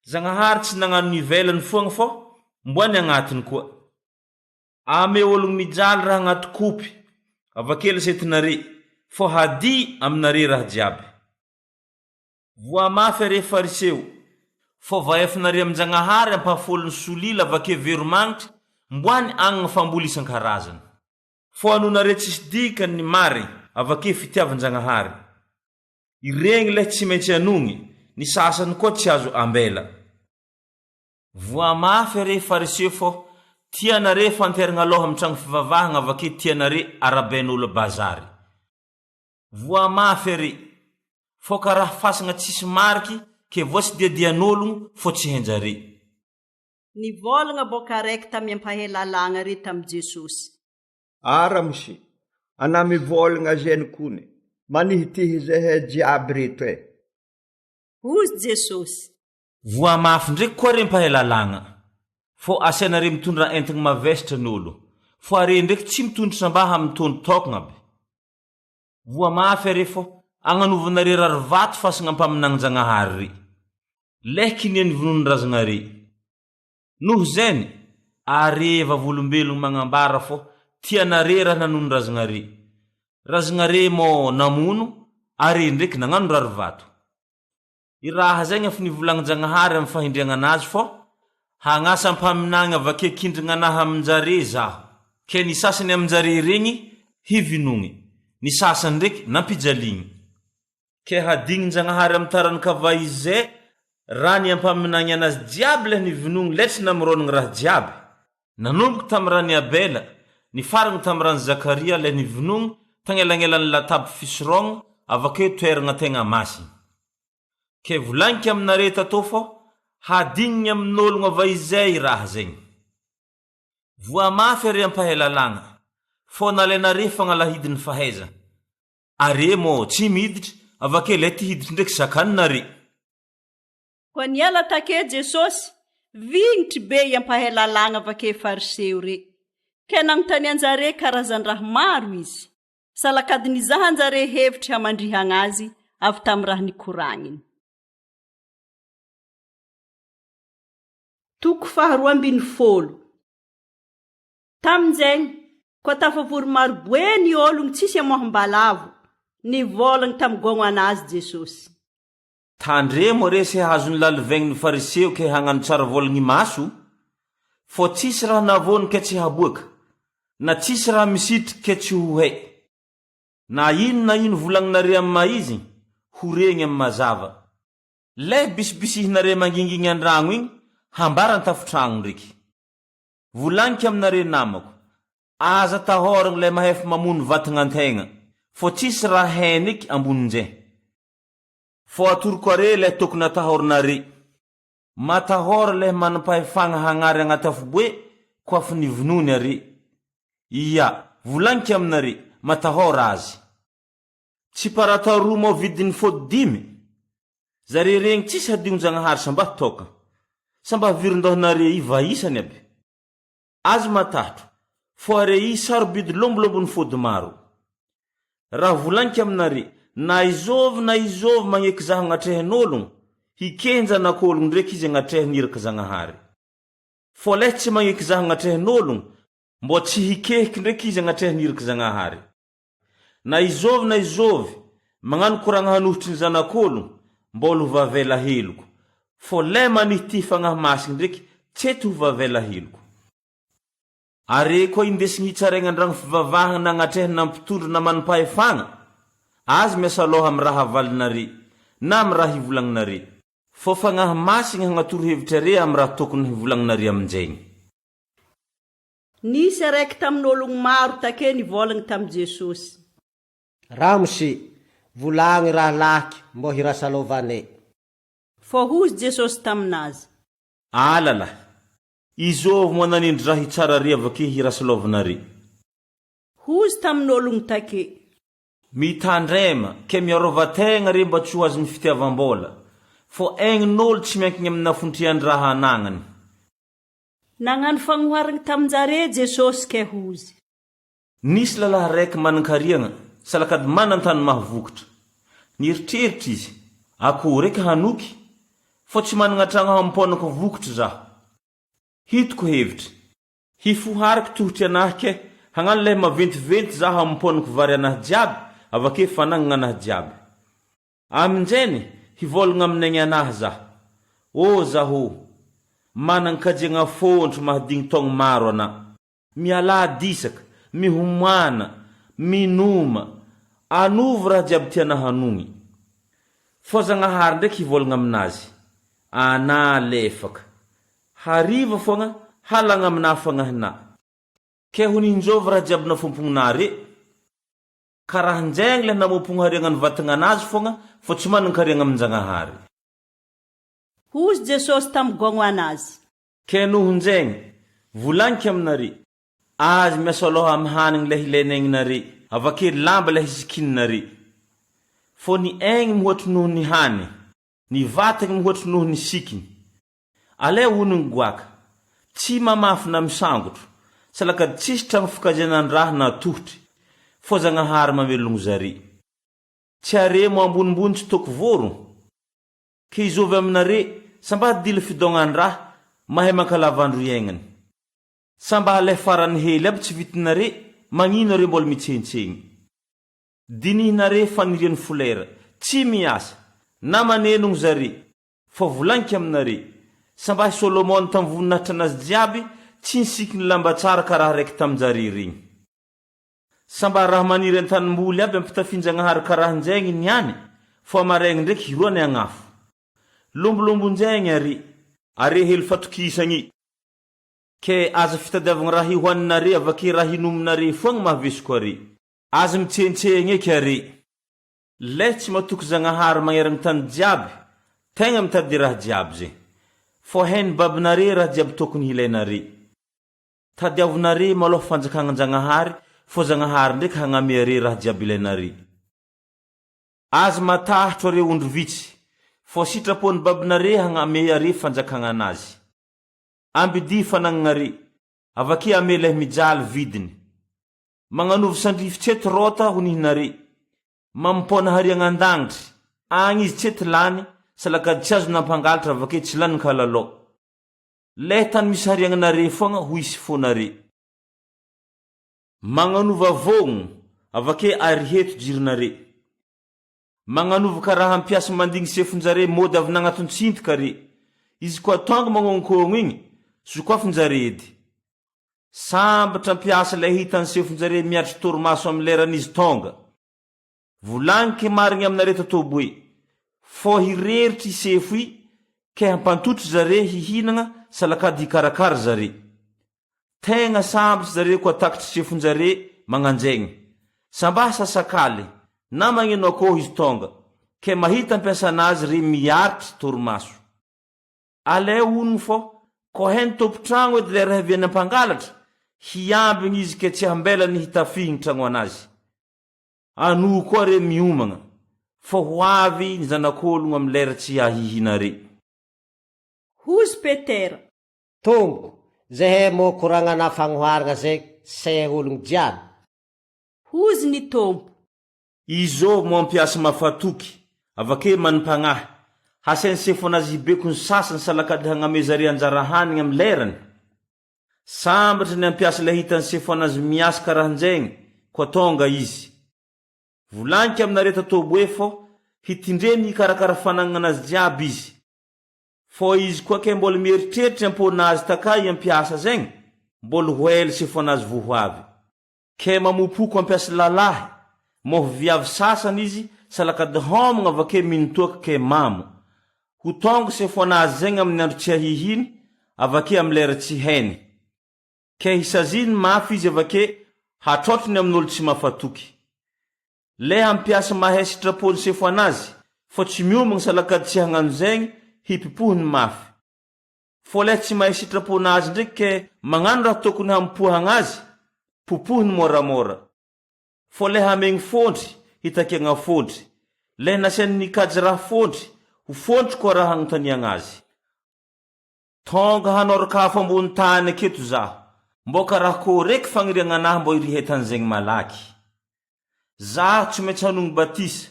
S5: Zagnahary tsy nagnano ny ivelany foagna fô mboa ny agnatiny koa. Ame ologno mijaly raha agnaty kopy avake lasetinare, fô hadia aminare raha jiaby. Voa mafy are Fariseo, fô vaefinare amin-Jagnahary ampahafolony solila avake veromagnitry mboany agnagna famboly isan-karazany. Fô anonare tsisy dikany ny marigny avake fitiavan-Jagnahary. Iregny leh tsy maintsy anogny, ny sasany koa tsy azo ambela. Voa mafy are Fariseo fô tianare fanteragna alôha amy tragno fivavahagna avake tianare arabain'olo bazary. Voa mafy are, fô karaha fasagna tsisy mariky ke voa tsy diadian'ologno fô tsy henjare.
S1: Nivôlagna bôka araiky tamy ampahelalagna re tamy Jesosy.
S8: A ramose, anà mivôlagna zeny kony, manihitihy zehe jiaby reto e.
S1: Hozy Jesosy.
S5: Voa mafy ndreky koa re mpahay lalàgna, fô asianare mitondra entagna mavesatra ny olo, fô are ndreky tsy mitondra sambaha amy tôno tôkagna aby. Voa mafy are fô agnanovana re rarivato fasagna mpaminagnin-Jagnahary re. Leh kinia ny vononon-drazagna re. Noho zeny, are vavolombelogno magnambara fô tianare raha nanonon-drazagna re. Razagna re mô namono, are ndreky nagnano rarivato. I raha zegny efa nivolagnin-Jagnahary amy fahendreagnan'azy fô, Hagnasa mpaminagny avake kindrignanahy amin-jare zaho. Ke ny sasany amin-jare regny hivinogny, ny sasany ndreky nampijaligne. Ke hadignin-Jagnahary amy taran-kavaizay raha niampaminagny anazy jiaby leh nivinogny leh tsy namorônagny raha jiaby, nanomboky tamy ran'i Abela, nifaragny tamy ran'i Zakaria leh nivinogny tagnelagnelan'ny latabo fisorogna avakeo toeragna tegna masigny. Ke volagniko aminare tatô fô hadignigny amin'ôlogno avaizay i raha zegny. Voa mafy are ampahay lalàgna, fô nalainare fagnalahidin'ny fahaiza. Are mô tsy miditry, avake lay ty hiditry ndreky sakaninare.
S1: Koa niala take Jesosy, vignitry be i ampahay lalàgna avake Fariseo re. Ke nagnontanian-jare karazan-draha maro izy. Salakady nizahan-jare hevitry hamandrihagna azy avy tamy raha nikoragniny. Toko faharoa ambinifolo. Tamin'izegny, koa tafavory maroboe ny ôlogno tsisy amoaham-balavo, nivôlagna tamy gôgno anazy Jesosy.
S5: Tandremo re se hazon'ny lalivaigny ny Fariseo ke hagnano tsara vôlagny imaso, fô tsisy raha navôny ke tsy haboaka, na tsisy raha misitriky ke tsy ho hay. Na ino na ino volagninare amy maizigny, ho regny amy mazava. Leh bisibisihinare mangingigny an-dragno igny, hambara an-tafotragno ndreky. Volagniko aminare namako, aza atahôragna lay mahefa mamono vatagnan-tegna, fô tsisy raha hainy eky ambonin-jay. Fô atoroko are lay tokony atahôranare, matahôra lay manam-pahefagna hagnary agnaty afoboe koa fa nivonony are. Ia, volagniko aminare, matahôra azy. Tsy parata roa mao vidin'ny fôdy dimy? Zare regny tsisy hadion-Jagnahary samba toka. Samba viron-dohanare i vahisany aby. Azy matahotro, fô are i sarobidy lombolombo ny fôdy maro. Raha volagniko aminare, na izôvy na izôvy magneky zaho agnatrehan'ôlogno, hikenjanak'ôlogno ndreky izy agnatrehan'ny iraka Zagnahary. Fô leh tsy magneky zaho agnatrehan'ôlogno, mbô tsy hikehiky ndreky izy agnatrehan'ny iraka Zagnahary. Na izôvy na izôvy, magnano koragna hanohitry ny Zanak'ôlogno, mbôla ho vavela heloko, fô lay manihy ty Fagnahy Masigny ndreky tsety ho vavela heloko. Are koa indesigny hitsaraigna andragno fivavahagna nagnatrehana na mpitondra na manam-pahefagna, azy miasa lôha amy raha avalinare, na amy raha hivolagninare. Fô Fagnahy Masigny hagnatoro hevitry are amy raha tokony hivolagninare aminjegny.
S1: Nisy araiky tamin'ologno maro take nivôlagna tamy Jesosy.
S2: Ramose, volagno i rahalahiky mbô hirasalovanay.
S1: Fô hozy Jesosy taminazy.
S5: Alala, izôvy moa nanindry raha hitsara are avake hirasalaovana are?
S1: Hozy tamin'ologno take.
S5: Mitandrema, ke miarova tegna re mba tsy ho azon'ny fitiavam-bôla, fô aignin'ôlo tsy miankigny amin'ny hafontrian-draha anagnany.
S1: Nagnano fagnoharagna tamin-jare Jesosy ke hozy.
S5: Nisy lalahy raiky manan-kariagna salakady manan-tany mahavokatra. Nieritreritra izy, Akoho raiky hanoky, fô tsy managna tragno hampônako vokatra zaho. Hitoko hevitry. Hifohariko tohotry anahy ke hagnano lay maventiventy zaho hampônako vary anahy jiaby avake fanagnagna anahy jiaby. Aminjegny, hivôlagna amin'aigny anahy zaho. Ô zaho ô! Manan-kajiagna fôntro mahadigny taogno maro anà. Mialà disaka, mihomàna, minoma, anovo raha jiaby tianà hanogny. Fô Zagnahary ndraiky hivôlagna aminazy, Anà lefaka. Hariva foagna, halagna aminà fagnahinà. Ke ho ninjôvy raha jiaby nafompognonà re? Karahanjegny le namompogno hariagna ny vatagnanazy fogna fô tsy manan-kariagna amin-Jagnahary.
S1: Hozy Jesosy tamy gôgno anazy.
S5: Ke nohonjegny, volagniko aminare, azy miasa lôha amy hanigny le hilainaignanare, avake lamba le hisikininare. Fô ny aigny mihoatry noho ny hany, ny vatagny mihoatry noho ny sikiny. Aleo onony goaka, tsy mamafy na misangotro, salakady tsisy tragno fikajianan-draha na tohotry, fô Zagnahary mamelogno zare. Tsy aremo ambonimbony tsy toko voro? Ke izôvy aminare, samba dila fidôgnan-draha, mahay mankalava andro iaignany. Samba alay farany hely aby tsy vitinare, magnino are mbola mitsentsegny? Dinihinare fanirian'ny folera, tsy miasa, na manenogno zare, Fa volagniko aminare, sambahy Solomona tamy voninahitra anazy jiaby tsy nisikiny lamba tsara karaha raiky taminjare regny. Samba raha maniry an-tanimboly aby ampitafian-Jagnahary karahan-jaigny niany, fo amaraigny ndraiky hiroany agn'afo. Lombolombon-jaigny are. Are hely fatokisagny. Ke aza fitadiavagna raha hihoaninare avake raha hinominare foagna mahavesoko are. Aza mitsentsegny eky are. Lay tsy matoky Zagnahary magneragny tany jiaby, tegna mitady raha jiaby ze. Fô hainy babinare raha jiaby tokony hilainare. Tadiavinare malôha fanjakagnan-Jagnahary fô Zagnahary ndreky hagname are raha jiaby ilainare. Aza matahotro are ondry vitsy, fô sitrapôny babinare hagname are fanjakagnanazy. Ambidia fanagnanare, avake ame lay mijaly vidiny. Magnanovy sandrify tsety rôta ho nihinare, mampôna hariagna an-dagnitry, agny izy tsety lany, salakady tsy azo nampangalatra avake tsy lany kalalao. Lay tany misy hariagna nare foagna ho hisy fônare. Magnanova vôgno, avake ariheto jironare. Magnanova karaha mpiasa mandigny sefon-jare mody avy nagnaton-tsintoka re. Izy koa tonga magnonkôgno igny, sokafon-jare edy. Sambatra mpiasa ilay hitan'ny sefon-jare miatry torimaso amin'ny leran'izy tonga. Volagniko marigny aminareo tatobo e, fô hireritry i sefo i ke hampantotry zare hihinagna salakady hikarakara zare. Tegna sambatra zare koa takatry sefon-jare magnanjegny. Sambà sasakaly na magneno akôho izy tonga, ke mahita mpiasanazy re miaritry torimaso. Aleo onogno fô ko hainy tompon-tragno edy lera hiaviany ampangalatra, hiambigny izy ke tsy hambelany hitafihigny tragno anazy. Anoho koa re miomagna, fô ho avy ny Zanak'ôlogno amy lera tsy ahihinare.
S1: Hozy Petera.
S2: Tompoko, zehe mô koragnana fagnoharagna ze sehe ologno jiaby.
S1: Hozy ny Tompo.
S5: Izôvy moa mpiasa mafatoky, avake manim-pagnahy, hasain'ny sefo anazy hibeko ny sasany salakady hagname zare anjara hanigny amy lerany? Sambatra ny ampiasa le hitan'ny sefo anazy miasa karahanjegny, koa tônga izy. Volagniko aminare tatobo e fô. Hitindreny hikarakara fanagnana azy jiaby izy. Fô izy koa ke mbôla mieritreritry am-pônazy takà i ampiasa zegny, mbôla ho ela sefônazy vô ho avy. Ke mamopoko ampiasa lalahy, môho viavy sasany izy salakady hômagna avake mino toaka ke mamo. Ho tônga sefônazy zegny amin'ny andro tsy ahihiny, avake amy lera tsy hainy. Ke hisaziny mafy izy avake hatrôtriny amin'ôlo tsy mafatoky. Le hampiasa mahay sitrapony sefo anazy, fô tsy miomagna salakady tsy hagnano zegny, hipipohiny mafy. Fô le tsy mahay sitrapon'azy ndreky ke magnano raha tokony hampohagna azy, popohiny môramôra. Fô le hamegny fôntry, hitakiagna fôntry. Le nasiany nikajy raha fôntry, ho fôntry koa raha agnontaniagna azy. Tonga hanôraka afo ambony tany aketo zaho, mbô karaha kôreky fagniriagnanahy mbô irihetan'zegny malaky. Zaho tsy maintsy hanogno batisa,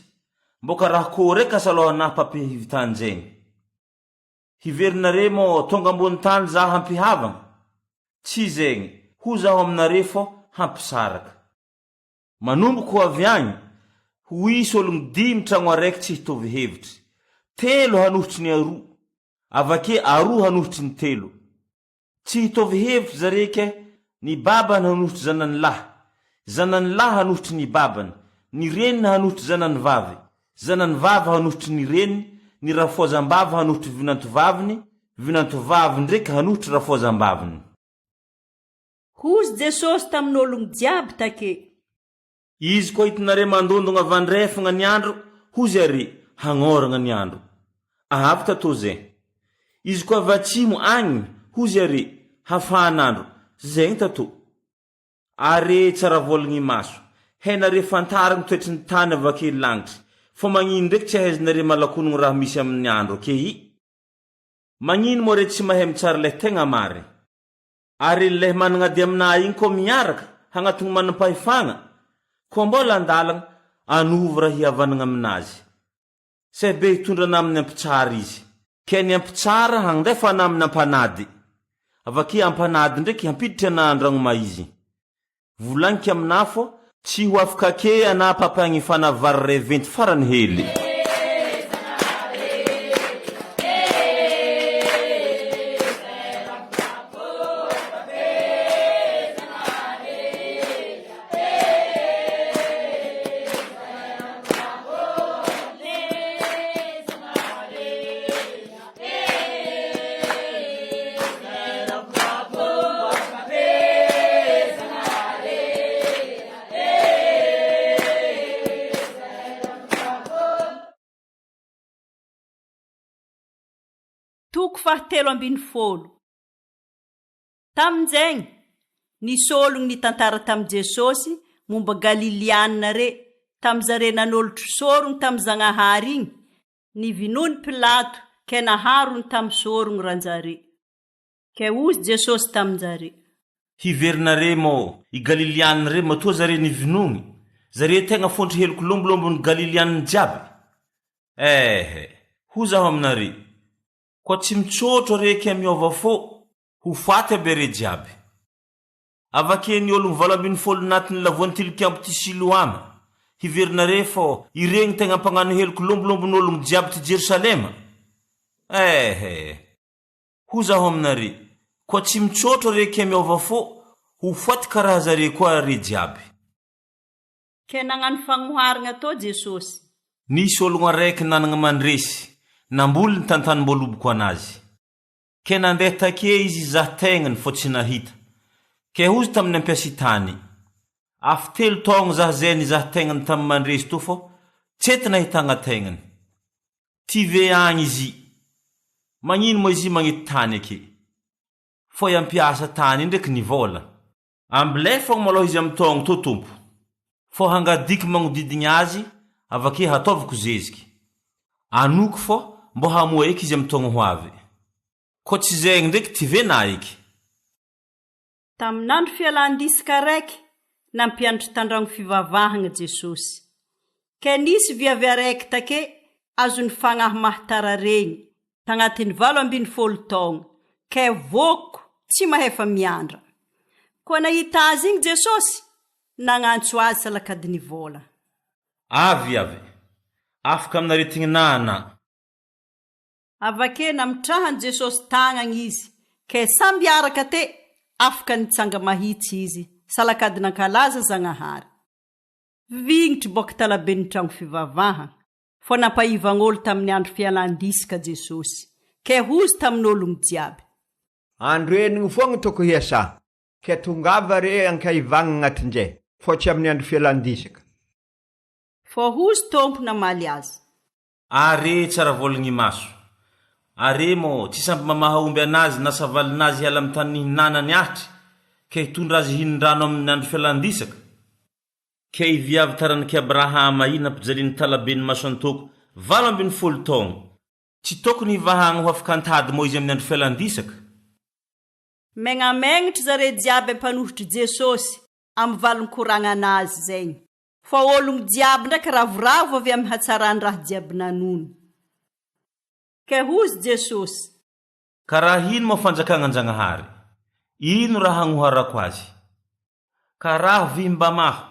S5: mbô karaha kôreky asalôhanahy mpampihivitan-jegny. Hiverinare mô tonga ambony tany zaho hampihavagna? Tsy zegny, ho zaho aminare fô hampisaraka. Manomboka ho avy agny, ho hisy ologno dimy tragno araiky tsy hitovy hevitry. Telo hanohitry ny aroa, avake aroa hanohitry ny telo. Tsy hitovy hevitry zare ke, ny babany hanohitry zanany lahy, zanany lahy hanohitry ny babany, ny reniny hanohitry zanany vavy, zanany vavy hanohitry ny reniny, ny rafoazam-bavy hanohitry vinantovaviny, vinantovavy ndreky hanohitry rafoazam-baviny.
S1: Hozy Jesosy tamin'ologno jiaby take.
S5: Izy koa hitinare mandondogna avandrefagna ny andro, hozy are, hagnoragna ny andro. Avy tatô zay. Izy koa avy atsimo agny, hozy are, hafan'andro. Zegny tatô. Are tsara vôlagna imaso. Hainare fantarigny toetry ny tany avake lagnitry. Fô magnino ndreky tsy ahaizinare malakonogno raha misy amin'ny andro ake i? Magnino moa re tsy mahay mitsara lay tegna marigny? Ary ilay managna ady aminà igny koa miaraka hagnatogno manam-pahefagna, koa mbôla an-dalagna, anova raha hihavanagna aminazy. Seh be hitondra anà amin'ny ampitsara izy. Ke ny ampitsara handefa anà amin'ny ampanady. Avake ampanady ndraiky hampiditry anà an-dragno mahizy. Volagniko aminà fô tsy ho afkake anà mpampagnifana vary reventy farany hely.
S1: Toko fahatelo ambinifolo. Tamin'izegny, nisy ologno nitantara tamin'i Jesosy momba Galiliana re, tamin'zare nanolotro sorogno tamin'i Zagnahary igny, Nivinoin'i Pilato ke naharony tamy sorogno ranjare. Ke hozy Jesosy tamin-jare.
S5: Hiverina re mô i Galilianina re matoa zare nivinogny, zare tegna fontry heloko lombolombo ny Galilianina jiaby. Ehe, ho zaho aminare, koa tsy mitsôtro are ke miôva fô, ho faty aby are jiaby. Avake ny ologno 18 natin'ny lavoan'ny tilikambo ty Siloama, hiverina re fô iregny tegna mpagnano heloko lombolombogn'ologno jiaby ty Jerosalema? Ehe! Ho zaho aminare, koa tsy mitsôtro are ke miôva fô, ho faty karaha zare koa are jiaby.
S1: Ke nagnano fagnoharagna atao Jesosy.
S5: Nisy ologno araiky nanagna mandresy, namboly ny tantanim-boaloboko anazy. Ke nandeha take izy hizaha tegnany fô tsy nahita. Ke hozy tamin'ny ampiasitany, Afy telo taogno zah zay nizaha tegnany tamin'ny mandresy to fô tsety nahitagna tegnany. Tive agny izy. Magnino moa izy magnety tany ake? Fô i ampiasa tany iny ndreky nivôla. Ambilay fogna malôha izy amy taogno to Tompo, fô hangadiky magnodidigny azy avake hataoviko zeziky. Anoko fô mbô hamoa eky izy amy taogno ho avy. Kô tsy zegny ndreky tive na eky.
S1: Tamin'andro fialan-disika araiky, nampianatry tandragno fivavahagna Jesosy. Ke nisy viavy araiky take azon'ny fagnahy mahatararegny tagnatin'ny 18 taogno, ke vôkoko tsy mahefa miandra. Koa nahita azy igny Jesosy, nagnantso azy salakadinivôla.
S5: Avy avy. Afaka amin'aretigny ana.
S1: Avake namitrahan'i Jesosy tagnagna izy, ke samby araka te afaka nitsanga mahitsy izy, salakady nankalaza Zagnahary. Vignitry boaka talaben'ny tragno fivavahagna, fô nampahivagn'olo tamin'ny andro fialan-disaka Jesosy, ke hozy tamin'ologno jiaby.
S8: Andro enigny foagna toko hiasà, ke tongava re ankaivagna agnatin-jay, fô tsy amin'ny andro fialan-disaka.
S1: Fô hozy Tompo namaly azy.
S5: Are tsara vôlagny imaso. Are mô tsy samby mamaha omby anazy na savalinazy hiala amy tany nihinanany ahitry, ke hitondra azy hinon-drano amin' andro fialan-disaka? Ke i viavy taranak'i Abrahama i nampijalian'ny talaben'ny maso-antoko 18 taogno, tsy tokony hivahagna ho afaka an-tady mô izy amin'ny andro fialan-disaka?
S1: Megnamegnatry zare jiaby ampanohitry Jesosy amy valin-koragnanazy zegny. Fa ologno jiaby ndraiky ravoravo avy amy hatsaran raha jiaby nanono. Ke hozy Jesosy.
S5: Ka raha ino moa fanjakagnan-Jagnahary? Ino raha hagnoharako azy? Ka raha vy mbamaho,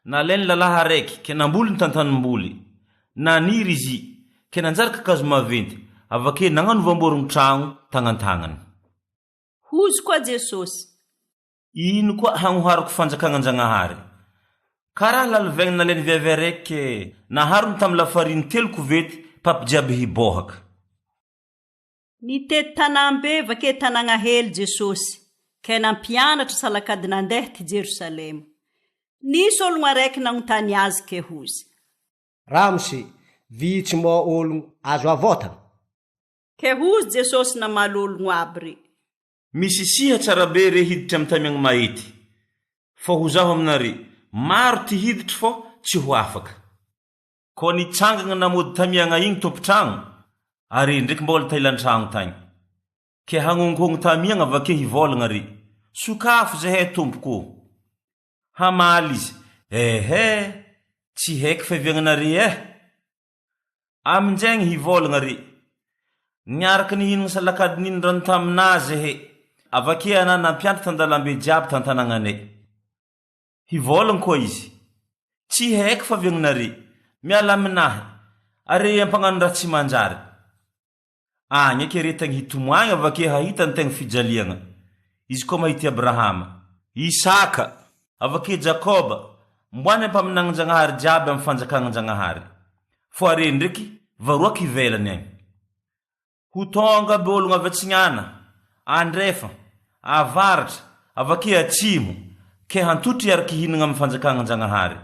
S5: nalainy lalahy araiky ke namboly ny tantanimboly, naniry izy, ke nanjary kakazo maventy, avake nagnanovam-borogno tragno tagnantagnany.
S1: Hozy koa Jesosy.
S5: Ino koa hagnoharako fanjakagnan-Jagnahary? Karaha lalivaigny nalainy viavy araiky ke naharony tamy lafariny telo kovety papy jiaby hibohaka.
S1: Nitety tanàm-be vake tanàgna hely Jesosy, ke nampianatra salakady nandeha ty Jerosalema. Nisy ologno araiky nagnontany Azy ke hozy.
S2: Ramose, vitsy moa ologno azo avotana?
S1: Ke hozy Jesosy namaly ologno aby re.
S5: Misisiha tsara be re hiditry amy tamiagny mahity, fa ho zaho aminare, maro ty hiditry fô tsy ho afaka. Kô nitsangagna namody tamiagna igny tompo-tragno, are ndreky mbôla tailan-tragno tagny. Ke hagnonkogno tamiagna avake hivôlagna re, Sokafo zahay tompoko ô! Hamaly izy, Ehe, tsy haiky fiaviagnanare eh! Aminjegny hivôlagna re, Niaraka nihinagna salakady ninon-drano taminà zehe, avake anà nampianatra tan-dalambe jiaby tan-tanàgnanay. Hivôlagna koa izy, Tsy haiko fa viagnanare, miala aminahy, are ampagnano raha tsy manjary. Agny eky aretagny hitomoagny avake hahita ny tegna fijaliagna. Izy koa mahita i Abrahama, Isaka, avake Jakoba, mboany ampaminagnin-Jagnahary jiaby amy fanjakagnan-Jagnahary. Fô are ndreky varoaky ivelany agny. Ho tônga aby ôlogno avy atsignana, andrefa, avaratra, avake atsimo, ke hantotry hiaraky hihinagna amy fanjakagnan-Jagnahary.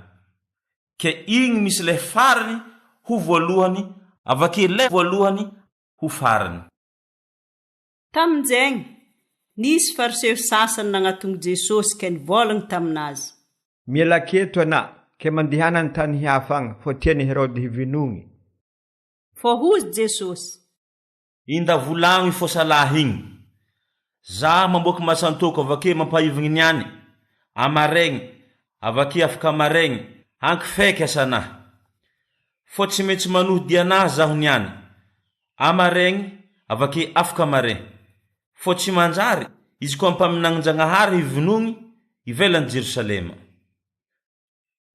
S5: Ke igny misy lay farany ho voalohany avake lay voalohany ho farany.
S1: Tamin'izegny, nisy Fariseo sasany nagnatogno Jesosy ke nivôlagna taminazy.
S8: Miala aketo ana, ke mandehana an-tany hafa agny, fô tian'i Herody hivinogny.
S1: Fô hozy Jesosy.
S5: Inda volagno i fosalahy igny. Za mamboaky masantoko avake mampahivigny niany, amaregny, avake afaka amaregny, ankifeky asanahy. Fô tsy maintsy manohy dianahy zaho niany, amaregny, avake afaka amare. Fô tsy manjary, izy koa ampaminagnin-Jagnahary hivonogny ivelan'i Jerosalema.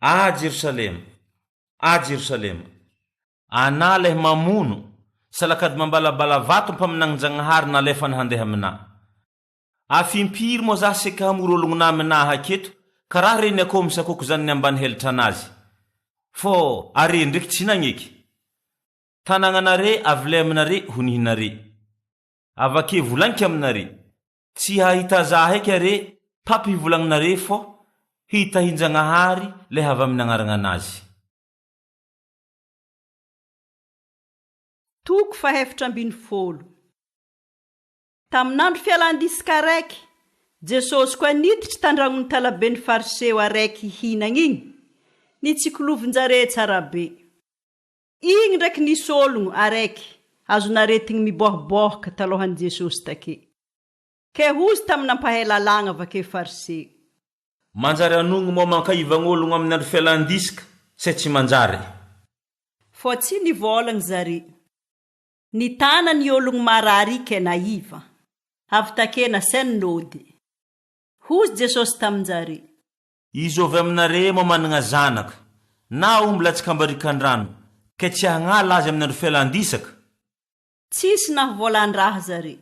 S5: Ah Jerosalema! Ah Jerosalema! Anà leh mamono, salakady mambalabala vato mpaminagnin-Jagnahary nalefany handeha aminà. Afy impiry moa zah seka hamory olognonà aminà haketo karaha reny akôho misakôko zany ny ambany helitranazy. Fô are ndreky tsy nagneky. Tanagnanare avy le aminare ho nihinare. Avake volagniko aminare, tsy hahita zah eky are papy hivolagninare fô hitahin-Jagnahary le havy amin'ny agnaragnanazy.
S1: Toko fahefatra ambinifolo. Tamin'andro fialan-disika araiky, Jesosy koa niditry tandragnon'ny talaben'ny Fariseo araiky hihinagna igny, nitsikolovin-jare tsara be. Igny ndraiky nisy ologno araiky azon'aretigny mibohabohaka talohan'i Jesosy take. Ke hozy tamin'ny nampahay lalàgna avake Fariseo.
S5: Manjary anogno moa mankaivagn'ologno amin'ny andro fialan-disika se tsy manjary?
S1: Fô tsy nivôlagna zare. Nitana ny ologno marary ke naiva. Avy take nasainy nody. Hozy Jesosy tamin-jare.
S5: Izy avy aminare moa managna zanaka, na omby latsaka ambarikan-drano, Ke tsy hagnala azy amin'ny andro fialan-disaka.
S1: Tsisy nahavoalan-draha zare.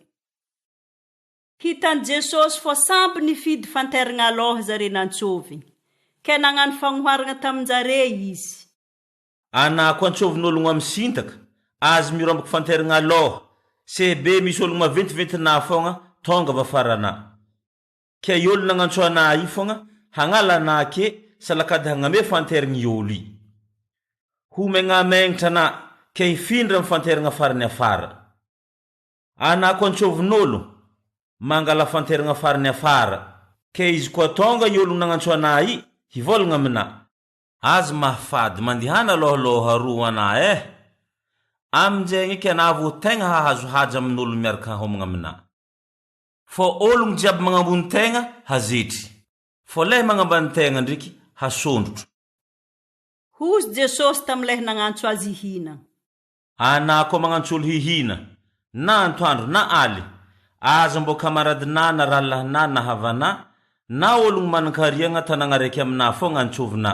S1: Hitan'i Jesosy fô samby nifidy fanteragna alôha zare nantsôvigny. Ke nagnano fagnoharagna tamin-jare Izy.
S5: Anako antsôvin'ôlogno amy sintaka, azy mirombaka fanteragna alôha, sehbe misy ôlogno maventiventinà fôgna tônga avy afaranà. Ke i ôlo nagnantso anà i fôgna hagnala anà ke salakady hagname fanteragna i ôlo i. Ho megnamegnatra anà ke hifindra amy fanteragna farany afara. Anako antsôvin'ôlo, mangala fanteragna farany afara, ke izy koa tônga i ôlo nagnantso anà i, hivôlagna aminà. Azy mahafady mandihana alôhalôha ro anà eh! Aminjegny eky anà vô tegna hahazo haja amin'ôlo miaraka hômagna aminà. Fô ôlogno jiaby magnambony tegna hazetry, fô leh magnambany tegna ndreky hasondrotro.
S1: Hozy Jesosy tam'leh nagnantso Azy hihina.
S5: Anà koa magnantso olo hihina, na antoandro na aly, aza mbô kamaradinà na rahalahinà na havanà, na ôlogno manan-kariagna tanàgna raiky aminà fôgna antsôvinà.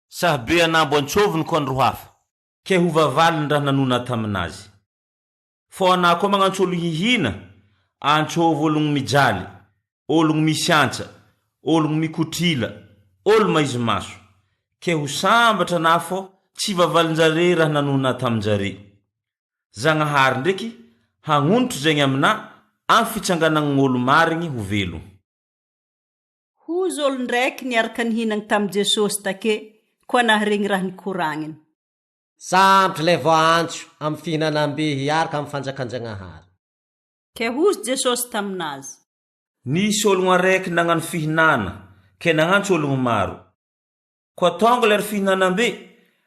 S5: Sahy be anà mbô antsôviny koa andro hafa, ke ho vavalin-draha nanonà taminazy. Fô anà koa magnantso olo hihina, antsôvy ologno mijaly, ologno misy antsa, ologno mikotrila, olo maizy maso. Ke ho sambatra anà fô tsy vavalin-jare raha nanonà tamin-jare. Zagnahary ndreky hagnonitry zegny aminà amy fitsanganagn'olo marigny ho velo.
S1: Hozy olon-draiky niaraka nihinagna tamin'i Jesosy take koa naharegny raha nikoragniny.
S2: Sambotry ilay voaantso amin'ny fihinanam-be hiaraka amin'ny fanjakan-Jagnahary.
S1: Ke hozy Jesosy taminazy.
S5: Nisy ologno araiky nagnano fihinana, ke nagnantso ologno maro. Koa tônga lera fihinanam-be,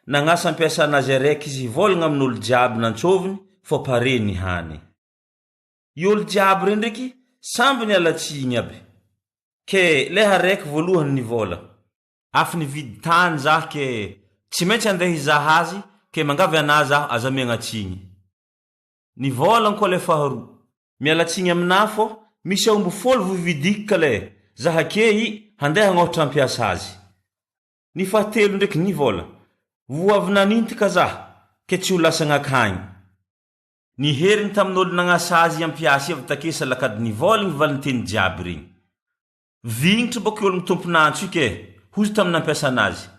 S5: nagnasa ampiasana azy araiky izy hivôlagna amin'olo jiaby nantsôviny fô pare ny hany. I olo jiaby rey ndreky samby niala tsigny aby. Ke leha araiky voalohany nivôla. Afy nividy tany zah ke tsy maintsy andeha hizaha azy ke mangavy anah zaho aza amiagna tsigny. Nivôlagna koa le faharoa. Miala tsigny aminah fô misy aomby fôlo vovidiky ka le zah ake i handeha hagnôhatra hampiasa azy. Ny fahatelo ndreky nivôla. Voa avy naninty ka zah ke tsy ho lasagna akagny. Niherigny tamin'ôlo nagnasa azy hampiasa i avy take salakady nivôlagny valinteny jiaby regny. Vignitra bôka i ologno tompon'antso io ke, hozy tamin'ny nampiasana azy.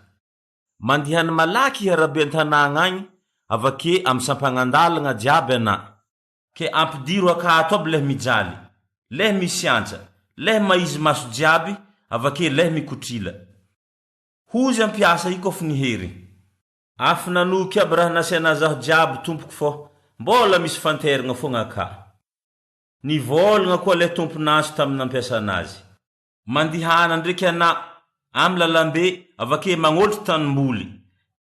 S5: Mandehana malaky i arabe an-tanàgna agny, avake amy sampagnan-dalagna jiaby anà. Ke ampidiro akato aby leh mijaly, leh misy antsa, leh maizy maso jiaby, avake leh mikotrila. Hozy ampiasa io kôf nihery. Afy nanoky aby raha nasiana zaho jiaby tompoko fô mbôla misy fanteragna fogna aka. Nivôlagna koa lay tompon'antso tamin'ny nampiasana azy. Mandihana ndreky anà amy lalambe avake magnôlitry tanimboly.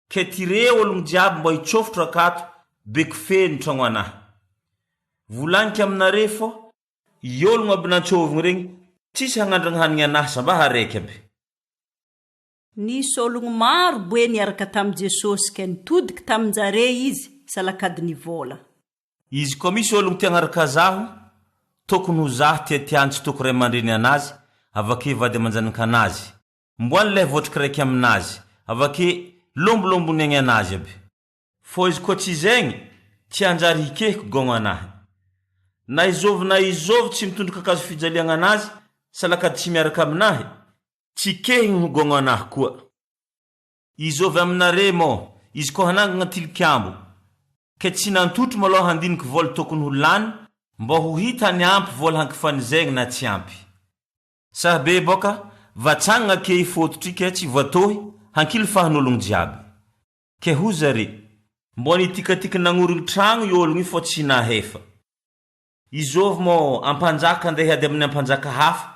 S5: Ke tire ologno jiaby mbô hitsôfotro akato beko feno tragno anah. Volagniko aminare fô i ologno aby nantsôvigny regny tsisy hagnandragna hanigny anah sa mba haraiky aby.
S1: Nisy ologno maro boe niaraka tamy Jesosy ke nitodiky tamin-jare Izy salakady nivôla.
S5: Izy koa misy ologno te hagnaraka zaho, tokony ho zaho tia tiany tsy toko ray aman-dreny anazy, avake vady aman-janaka anazy, mboany leh voatriky raiky aminazy, avake lombolombo ny aigny anazy aby. Fô izy koa tsy zegny, tsy hanjary hikehiko gôgno anahy. Na izôvy na izôvy tsy mitondro kakazo fijaliagna anazy, salakady tsy miaraka aminahy, tsy kehigny ho gôgno anahy koa. Izôvy aminare mô, izy koa hanangagna tilikambo, ke tsy nantotro malôha handiniky vôla tokony ho lany mbô ho hita ny ampy vôla hankifanizegny na tsy ampy. Sahy be bôka, vatsagna ke i fôtotry ke tsy voatôhy hankily fahan'ologno jiaby. Ke ho zare, mbô nitikatiky nagnorigny tragno i ôlogno i fô tsy nahefa. Izôvy mô ampanjaka andeha hiady amin'ny ampanjaka hafa,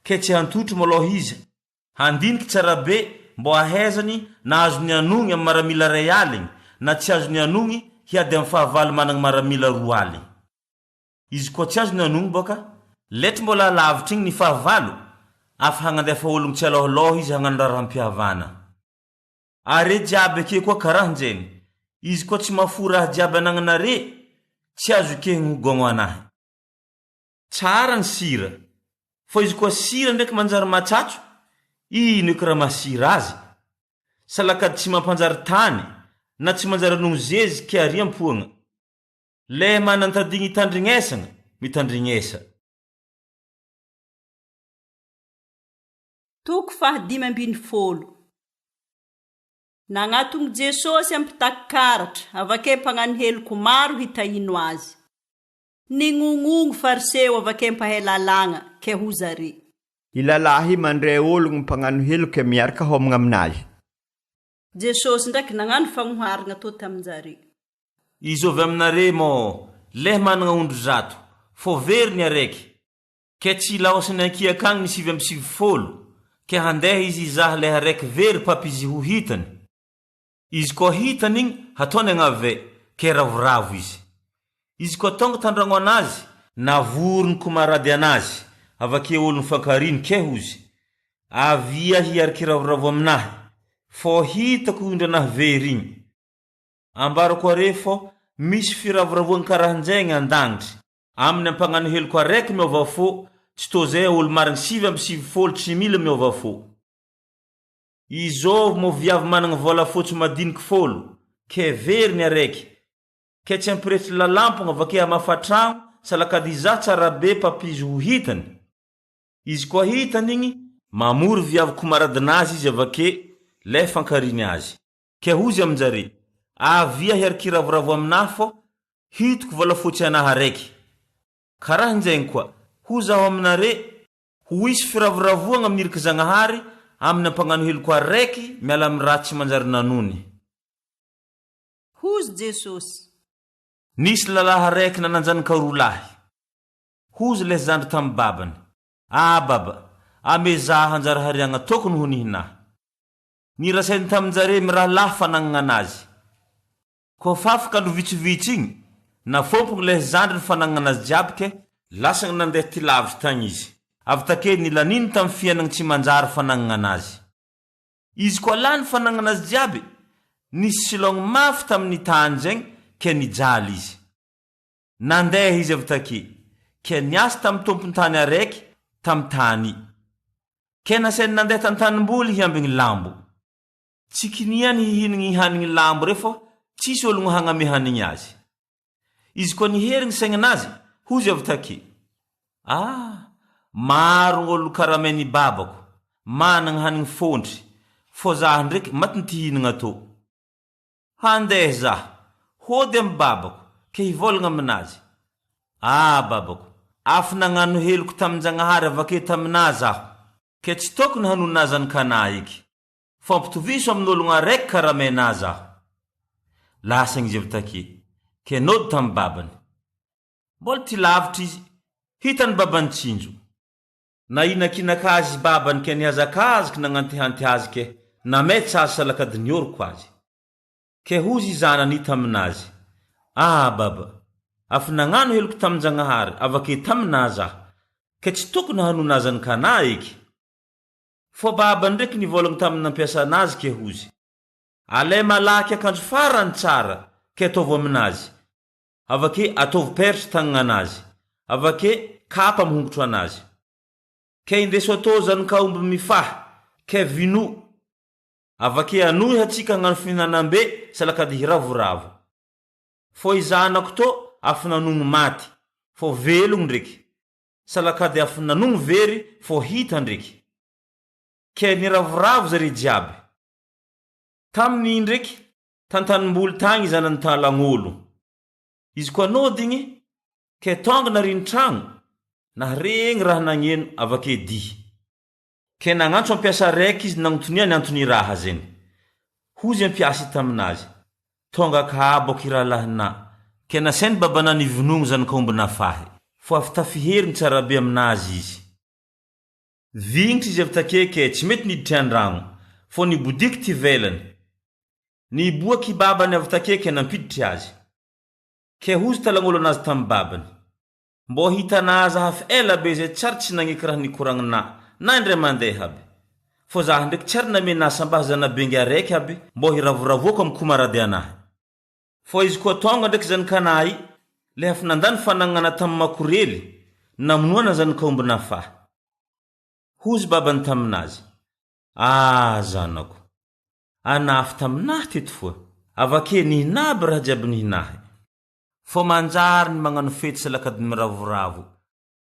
S5: ke tsy hantotro malôha izy, Handiniky tsara be mbô hahaizany na azony anogny amy maramila ray aligny na tsy azony anogny hiady amy fahavalo managny maramila roa aligny. Izy koa tsy azony anogny boka, letry mbola lavitry igny ny fahavalo, afa hagnandefa ologny tsy alôhalôha izy hagnano raharaham-pihavana. Are jiaby ake koa karahanjegny, izy koa tsy mahafoy raha jiaby anagnanare, tsy azo ekehigny ho gôgno anahy. Tsara ny sira, fa izy koa sira ndraiky manjary matsatso, ino eky raha masira azy? Salakady tsy mampanjary tany, Na tsy manjary anogno zeziky ary ampoagna. Le manan-tadigny itandrignesagna, mitandrignesa.
S1: Toko fahadimy ambinifolo. Nagnatogno Jesosy am-pitaky karatra, avake mpagnano heloko maro hitahino Azy. Nignognono Fariseo avake mpahay lalàgna, ke ho zare.
S8: I lalahy mandre ologno mpagnano heloke miaraka homagna aminazy.
S1: Jesosy ndraiky nagnano fagnoharagna tô tamin-jare.
S5: Izôvy aminare mô leh managna ondry zato, fô very ny araiky, ke tsy ilaosany ankiaka agny ny 99, ke handeha izy hizaha leh araiky very papizy ho hitany. Izy koa hitany igny, hataony agnave, ke ravoravo izy. Izy koa tonga tandragno anazy, navoriny komarady anazy, avake olo nifankariny ke hozy, Avia hiariky ravoravo aminahy, fô hitako io ndranahy very igny. Ambarako are fô misy firavoravoagna karahanjegny an-dagnitry, aminy ampagnano heloko araiky miôva fô, tsy tô zay olo marigny 99 tsy mila miôva fô. Izôvy mô viavy managna vôlafotsy madiniky fôlo, ke very ny araiky, ke tsy ampirehitry lalampogna avake hamafa tragno salakady izaho tsara be papizy ho hitany. Izy koa hitany igny, mamory viavy komaradinazy izy avake lay fankariny azy. Ke hozy amin-jare, Avia hiarikiravoravo aminahy fô hitoko vôlafotsy anahy araiky. Karahanjegny koa, hozaho aminare, Ho hisy firavoravoagna amin'ny iriky Zagnahary amin'ny ampagnano heloko araiky miala amin'ny raha tsy manjary nanony.
S1: Hozy Jesosy.
S5: Nisy lalahy araiky nanan-janaka roa lahy. Hozy leh zandry tamy babany, Ah baba, amezaha anjara hariagna tokony ho nihinahy. Nirasainy tamin-jare mirahalahy fanagnana azy. Koa fa afaka andro vitsivitsy igny, nafompogny leh zandriny fanagnana azy jiaby ke lasagny nandeha ty lavitry tagny izy. Avy take nilaniny tamy fiainagny tsy manjary fanagnana azy. Izy koa lany fanagnana azy jiaby, nisy silôgny mafy tamin'ny tany zegny ke nijaly izy. Nandeha izy avy take, ke niasa tamy tompon-tany araiky tamy tany i. Ke nasainy nandeha tan-tanimboly hiambigny lambo. Tsy kiniany hihinagny hanigny lambo re fô tsisy ologno hagname hanigny azy. Izy koa niherigny saignanazy, hozy avy take, Ah! Maro gn'olo karamain'i babako, managna hanigny fôntry, fô zah ndreky matin'ny ty hihinagna tô. Handeha zah, hody amy babako, ke hivôlagna aminazy, Ah babako, afa nagnano heloko tamin-Jagnahary avake taminà zaho, ke tsy tokony hanonà zanakanà eky. Fampitoviso amin'ologno araiky karamaina aza aho. Lasagny izy avy take, ke nody tamy babany. Mbola ty lavitra izy, hitany babany tsinjo. Nahinakinaka azy babany ke nihazakazaky nagnantihanty azy ke nametsa azy salakady nioroko azy. Ke hozy i zanany i taminazy, Ah baba, afa nagnano heloko tamin-Jagnahary avake taminà zaho, ke tsy tokony hanonà zanakanà eky. Fô babany ndreky nivôlagna tamin'ny nampiasa anazy ke hozy, Alay malaky akanjo farany tsara ke ataovo aminazy, avake ataovy perche tagnananazy, avake kapa amy hongotro anazy. Ke indeso atô zanak'aomby mifaha, ke vinoa, avake anohy hatsika hagnano fihinanam-be salakady hiravoravo. Fô i zanako tô afa nanogno maty, fô velogno ndreky. Salakady afo nanogno very fô hita ndreky. Ke niravoravo zare jiaby. Taminy ndreky tantanimboly tagny zanany talagnolo. Izy koa nody igny, ke tonga nariny tragno, naharegny raha nagneno avake dihy. Ke nagnantso ampiasa raiky izy nagnontonia ny antony raha zegny. Hozy ampiasa i taminazy, Tonga akabo aky rahalahinà, ke nasainy babanà nivonogno zanak'aomby nafahy. Fo avy tafiherigny tsara be aminazy izy. Vignitra izy avy take ke tsy mety niditry andragno, fô nibodiky ty velany. Niboaky i babany avy take ke nampiditry azy. Ke hozy talagnolo anazy tamy babany. Mbô hitanà zah af ela be zay tsary tsy nagneky raha nikoragnina na indray mandeha aby. Fô zah ndreky tsary namenà sambah zanabengy araiky aby mbô hiravoravoako amy komarady anahy. Fô izy koa tônga ndreky zanakanà i, le af nandany fanagnana tamy makorely, namonoana zanak'aomby nafaha. Hozy babany taminazy, Ah zanako! Anafy taminah teto foa. Avake nihina aby raha jiaby nihinahy. Fô manjary ny magnano fety salakady miravoravo.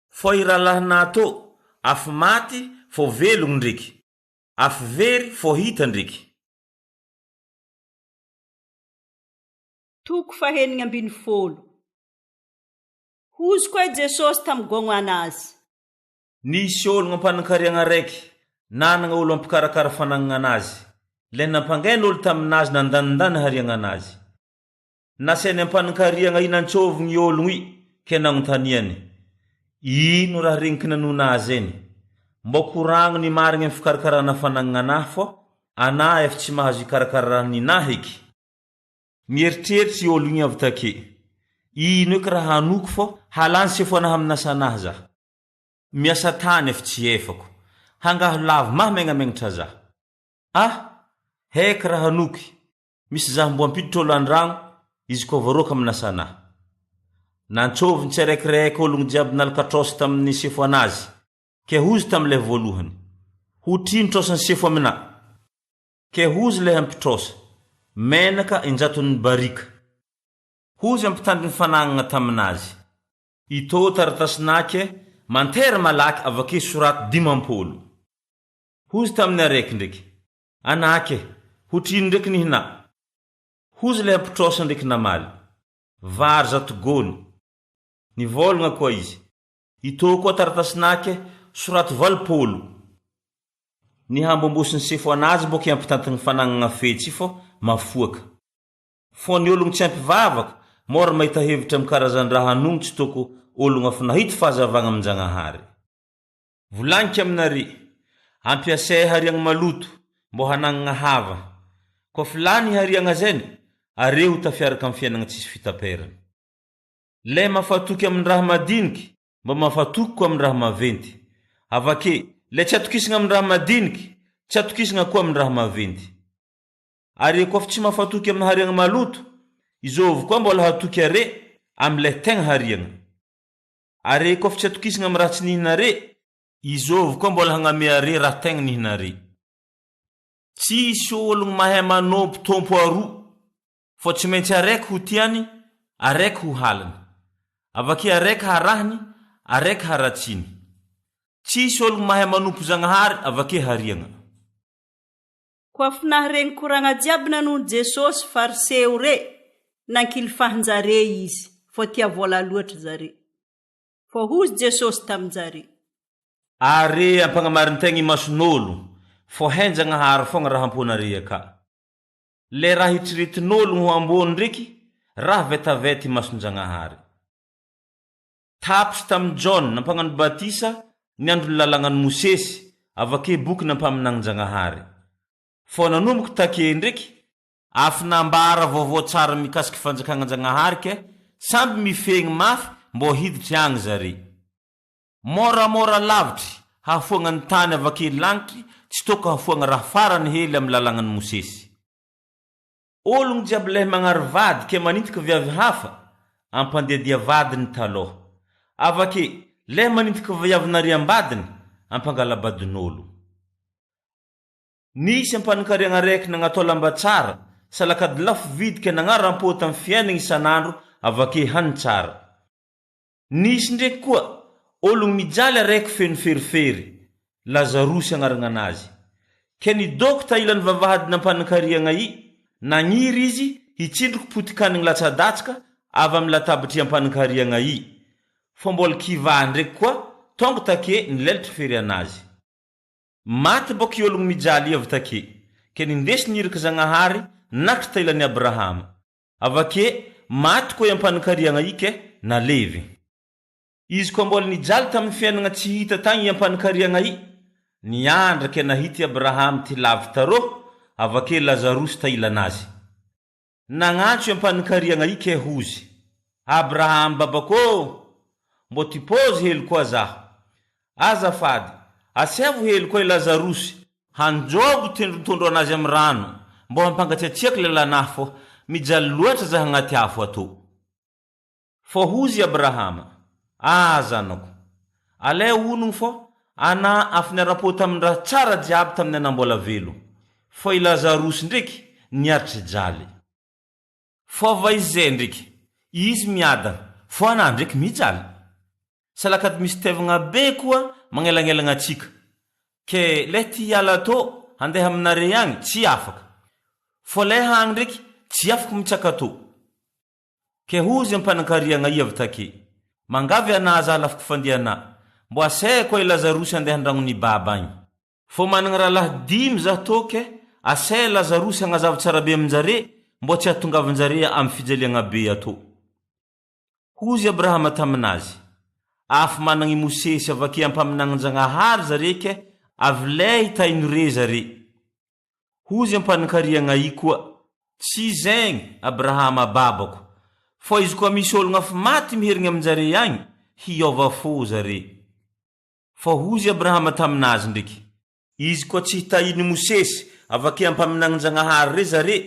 S5: Fô i rahalahinà tô, afo maty fô velogno ndreky, afo very fô hita ndreky.
S1: Toko fahenigna ambinifolo. Hozy koa i Jesosy tamy gôgnana azy.
S5: Nisy ologno mpanan-kariagna raiky, nanagna olo mpikarakara fanagnana azy, le nampangain'olo taminazy nandanindany hariagnanazy. Nasainy ampanan-kariagna i nantsôvigny i ologno i, ke nagnontaniany, Ino raha regniky nanona azy eny? Mbô koragno ny marigny amy fikarakarana fanagnana fô anà ef tsy mahazo hikarakara raha ninà heky. Mieritreritra i olo igny avy take, Ino eky raha hanoko fô halany sefo anah amin'asanah zah? Miasa tany ef tsy efako. Hangaho lavo maha megnamegnatra zah. Ah! Heky raha hanoky, misy zah mbo ampiditra olo andragno, izy koa voaroaka amin'asanah. Nantsôviny tsiaraikiraiky ologno jiaby nalaka trôsa tamin'ny sefo anazy, ke hozy tamin'ilay voalohany, Hotrino trôsan'ny sefo aminah? Ke hozy ilay hampitrôsa, menaka injaton'ny barika. Hozy ampitandriny fanagnana taminazy. Itô taratasinà ke mantery malaky avake soraty 50. Hozy tamin'ny araiky ndreky, Anake, hotrino ndreky nihinà? Hozy ilay hampitrôsa ndreky namaly, Vary 100 gony. Nivôlagna koa izy, Itô koa taratasinà ke soraty 80. Ny hambombosin'ny sefo anazy mbô ke ampitantagny fanagnagna fetsy fô mafoaka. Fô ny ologno tsy ampy vavaka, môra mahita hevitra amy karazan-draha anogno tsy toko ologno afa nahita fahazavagna amin-Jagnahary. Volagniko aminare, ampiasay hariagna maloto mbô hanagnagna hava. Kôf lany hariagna zay, are ho tafiaraka amy fiainagna tsisy fitaperana. Lay mafatoky amin-draha madiniky, mba mafatoky koa amin-draha maventy. Avake, lay tsy atokisagna amin-draha madiniky, tsy atokisagna koa amin-draha maventy. Are kôfa tsy mafatoky amy hariagna maloto, izôvy koa mbola hatoky are amy lay tegna hariagna. Are kôfa tsy atokisagna amy raha tsy nihina are, izôvy koa mbola hagname are raha tegna nihina are. Tsisy ologno mahay manompo tompo aroa. Fô tsy maintsy araiky ho tiany, araiky ho haliny. Avake araiky harahiny, araiky haratsiny. Tsisy ologno mahay manompo Zagnahary avake hariagna.
S1: Koa f'nahy regny koragna jiaby nanono Jesosy Fariseo re, nankilifahin-jare izy, fô tia vôla loatra zare. Fô hozy Jesosy tamin-jare.
S5: Are ampagnamarin-tegna imason'olo, fô hain-Jagnahary fogna raha am-ponare aka. Le raha hitriretin'ologno ho ambony ndreky, raha vetaveta imason-Jagnahary. Tapitry tamin'i Jaona mpagnano batisa ny andron'ny lalàgnan'i Mosesy, avake boky nampaminagnin-Jagnahary. Fô nanomboky take ndreky, afy nambara vaovao tsara mikasiky fanjakagnan-Jagnahary ke samby mifegny mafy mbô hiditry agny zare. Môramôra lavitry hahafoagna ny tany avake lagnitry tsy toko hahafoagna raha farany hely amy lalàgnan'i Mosesy. Ologno jiaby lehy magnary vady ke manintoky viavy hafa, ampandiadia vadiny talôha. Avake, lehy manintoky viavy nariam-badiny, ampangala-badin'olo. Nisy ampanin-kariagna araiky nagnatao lamba tsara, salakady lafo vidy ke nagnaram-pô tamy fiainagny isan'andro avake hany tsara. Nisy ndreky koa, ologno mijaly araiky feno ferifery, Lazarosy agnaragnanazy. Ke nidôko ta ilan'ny vavahady nampanan-kariagna i, nagniry izy hitsindroko poti-kanigny latsadatsaka avy amy latabatry ampanan-kariagna i. Fô mbola kivà ndreky koa tônga take nilelitry fery anazy. Maty bôka i ologno mijaly i avy take, ke nindesiny iraky Zagnahary nakitry ta ilan'i Abrahama. Avake, maty koa i ampanin-kariagna i ke nalevy. Izy koa mbola nijaly tamin'ny fiainagna tsy hita tagny i ampanin-kariagna i, niandra ke nahita i Abrahamy ty lavy tarô, avake Lazarosy ta ilanazy. Nagnantso i ampanin-kariagna i ke hozy, Abrahamy babako ô! Mbô tipôzy hely koa zaho. Azafady, asaivo hely koa i Lazarosy, Hanjobo tendron-tondro anazy amy rano, mbô hampangatsiatsiaky lelanah fô mijaly loatra zah agnaty afo atô. Fô hozy i Abrahama, Ah zanako, aleo onogno fô anà afo niara-pô tamin-draha tsara jiaby tamin'ny anà mbola velo, fô i Lazarosy ndreky niaritry jaly. Fô va izy zay ndreky, izy miadagna, fô anah ndreky mijaly. Salakady misy tevagna be koa magnelagnelagna atsika. Ke leh ty hiala atô handeha aminare agny tsy afaka. Fô leh agny ndreky tsy afaka mitsaka atô. Ke hozy ampanankariagna i avy take. Mangavy anah zah lafiko fandianà. Mbô asaiko i Lazarosy andeha andragnon'i baba agny. Fô managna rahalahy dimy zah tô ke asaia Lazarosy hagnazava tsara be amin-jare mbô tsy hahatongavan-jare amy fijaliagna be atô. Hozy Abrahama taminazy, Afo managn' i Mosesy avake ampaminagnin-Jagnahary zare ke avy lay taino re zare. Hozy ampaninkariagna i koa, Tsy zegny, Abrahama babako, fô izy koa misy ôlogna afo maty miherigny amin-jare agny, hiôva fô zare. Fa hozy Abrahama taminazy ndreky. Izy koa tsy hitahian'i Mosesy avake ampaminagnin-Jagnahary re zare,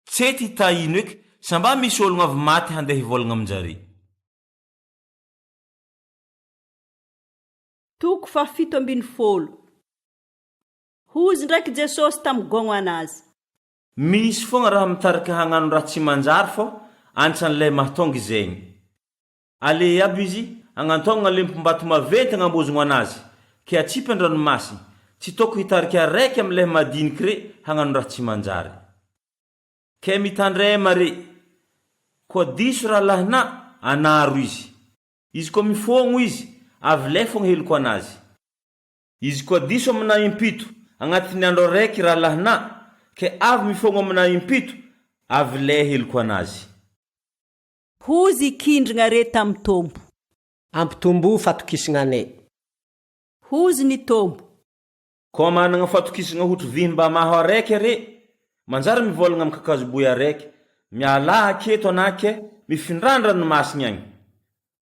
S5: tsety hitahino eky sa mba misy ologna avy maty handeha hivôlagna amin-jare.
S1: Toko faha 17. Hozy ndraiky Jesosy tamy gogno anazy.
S5: Misy foagna raha mitarika hagnano raha tsy manjary fô antsan'ilay mahatonga izegny. Aleha iaby izy, agnantaogna lempom-bato maventy agnambozogno anazy, ke atsipy an-dranomasy, tsy toko hitarika araiky amy leh madiniky re hagnano raha tsy manjary. Ke mitandrema re! Koa diso rahalahinà, anaro izy. Izy koa mifôgno izy, avy lefogno heloko anazy. Izy koa diso aminà impito agnatin'ny andro araiky rahalahinà, ke avy mifôgno aminà impito, avy leh heloko anazy.
S1: Hozy i kindrigna re tamy Tompo.
S2: Ampitombò fatokisagna anay.
S1: Hozy ny Tompo.
S5: Koa managna fatokisagna hotry vihim-bamaho araiky are, manjary mivôlagna amy kakazoboy araiky, Mialà aketo anake, mifindrà an-dranomasigny agny.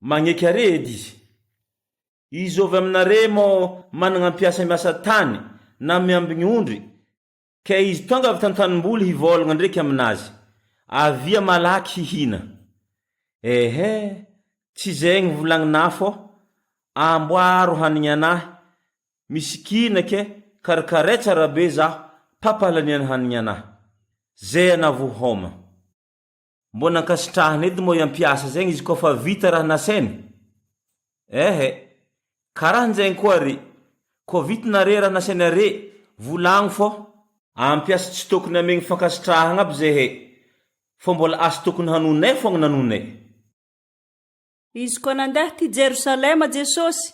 S5: Magneky are edy izy. Izôvy aminare mô managna mpiasa miasa tany na miambigny ondry, Ke izy tonga avy tan-tanimboly hivôlagna ndreky aminazy, Avia malaky hihina. Ehe, tsy zegny volagninà fô amboaro hanigny anahy, misikina ke karakaray tsara be zaho pampalaniany hanigny anahy. Zay anà vo hôma. Mbô nankasitrahana edy moa i ampiasa zegny izy koa fa vita raha nasainy? Ehe, karaha njegny koa re, koa vita nare raha nasainy are, volagno fô. Ampiasa tsy tokony amegny fankasitrahagna aby zehe, fô mbola asa tokony hanonay fogna nanonay.
S1: Izy koa nandeha ty Jerosalema Jesosy,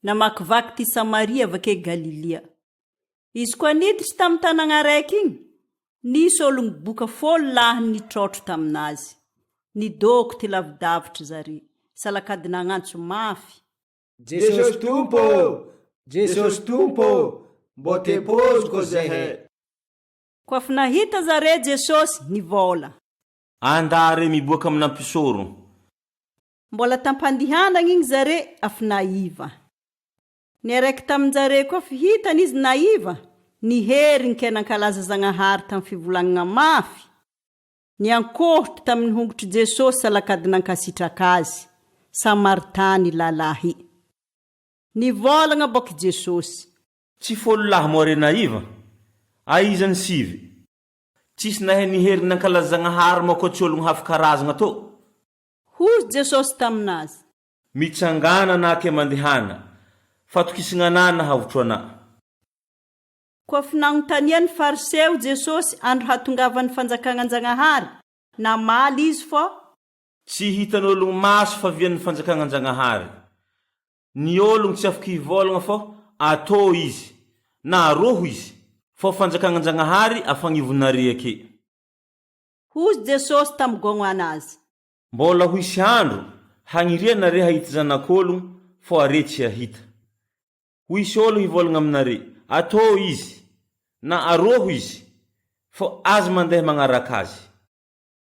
S1: namakivaky ty Samaria avake Galilia. Izy koa niditry tamy tanagna araiky igny, nisy ologno boka folo lahy nitrotro taminazy. Nidoko ty lavidavitry zare, salakady nagnantso mafy.
S8: Jesosy Tompo ô! Jesosy Tompo ô! Mbô tepoziko zehe.
S1: Koa fa nahita zare Jesosy, nivôla.
S5: Andà re miboaka amina mpisoro.
S1: Mbola tampandihanagna igny zare afa naiva. Niaraiky tamin-jare koa fihitana izy naiva, niherigny ke nankalaza Zagnahary tamin'ny fivolagnana mafy. Niankohotry tamin'ny hongotr'i Jesosy salakady nankasitraka azy, Samaritany lalahy. Nivôlagna bôka i Jesosy.
S5: Tsy folo lahy moa re naiva? Aiza ny sivy? Tsisy nahay niherigny nankalaza Zagnahary moa koa tsy ologno hafa karazagna tô?
S1: Hoy Jesosy taminazy.
S5: Mitsangàna anake mandehana, fatokisagna anah nahavotro anah.
S1: Koa f'nagnontanian'ny Fariseo Jesosy andro hatongavan'ny fanjakagnan-Jagnahary, namaly Izy fô.
S5: Tsy hitan'ôlogno maso favian'ny fanjakagnan-Jagnahary. Ny ôlogno tsy afaky hivôlagna fô atô izy, na arôho izy, fô fanjakagnan-Jagnahary afagnivonare ake.
S1: Hozy Jesosy tamy gôgno anazy.
S5: Mbola ho hisy andro hagniria nare hahita Zanak'ologno fô are tsy hahita. Ho hisy olo hivôlagna aminare, Atô izy, na Arôho izy, fô aza mandeha magnaraka azy.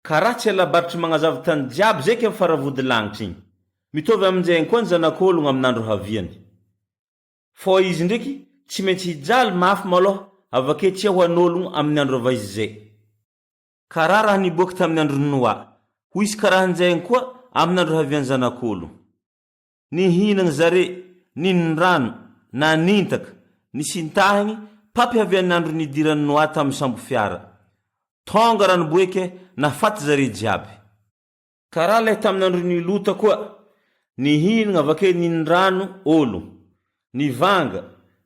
S5: Karaha tsy alabaritry magnazava tany jiaby zeky amy faravody lagnitry igny. Mitovy aminjegny koa ny Zanak'ologno amin'andro haviany. Fô izy ndreky tsy maintsy hijaly mafy malôha avake tsy ho an'ologno amin'ny andro avaizy zay. Karaha raha niboaky tamin'ny andron'i Noa, ho hisy karahan'izay koa amin'ny andro havian'ny Zanak'olo. Nihinagna zare, ninon-drano, nanintaka, nisintahigny, papy havian'ny andro nidiran'i Noa tamin'ny sambo fiara. Tonga ranoboeke nafaty zare jiaby. Karaha lay tamin'ny andron'i Lota koa, nihinagna avake ninon-drano olo, nivanga,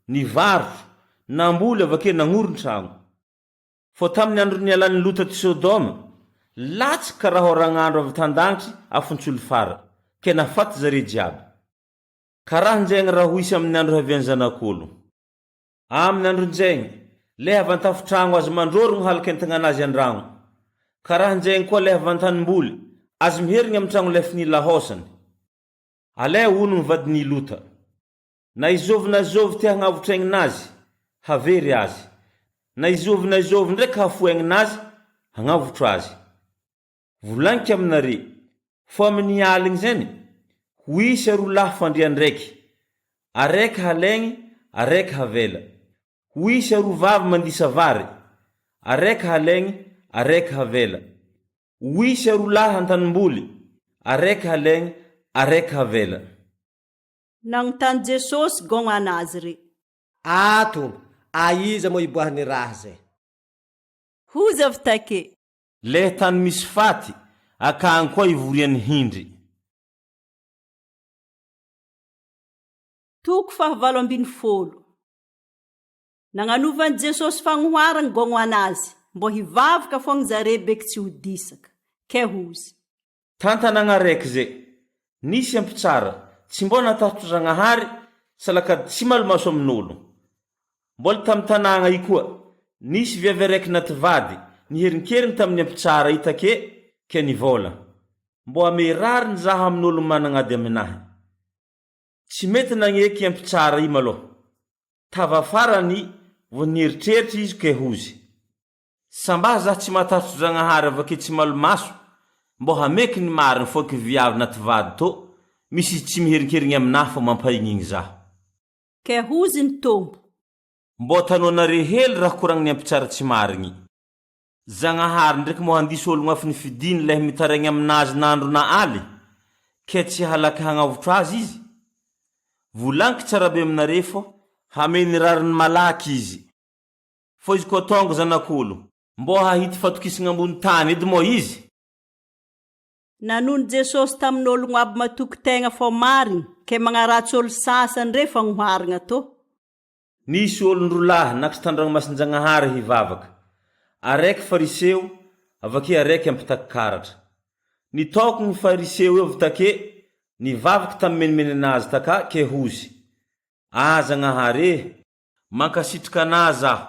S5: nivarotro, namboly avake nagnorin-tragno. Fô tamin'ny andro nialan'i Lota ty Sodoma, latsaka karaha oragn'andro avy tan-dagnitry afon-tsolifara, ke nafaty zare jiaby. Karaha njaigny raha ho hisy amin'ny andro hiavian'ny Zanak'olo. Aminy andron-jaigny, le avy an-tafotragno azy mandrôrogno haliky entagnan'azy an-dragno. Karahan-jaigny koa le avy an-tanimboly, azy miherigny amy tragno lefy nilahôsany. Alè onogno vadin'i Lota. Na izôvy na izôvy te hagnavotry aigninazy, havery azy. Na izôvy na izôvy ndraiky hahafoy aigninazy, hagnavotro azy. Volagniko aminare, fô amin'ny aligny zany, ho hisy aroa lahy fandrian-draiky, araiky halaigny, araiky havela. Ho hisy aroa vavy mandisa vary, araiky halaigny, araiky havela. Ho hisy aroa lahy an-tanimboly, araiky halaigny, araiky havela.
S1: Nagnontany Jesosy gôgna anazy re.
S2: Ah Tompo, aiza moa iboahan'ny raha zay?
S1: Hozy avy take.
S5: Leh tany misy faty, akagny koa ivorian'ny hindry.
S1: Toko fahavalo 18. Nagnanovan'i Jesosy fagnoharagna gôgno anazy, mbô hivavaka foagna zare beky tsy ho disaka. Ke hozy.
S5: Tantanagna araiky ze, nisy ampitsara, tsy mbô natahotro Zagnahary, salakady tsy malomaso amin'olo. Mbola tamy tanàgna i koa, nisy viavy araiky naty vady, niherinkerigny tamin'ny ampitsara i take, ke nivôla. Mbô ame rariny zaho amin'olo managn'ady aminahy. Tsy mety nagneky i ampitsara i malôha. Tava farany vao nieritreritra izy ke hozy. Sambà zah tsy mahatahotro Zagnahary avake tsy malomaso, mbô hameky ny marigny fô ky viavy naty vady tô, misy izy tsy miherinkerigny aminahy fô mampahignigny zaho.
S1: Ke hozy ny Tompo.
S5: Mbô tanoanare hely raha koragniny ampitsara tsy marigny. Zagnahary ndreky mô handiso ologno afa nifidiny leh mitaraigny aminazy na andro na aly, ke tsy halaky hagnavotro azy izy? Volaniko tsara be aminare fô hameny rariny malaky izy. Fô izy koa tonga Zanak'olo, mbô hahity fatokisagna ambony tany edy moa izy?
S1: Nanono Jesosy tamin'ologno aby matoky tegna fô marigny, ke magnaratsy olo sasany re fagnoharagna tô.
S5: Nisy olon-drolahy nakatry tan-dranomasin-Jagnahary hivavaka. Araiky Fariseo, avake araiky ampitaky karatra. Nitaoko gny Fariseo io avy take, nivavaky tamy menimenina azy taka ke hozy, Ah Zagnahary e! Mankasitraka anah zaho,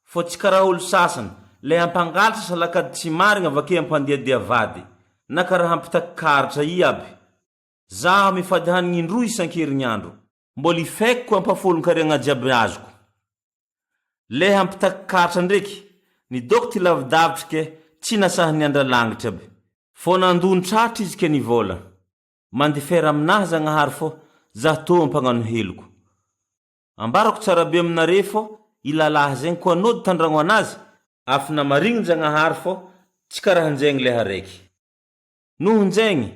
S5: fô tsy karaha olo sasany, le hampangalatra salakady tsy marigny avake hampandiadia vady, na karaha hampitaky karatra i aby. Zaho mifady hanigny indroa isan-kerignandro. Mbola ifekiko ampahafolon-kariagna jiaby azoko. Le hampitaky karatra ndreky, nidoko ty lavidavitry ke tsy nasahy niandra langitry aby. Fô nandony tratra izy ke nivôla. Mandifera aminahy Zagnahary fô zaho tô ampagnano heloko. Ambarako tsara be aminare fô i lalahy zegny koa nody tandragno anazy, afy namarigny Njagnahary fô tsy karahanjegny leha raiky. Nohonjegny,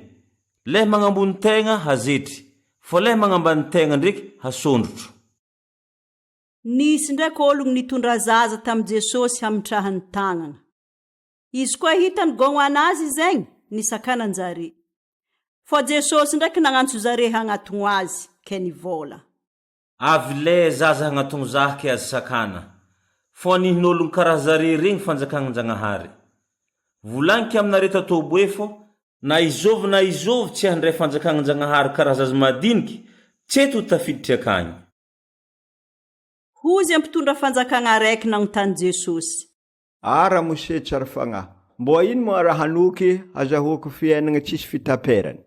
S5: leh magnambony tegna hazetry, fô leh magnambany tegna ndreky hasondrotro.
S1: Nisy ndraiky ologno nitondra zaza tamy Jesosy hamitrahany tagnana. Izy koa hitany gôgno anazy zegny, nisakanan-jare. Fô Jesosy ndraiky nagnantso zare hagnatogno azy, ke nivôla.
S5: Avy le zaza hagnatogno zah ke azy sakana, fô anihin'ologno karaha zare regny fanjakagnan-Jagnahary. Volagniko aminare tatôbo e fô, na izôvy na izôvy tsy handray fanjakagnan-Jagnahary karaha zaza madiniky, tseto ho tafiditry akagny.
S1: Hozy mpitondra fanjakagna araiky nagnontany Jesosy.
S8: Ah ramose tsara fagnahy, mbô ino moa raha hanoky hazahoako fiainagna tsisy fitaperana?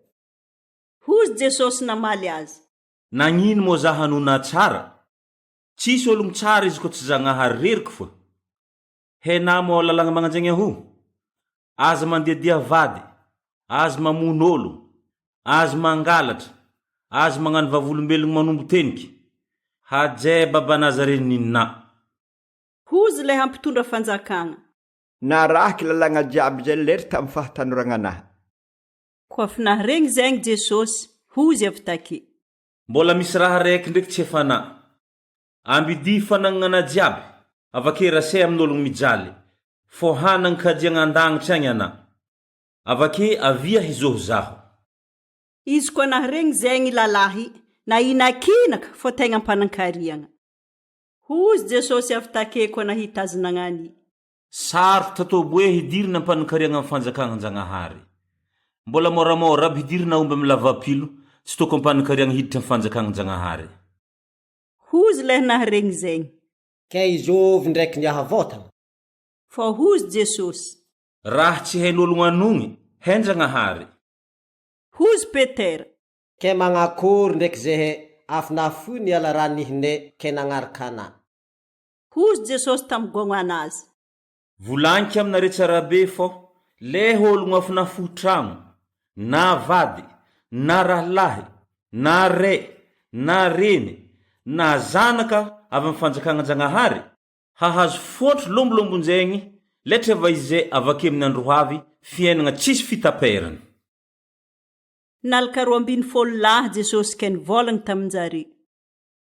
S1: Hozy Jesosy namaly azy.
S5: Nagnino moa zah hanona tsara? Tsisy ologno tsara izy ko tsy Zagnahary reriky foa. Henà moa lalagna magnanjegny aho? Aza mandiadia vady, aza mamono olo, aza mangalatra, aza magnano vavolombelogno manombo teniky. Hajè babanaza reninà.
S1: Hozy ilay hampitondra fanjakagna.
S8: Narahaky lalagna jiaby zay lery tamy fahatanoragnanahy.
S1: Koa fa naharegny zegny Jesosy, hozy avy take.
S5: Mbola misy raha raiky ndraiky tsy efa-na. Ambidia fanagnana jiaby, avake rasay amin'ologno mijaly. Fô hanagny kajiagna an-dagnitry agny anà. Avake avia hizoho zaho.
S1: Izy koa naharegny zegny lalahy nahinakinaka fô tegna mpanankariagna. Hozy Jesosy avy take koa nahita azy nagnany.
S5: Sarotra tatôboe hidirina am-panankariagna am fanjakagnan-Jagnahary. Mbola môramôra aby hidirina aomby am lavapilo tsy toko am-panankariagna hiditra am fanjakagnan-Jagnahary.
S1: Hozy lay naharegny zegny.
S2: Kay izôvy ndraiky ny ahavôtagna?
S1: Fô hozy Jesosy.
S5: Raha tsy hain'ologno anogny, hain-Jagnahary.
S1: Hozy Petera.
S2: Kay magnakôry ndraiky zehe afo nafoy niala raha nihine kay nagnaraka anà.
S1: Hozy Jesosy tamy gôgno anazy.
S5: Volagniko aminareo tsarabe fô, le ologno afo nafoy tragno, na vady, na rahalahy, na ray, na reny, na zanaka avy amy fanjakagnan-Jagnahary, hahazo fôntro lombolombo-njegny letra va izay avake amin'ny andro ho avy fiainagna tsisy fitaperany.
S1: Nalaka 12 lahy Jesosy kay nivôlagna tamin-jare.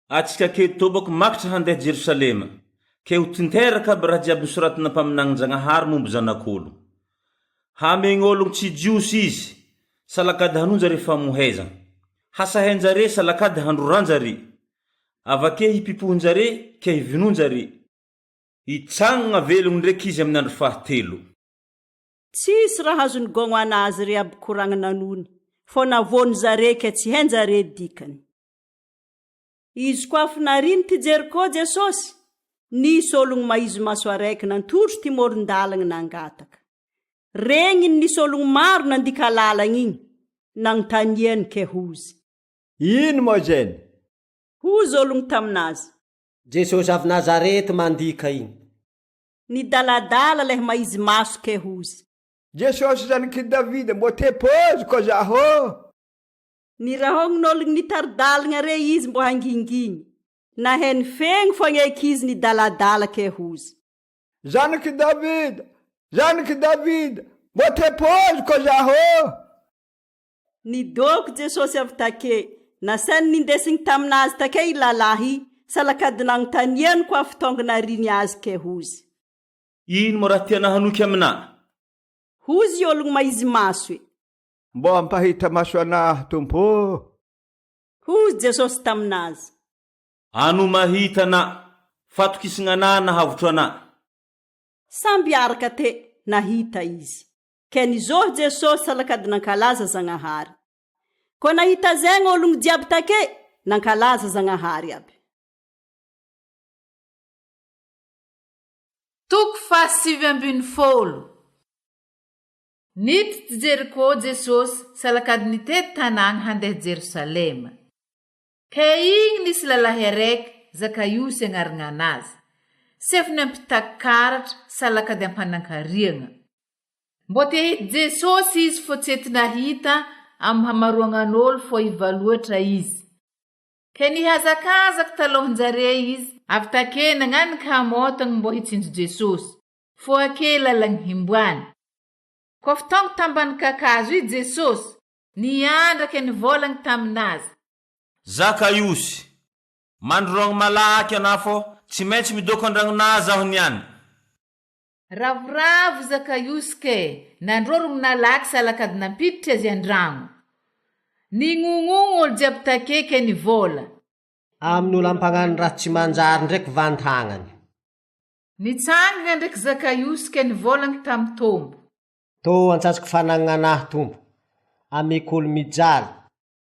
S5: Atsika kely tobako makitra handeha Jerosalema, ke ho tinteraka aby raha jiaby nosoratina mpaminanin-Jagnahary momba Zanak'olo. Hamegny ologno tsy Jiosy Izy, salakady hanonjare famohezagna. Hasahen-jare salakady handroran-jare. Avake hipipohin-jare ke hivinon-jare. Hitsangagna velogno ndreky Izy amin'ny andro fahatelo.
S1: Tsisy raha azon'ny gôgno anazy re aby koragna nanony, fô navoan'zare ke tsy hain-jare dikany. Izy koa avy nariny ty Jeriko Jesosy, nisy ologno maizo maso araiky nantotro ty moron-dalagna nangataka. Regniny nisy ologno maro nandika lalagna igny, nagnontaniany ke hozy.
S8: Ino moa zeny?
S1: Hozy ologno taminazy.
S2: Jesosy avy Nazarety mandika igny.
S1: Nidaladala leh maizy maso ke hozy.
S8: Jesosy zanak'i Davida, mbô te-pôzy koa zaho!
S1: Nirahogn'ologno nitari-dalagna re izy mbô hangingigny. Naheno fegny fogna eky izy nidaladala ke hozy.
S8: Zanak'i Davida, Zanak'i Davida, mbô te-pôzy koa zaho!
S1: Nidoko Jesosy avy take. Nasainy nindesigny taminazy take i lalahy i, salakady nagnontaniany koa fotoagna nariny azy ke hozy.
S5: Ino moa raha tiana hanoky aminà?
S1: Hozy i ologno maizy maso e.
S8: Mbô hampahita maso anah, Tompo ô!
S1: Hoy Jesosy taminazy.
S5: Ano mahita anà, fatokisagna anà nahavotro anà.
S1: Samby araka te nahita izy. Ke nizôhy Jesosy salakady nankalaza Zagnahary. Koa nahita zegny ologno jiaby take, nankalaza Zagnahary aby.
S4: Toko faha 19. Niditry Jeriko Jesosy salakady nitety tanàgna handeha Jerosalema. Ke igny nisy lalahy araiky, Zakaiosy agnaragnanazy. Sefony ampitaky karatra salakady ampanankariagna. Mbô te hahita Jesosy izy fô tsy ety nahita amy hamaroagnan'ôlo fô iva loatra izy. Ke nihazakazaky talôhan-jare izy, avy take nagnaniky hamôtagny mbô hitsinjo Jesosy, fô ake lalagny himboany. Kôfa tonga tambany kakazo i Jesosy, niandrake nivôlagny taminazy.
S5: Zakaiosy, Mandrorogny malaky anà fô tsy maintsy midôko an-dragnonà zaho niany.
S4: Ravoravo Zakaiosy ke nandrorogny nalaky salakady nampiditry azy an-dragno. Nignognogno olo jiaby take ke nivôla.
S2: Amin'ny olo ampagnano raha tsy manjary ndraiky vantagnany.
S4: Nitsangana ndraiky Zakaiosy ke nivôlagny tamy Tompo.
S2: Tô antsasako fanagnana ahy Tompo, ameko olo mijaly,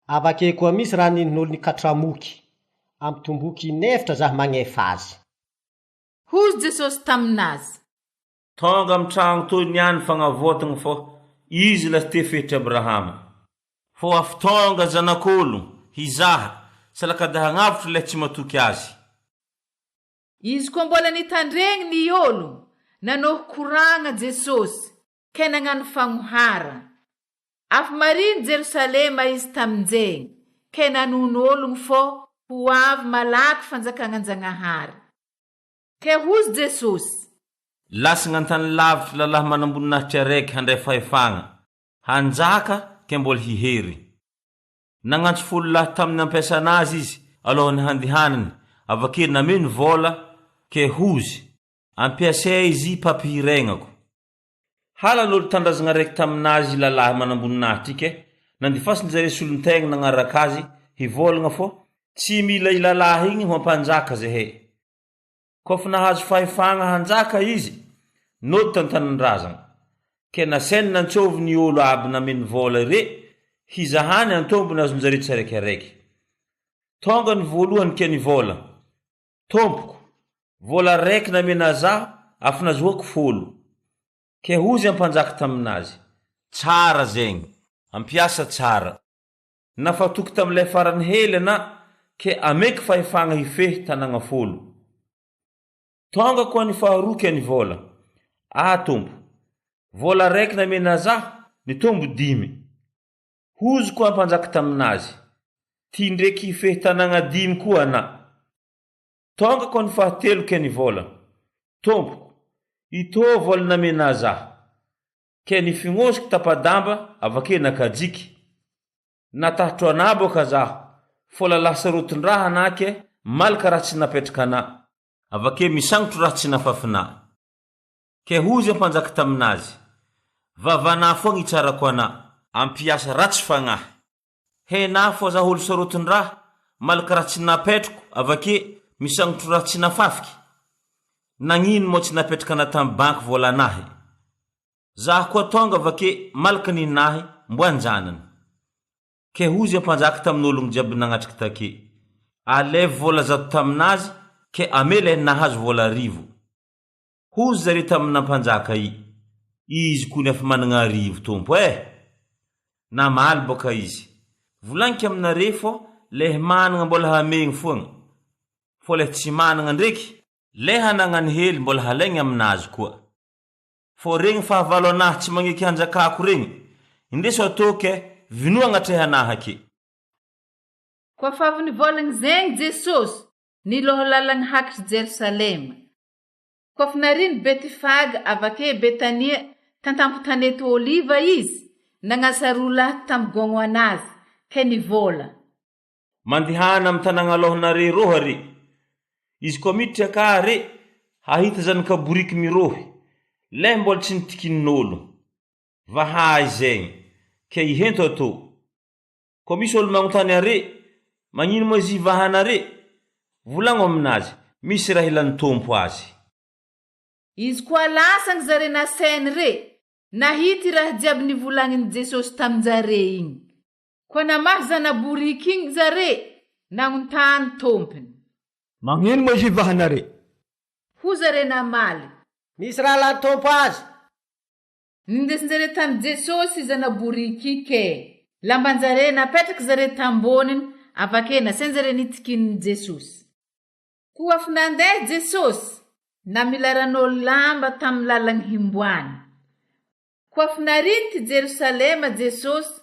S2: avake koa misy raha nihin'olo nikatramoky, ampitomboky inefitra zah magnefa azy.
S4: Hozy Jesosy taminazy.
S5: Tonga amy tragno toy niany fagnavotagna fô izy lasa te fehitry Abrahama. Fô afo tonga Zanak'olo hizaha, salakady hagnavotry lay tsy matoky Azy.
S4: Izy koa mbola nitandregny ny olo, nanôho koragna Jesosy, ke nagnano fagnohara. Avy mariny Jerosalema izy taminjegny, ke nanono ologno fô ho avy malaky fanjakagnan-Jagnahary. Ke hozy Jesosy.
S5: Lasagna an-tany lavitry lalahy manamboninahitry araiky handray fahefagna, hanjaka ke mbola hihery. Nagnantso folo lahy taminy ampiasana azy izy alohan'ny handehanany, avake nameno vôla ke hozy. Ampiasay izy mpampihiregnako. Halan'olo tandrazagna raiky taminazy lalahy manamboninahitry ke nandifasin-jare solontegna nagnaraka azy hivôlagna fô tsy mila i lalahy igny ho ampanjaka zahay. Kôfa nahazo fahefagna hanjaka izy, nody tan-tanindrazagna. Ke nasainy nantsôviny i ôlo aby nameno vôla ire hizahany antombony azon-jare tsiraikaraiky. Tônga ny voalohany ke nivôla, Tompoko, vôla raiky namena zaho afa nazoako fôlo. Ke hozy ampanjaka taminazy. Tsara zegny, ampiasa tsara. Nafatoky tamilay farany hely ana ke ameko fahefagna hifehy tanagna fôlo. Tônga koa ny faharoa ke nivôla, Ah Tompo, vôla raiky namena zaho nitombo dimy. Hozy koa ampanjaka taminazy, Ty ndreky hifehy tanagna dimy koa ana. Tônga koa ny fahatelo ke nivôla, Tompoko, itô vôla namena zaho. Ke nifignosiky tapa-damba avake nakajiky. Natahotro anà boka zaho, fô lalahy sarotin-draha anà ke malaka raha tsy napetraka anà. Avake misagnotro raha tsy nafafinà. Ke hozy ampanjaka taminazy, Vavanà foagna itsarako anà. Ampiasa ratsy fagnahy. Henà fô zaho olo sarotin-draha, malaka raha tsy napetrako, avake misagnotro raha tsy nafafiky. Nagnino moa tsy napetraka anà tamy banky vôlanahy? Zaho koa tônga avake malaka ninahy mbo anjanany. Ke hozy ampanjaka tamin'ologno jiaby nagnatriky take, Alevo vôla zato taminazy ke amela eny nahazo vôla arivo. Hozy zare tamin'ampanjaka i, Izy kony afa managna arivo Tompo eh! Namaly boka izy, Volagniko aminare fô leh managna mbola hamegny foagna, fô leh tsy managna ndreky, leh hanagnany hely mbola halaigny aminazy koa. Fô regny fahavalo anahy tsy magneky hanjakako regny, indeso atô ke vinoa agnatreha anahy ake.
S4: Koa fa avy nivôlagna zegny Jesosy, niloha lalagna hakitry Jerosalema. Koa fa nariny Betifaga avake Betania tantampo-tanety Oliva Izy, nagnasa roa lahy tamy gôgno anazy, ke nivôla.
S5: Mandehana amy tanàgna alôhanare rôha re. Izy koa miditry akà re, hahita zanaka boriky mirôhy, lay mbola tsy nitikinin'ôlo. Vahahy zegny, ke ihento atô. Koa misy olo magnontany are, magnino moa izy ivahana are? Volagno aminazy, misy raha ilan'ny Tompo azy.
S4: Izy koa lasagny zare nasainy re, nahita i raha jiaby nivolagnin'i Jesosy tamin-jare igny. Koa namaha zana-boriky igny zare, nagnontany tompony.
S8: Magnino moa izy ivahana are?
S4: Hoy zare namaly.
S2: Misy raha ilan'ny Tompo azy.
S4: Nindesin-jare tamy Jesosy i zana-boriky i ke lamban-jare napetraky zare tamboniny, avake nasain-jare nitikinin'i Jesosy. Koa avy nandeha Jesosy, namilaran'olo lamba tamy lalagny himboany. Koa avy nariny ty Jerosalema Jesosy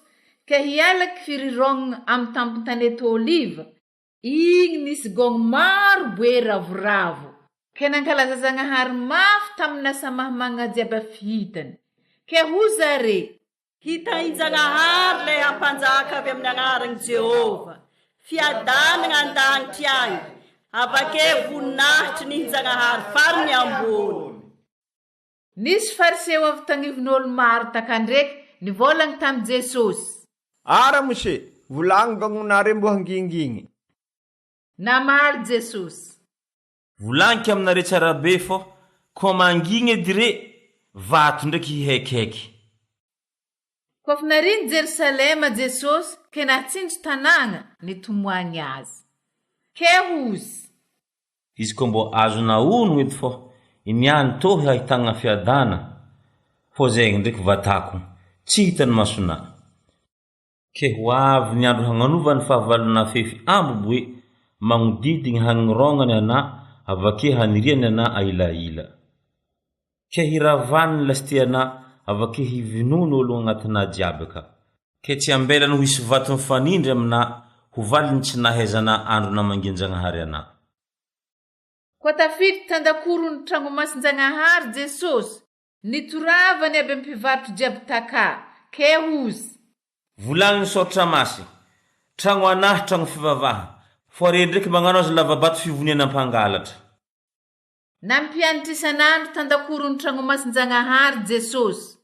S4: ke hiala kifirirogna amy tampon-tanety Oliva, Igny nisy gong maro boe ravoravo, ke nankalaza Zagnahary mafy taminy asa mahamagna jiaby afy hitany. Ke ho zare.
S1: Hitahin-Jagnahary ilay hampanjaka avy amin'ny agnaran'i Jehovah. Fiadanagna an-dagnitry agny, avake voninahitry ny Jagnahary farany ambony.
S4: Nisy Fariseo avy tagnivon'olo maro takandreky nivôlagny tamy Jesosy.
S8: Ah ramose, volagno gagnonare mbo hangingigny.
S4: Namaly Jesosy.
S5: Volagniko aminare tsara be fô kô mangigny edy re, vato ndraiky hihaikiaiky.
S4: Kôfa nariny Jerosalema Jesosy ke nahatsinjo tanàgna nitomoagny Azy. Ke hozy.
S5: Izy koa mbô azona onogno edy fô iniany tôhy ahitagna fiadana fô zegny ndreky vatako tsy hitany masonà. Ke ho avy ny andro hagnanovany fahavalonà fefy ambo boe magnodidigny hagnirôgnany anà avake haniriany anà ahilaila. Ke hiravany ny lasite anà avake hivinoany ôlogno agnatinà jiaby ka. Ke tsy ambelany ho hisy vato mifanindry aminà ho valiny tsy nahaizanà andro namangian-Jagnahary anà.
S4: Koa tafiditra tan-dakoron'ny tragnomasin-Jagnahary Jesosy, nitoravany aby mpivarotro jiaby takà, ke hozy.
S5: Volagny ny Soratra Masy, Tragno anah tragno fivavaha, fô are ndreky magnano azy lava-bato fivoniana mpangalatra.
S4: Nampianatra isan'andro tan-dakoron'ny tragnomasin-Jagnahary Jesosy.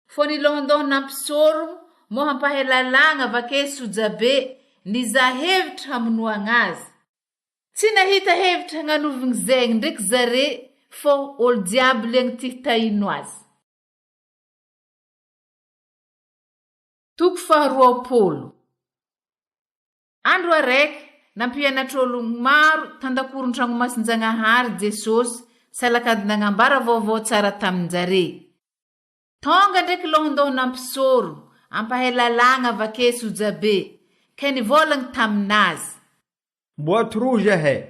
S4: Fô nilohandoha nampisôrogno mô hampahay lalàgna avake sojabe nizaha hevitry hamonoagna azy. Tsy nahita hevitry hagnanovigny zegny ndraiky zare fô ôlo jiaby liagny ty hitahino azy. Toko faharoapolo. Andro araiky, nampianatra ologno maro tan-dakoron-tragnomasin-Jagnahary Jesosy salakady nagnambara vaovao tsara tamin-jare. Tonga ndraiky lohandoha nampisoro, ampahay lalàgna avake sojabe, ke nivôlagna taminazy.
S8: Mbo atoroy zahay,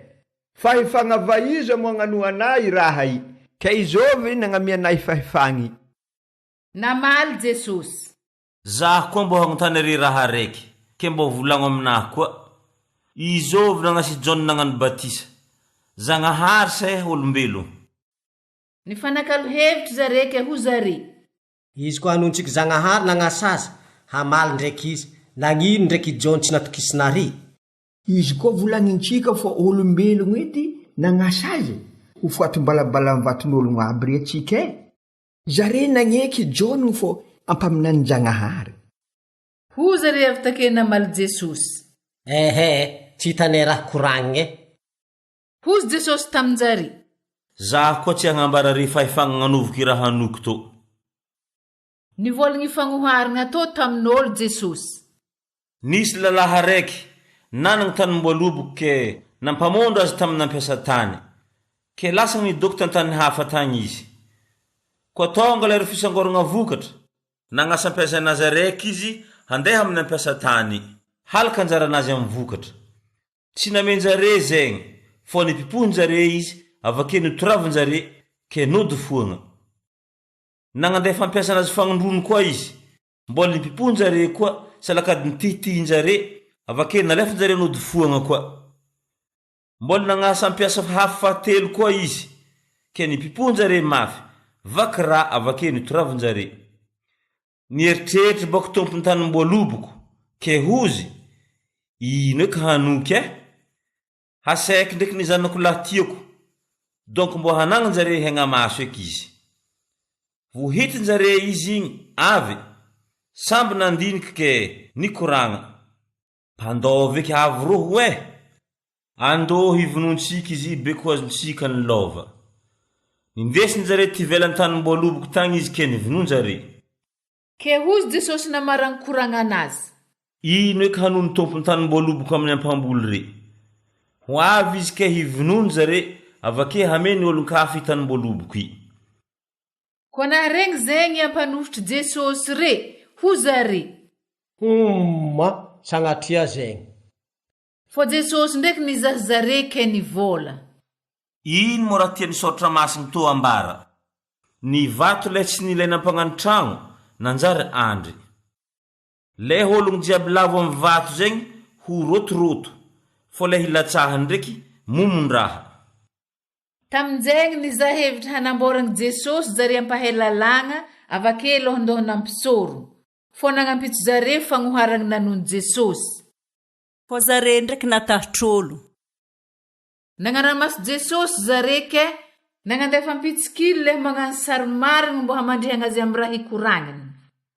S8: fahefagna vaiza moa agnanoanay i raha i, ke izôvy nagnamianay fahefagna i?
S4: Namaly Jesosy.
S5: Zaho koa mbô hagnontany are raha araiky, ke mbô volagno aminahy koa, Izôvy nagnasy Jaona nagnano batisa, Zagnahary sa olombelogno?
S4: Nifanakalo hevitry zare ke ho zare.
S2: Izy koa hanontsiky Zagnahary nagnasa azy, hamaly ndraiky izy, Nagnino ndraiky i Jaona tsy natokisinarỳ?
S9: Izy koa volagnintsika fa olombelogno edy nagnasa azy, ho fatim-balabalam-vaton'ologno aby re tsika e! Zare nagneky i Jaona fô ampaminanin-Jagnahary.
S4: Ho zare avy take namaly Jesosy.
S2: Ehe, tsy hitanay raha koragnigny e.
S4: Hozy Jesosy tamin-jare.
S5: Zaho koa tsy hagnambara re fahefagna agnanoviko i raha anoiko tô.
S4: Nivôlagna fagnoharagna tô tamin'ôlo Jesosy.
S5: Nisy lalahy araiky nanagna tanim-boaloboky ke nampamondro azy tamy nampiasa tany. Ke lasa nidoko tan-tany hafa tagny izy. Koa tônga lera fisangôragna vokatra. Nagnasa ampiasaina azy araiky izy handeha amy nampiasa tany, halaka anjaranazy amy vokatra. Tsy namen-jare zegny, fô nipipohin-jare izy, avake notoravin-jare, ke nody foagna. Nagnandefa fampiasana azy fagnindroany koa izy, mbola nipipohin-jare koa, salakady nitihitihin-jare, avake nalefin-jare nody foagna koa. Mbola nagnasa mpiasa hafa fahatelo koa izy, ke nipipohin-jare mafy, vaky rà avake notoravin-jare. Nieritreritra bako tompon tanim-boaloboko, ke hozy, ino eky hanoky eh? Hasaiko ndreky ny zanako lahy tiako, donc mbô hanagnan-jare hegnamaso eky izy. Vo hitin-jare izy igny avy, samby nandiniky ke nikoragna, mpandôva eky avy rô eh! Andô hivonoantsika izy beko ho azontsika ny lôva. Nindesin-jare t'ivelan'ny tanim-boaloboko tagny izy ke nivonoan-jare.
S4: Ke hozy Jesosy namaran-koragna anazy.
S5: Ino eky hanoa ny tompon tanim-boaloboko amin'ny ampamboly re? Ho avy izy ke hivonoan jare, avake hameno ny olon-kafa i tanim-boaloboko i.
S4: Koa naharegny zegny i ampanofotr'i Jesosy re, ho zare.
S2: Humm sagnatria zegny.
S4: Fô Jesosy ndraiky nizaha zare ke nivôla.
S5: Ino moa raha tian'ny Soratra Masina toa ambara? Ny vato lay tsy nilaina mpagnano tragno, nanjary andry. Lay hôlogno jiaby lavo amy vato zegny ho rôtorôto, fô lay hilatsahany ndreky momon-draha.
S4: Tamin'izegny nizaha hevitry hanambôragny Jesosy zare ampahay lalàgna avake lôhandôhana mpisôrogno, fô nagnampitso zare fagnoharagny nanono Jesosy.
S1: Fô zare ndraiky natahotr'olo.
S4: Nagnaramaso Jesosy zare ke nagnandefa mpitsikilo le magnano sary marigny mbô hamandrihagna azy amy raha hikoragniny.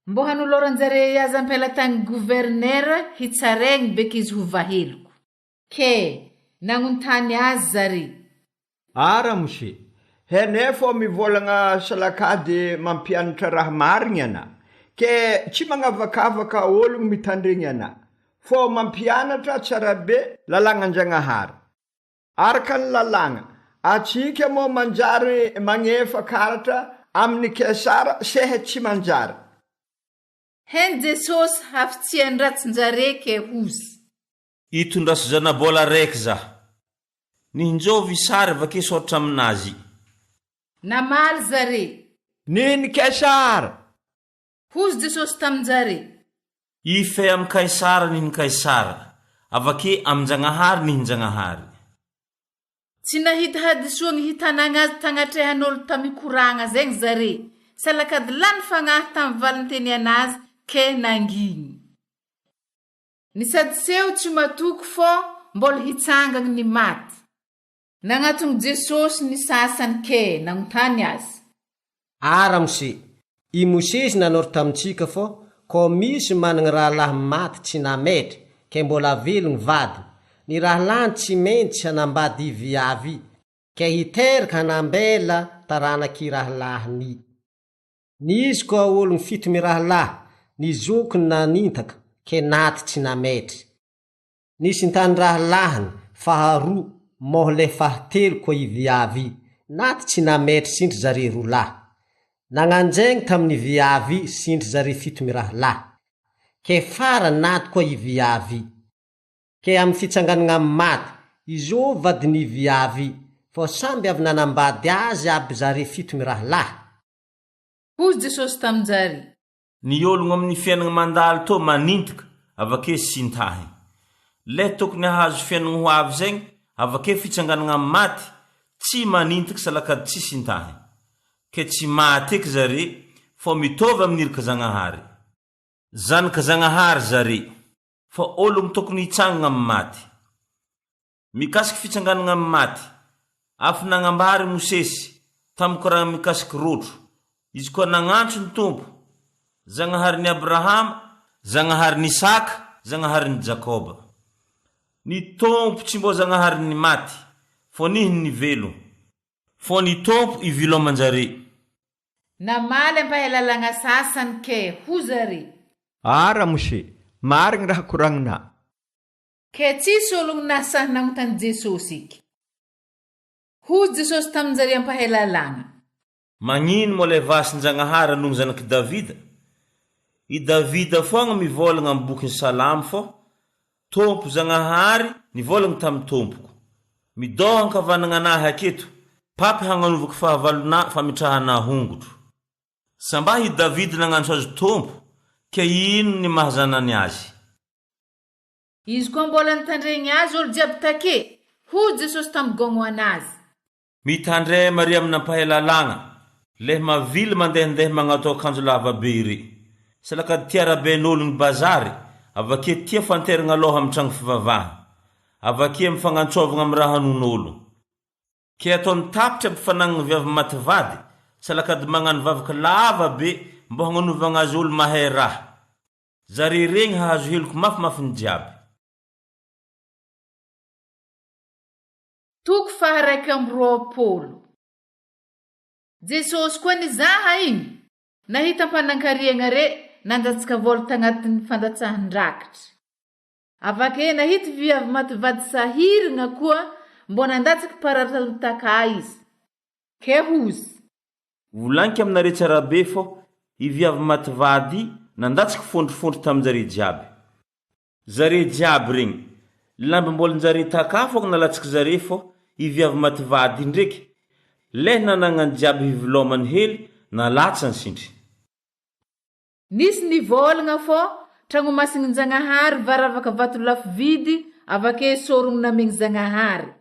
S4: Mbô hanoloran-jare azy am-pelatagny gouverneur hitsaregny beky izy ho vaheloko. Ke nagnontany azy zare.
S8: Ah ramose, henay fô mivôlagna salakady mampianatra raha marigny ana, ke tsy magnavakavaka ôlogno mitandregny ana, fô mampianatra tsara be lalàgnanjagnahary. Araka ny lalàgna, atsika moa manjary magnefa karatra amin'ny Kaisara seha tsy manjary?
S4: Hen Jesosy hafitsian-dratsin-jare ke hozy.
S5: Itondraso zana-bola araiky zah. Nihinjovy sary avake saotra aminazy.
S4: Namaly zare.
S8: Nino Kaisara?
S4: Hozy Jesosy tamin-jare.
S5: Ife amy Kaisara nino Kaisara, avake amin-Jagnahary nihin-Jagnahary.
S4: Tsy nahita hadisoagny hitanagna azy tagnatrehan'olo tamikoragna zegny zare, salakady lany fagnahy tamy valinteny anazy ke nangigny. Ny Sadoseo tsy matoky fô mbôla hitsangagna ny maty. Nagnatogno Jesosy ny sasany ke nagnontany Azy.
S2: A ramose, i Mosesy nanoro tamintsika fô kô misy managny rahalahy maty tsy nametry ke mbola velogny vadiny, ny rahalahiny tsy mentsy hanambady i viavy i, ke hiteraka hanambela taranak'i rahalahiny i. Nisy koa ologny fito mirahalahy, ny zokiny nanintaka, ke naty tsy nametry. Nisy ntany rahalahiny faharoa moho le fahatelo koa i viavy i, naty tsy nametry sintry zare roa lahy. Nagnanjegny tamin'ny viavy i sintry zare fito mirahalahy. Ke farany naty koa i viavy i. Ke amy fitsanganagna amy maty, izô vadin'i viavy i, fô samby avy nanambady azy aby zare fito mirahalahy.
S4: Hoy Jesosy tamin-jare.
S5: Ny ologno amin'ny fiainagna mandalo tô manintoka avake sintahy. Le tokony hahazo fiainagna ho avy zegny avake fitsanganagna amy maty tsy manintoka salakady tsy sintahy. Ke tsy maty eky zare fô mitovy amin'ny iraka Zagnahary. Zanaka Zagnahary zare fa ologno tokony hitsangagna amy maty. Mikasiky fitsanganagna amy maty, afo nagnambara i Mosesy tamiko raha mikasiky rotro, izy koa nagnantso ny Tompo, Zagnaharin'i Abrahama, Zagnaharin'i Isaka, Zagnaharin'i Jakoba. Ny Tompo tsy mbô Zagnaharin'ny maty, fô nihin'ny ny velo. Fô ny Tompo iviloman-jare.
S4: Namaly ampahelalagna sasany ke ho zare.
S8: Ah ramose, marigny raha koragninà.
S4: Ke tsisy ologno nasahy nagnontany Jesosy eky. Hoy Jesosy tamin-jare ampahelalagna.
S5: Magnino moa ilay vasin-Jagnahary anogno zanak'i Davida? I Davida foagna mivôlagna amy bokin'ny Salamo fô, Tompo Zagnahary nivôlagna tamy Tompoko, Midôha ankavanagnanahy aketo, papy hagnanovako fahavalonà famitrahanà hongotro. Samba i Davida nagnantso azy Tompo, ke ino ny maha zanany azy?
S4: Izy koa mbola nitandregny azy olo jiaby take, hoy Jesosy tamy gôgno anazy.
S5: Mitandrema ry amina mpahay lalàgna, leh mavily mandehandeha magnatao akanjo lava be ire. Salakady tia araben'ologny bazary, avake tia fanteragna lôha amy tragno fivavaha. Avake amy fagnantsôvagna amy raha anon'olo. Ke ataony tapitra aby fanagnagna viavy maty vady, salakady magnano vavaka lava be mbô hagnanovagna azy olo mahay raha. Zare regny hahazo heloko mafimafiny jiaby.
S4: Toko faha-21. Jesosy koa nizaha igny, nahita mpanankariagna re nandatsaka vôla tagnatin'ny fandatsahan-drakitra. Avake nahita viavy maty vady sahiragna koa mbô nandatsaky pararotaka izy. Ke hozy.
S5: Volagniko aminareo tsara be fô i viavy maty vady i nandatsaky fondrofondro taminjare jiaby. Zare jiaby regny, lambim-bôlin-jare takà fôgna nalatsaky zare fô i viavy maty vady i ndreky, leh nanagnany jiaby hivilômany hely nalatsany sintry.
S4: Nisy nivôlagna fô tragno masignin-Jagnahary varavaka vato lafo vidy avake sôrogno namegny Zagnahary.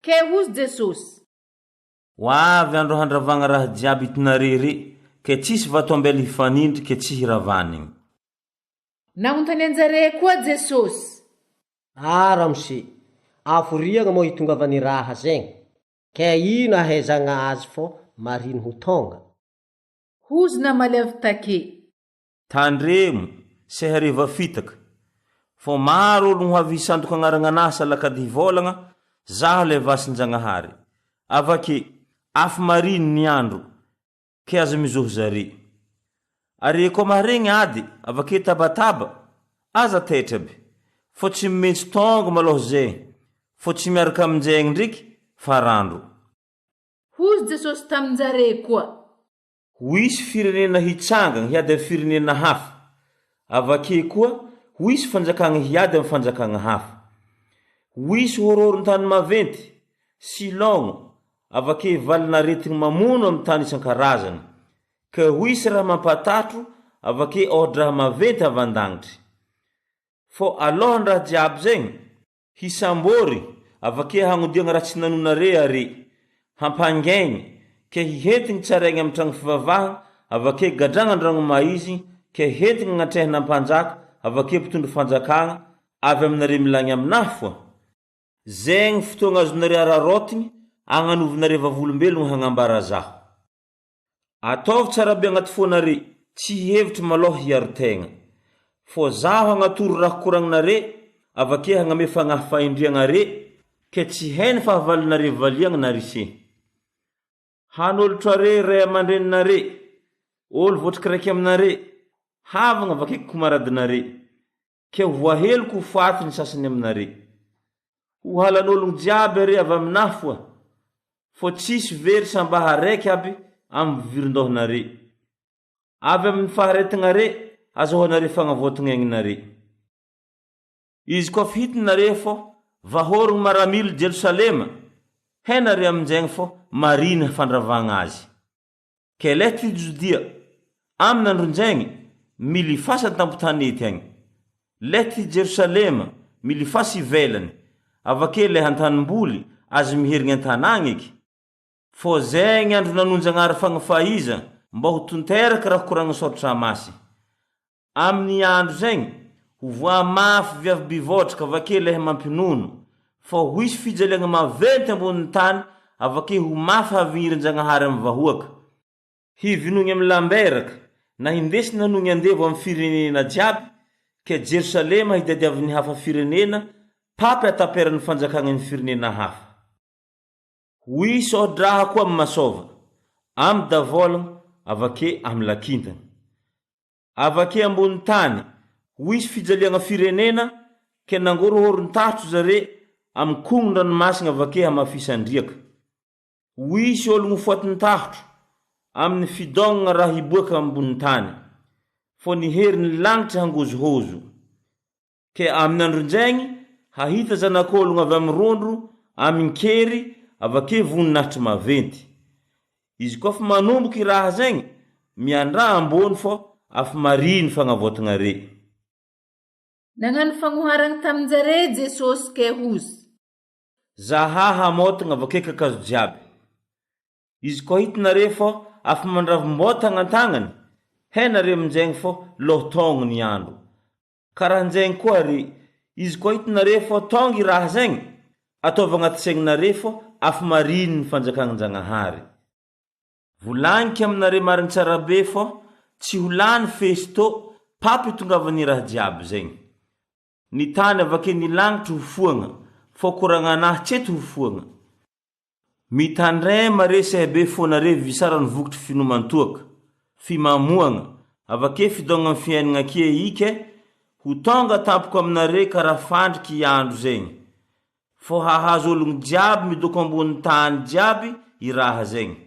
S4: Ke hozy Jesosy.
S5: Ho avy andro handravagna raha jiaby hitinare re, ke tsisy vato ambela hifanindry ke tsy hiravanigny.
S4: Nagnontanian-jare koa Jesosy.
S2: Ah ramose, aforiagna moa hitongavan'ny raha zegny, ke ino ahaizagna azy fô mariny ho tônga?
S4: Hozy namaly avy take.
S5: Tandremo, se hariva fitaka. Fô maro ologno ho avy hisandoka agnaragnanahy salakady hivôlagna, Zaho le vasin-Jagnahary. Avake, afo mariny ny andro, ke aza mizoho zare. Are koa maharegny ady, avake tabataba, aza taitra aby. Fô tsy mintsy tônga malôha zegny, fô tsy miaraka amin-jegny ndreky farandro.
S4: Hozy Jesosy tamin-jare koa.
S5: Ho hisy firenena hitsangana hiady amin'ny firenena hafa. Avake koa, ho hisy fanjakagna hiady amin'ny fanjakagna hafa. Ho hisy horohoron-tany maventy, silôgno, avake valin'aretigny mamono amin'ny tany isan-karazany. Ka ho hisy raha mampatatro, avake ôha-draha maventy avy an-dagnitry. Fô alôhan-draha jiaby zegny, Hisambory, avake hagnodiagna raha tsy nanonare are, hampangegny, ke hihentigny tsaraigny amy tragno fivavahagna, avake gadragna andragno maizigny, ke hentigny agnatrehana mpanjaka, avake mpitondra fanjakagna, avy aminare milagny aminahy foa. Zegny fotoagna azonare araraotigny agnanovinare vavolombelogno hagnambara Zaho. Ataovy tsara be agnaty fônare, tsy hihevitry malôha hiaro tegna. Fô Zaho hagnatoro raha koragninare, avake hagname fagnahy fahendreagnare, ke tsy hainy fahavalonare valiagna na rise. Hanolotrare ray aman-dreninare, olo voatriky raiky aminare, havagna avake komaradinare. Ke ho voaheloko ho faty ny sasany aminare. Ho halan'ologno jiaby are avy aminahy foa, fô tsisy very sambaha araiky aby amy viron-dôhanare. Avy amin'ny faharetagnare azahoanare fagnavoatagna aignanare. Izy koa fihitinare fô vahorogno maramily Jerosalema, hainare aminjegny fô mariny fandravagna azy. Keleh ty Jodia, amy nandronjegny, milifasa an-tampon-tanety agny. Leh ty Jerosalema, milifasa ivelany, avake leh an-tanimboly, azy miherigny an-tanàgna eky. Fô zegny andro nanonjagnahary fagnafaiza mba ho tonteraky raha koragna sôratra masy. Amin'ny andro zegny, ho voa mafy viavy bivôtraka avake leh mampinono, fa ho hisy fijaliagna maventy ambonin'ny tany avake ho mafy havignirin-Jagnahary amy vahoaka. Hivinoigny amy lamberaka, na hindesiny hanoigny andevo amy firenena jiaby, ke Jerosalema hitadiavin'ny hafa firenena, papy ataperan'ny fanjakagna ny firenena hafa. Ho hisy ôdraha koa amy masôva, amy davôlagna, avake amy lakintagna. Avake ambony tany, ho hisy fijaliagna firenena, ke nangorohoron-tahotro zare amy kognon-dranomasigna avake hamafisan-driaka. Ho hisy ologno foatin-tahotro amy ny fidògnagna raha hiboaka ambony tany, fô ny herin'ny lagnitry hangozohozo. Ke amin' andron-jaigny, hahita zanak'ôlogno avy amy rondro amin-kery avake voninahitry maventy. Izy koa fa manomboky i raha zaigny, miandraha ambony fô afy mariny fagnavôtagna re.
S4: Nagnano fagnoharagna tamin-jare Jesosy ke hozy.
S5: Zahà hamôtagna avake kakazo jiaby. Izy koa hitinare fô afy mandravim-bôtagna an-tagnany, hainare aminjegny fô lôha tôgno ny andro. Karahanjegny koa re, izy koa hitinare fô tônga i raha zegny, ataovy agnaty saignanare fô afy mariny ny fanjakagnan-Jagnahary. Volagniko aminare marigny tsara be fô tsy ho lany festo papy itongavan'ny raha jiaby zegny. Ny tany avake ny lagnitry ho foagna, fô koragnanahy tsy eto ho foagna. Mitandrema re sehbe fona re visara ny vokotry finoman-toaka, fimamoagna, avake fidaogna am fiaignagna akia ike, ho tônga tampoko aminare karaha fandriky i andro zegny. Fô hahazo ologno jiaby midoko ambony tany jiaby i raha zegny.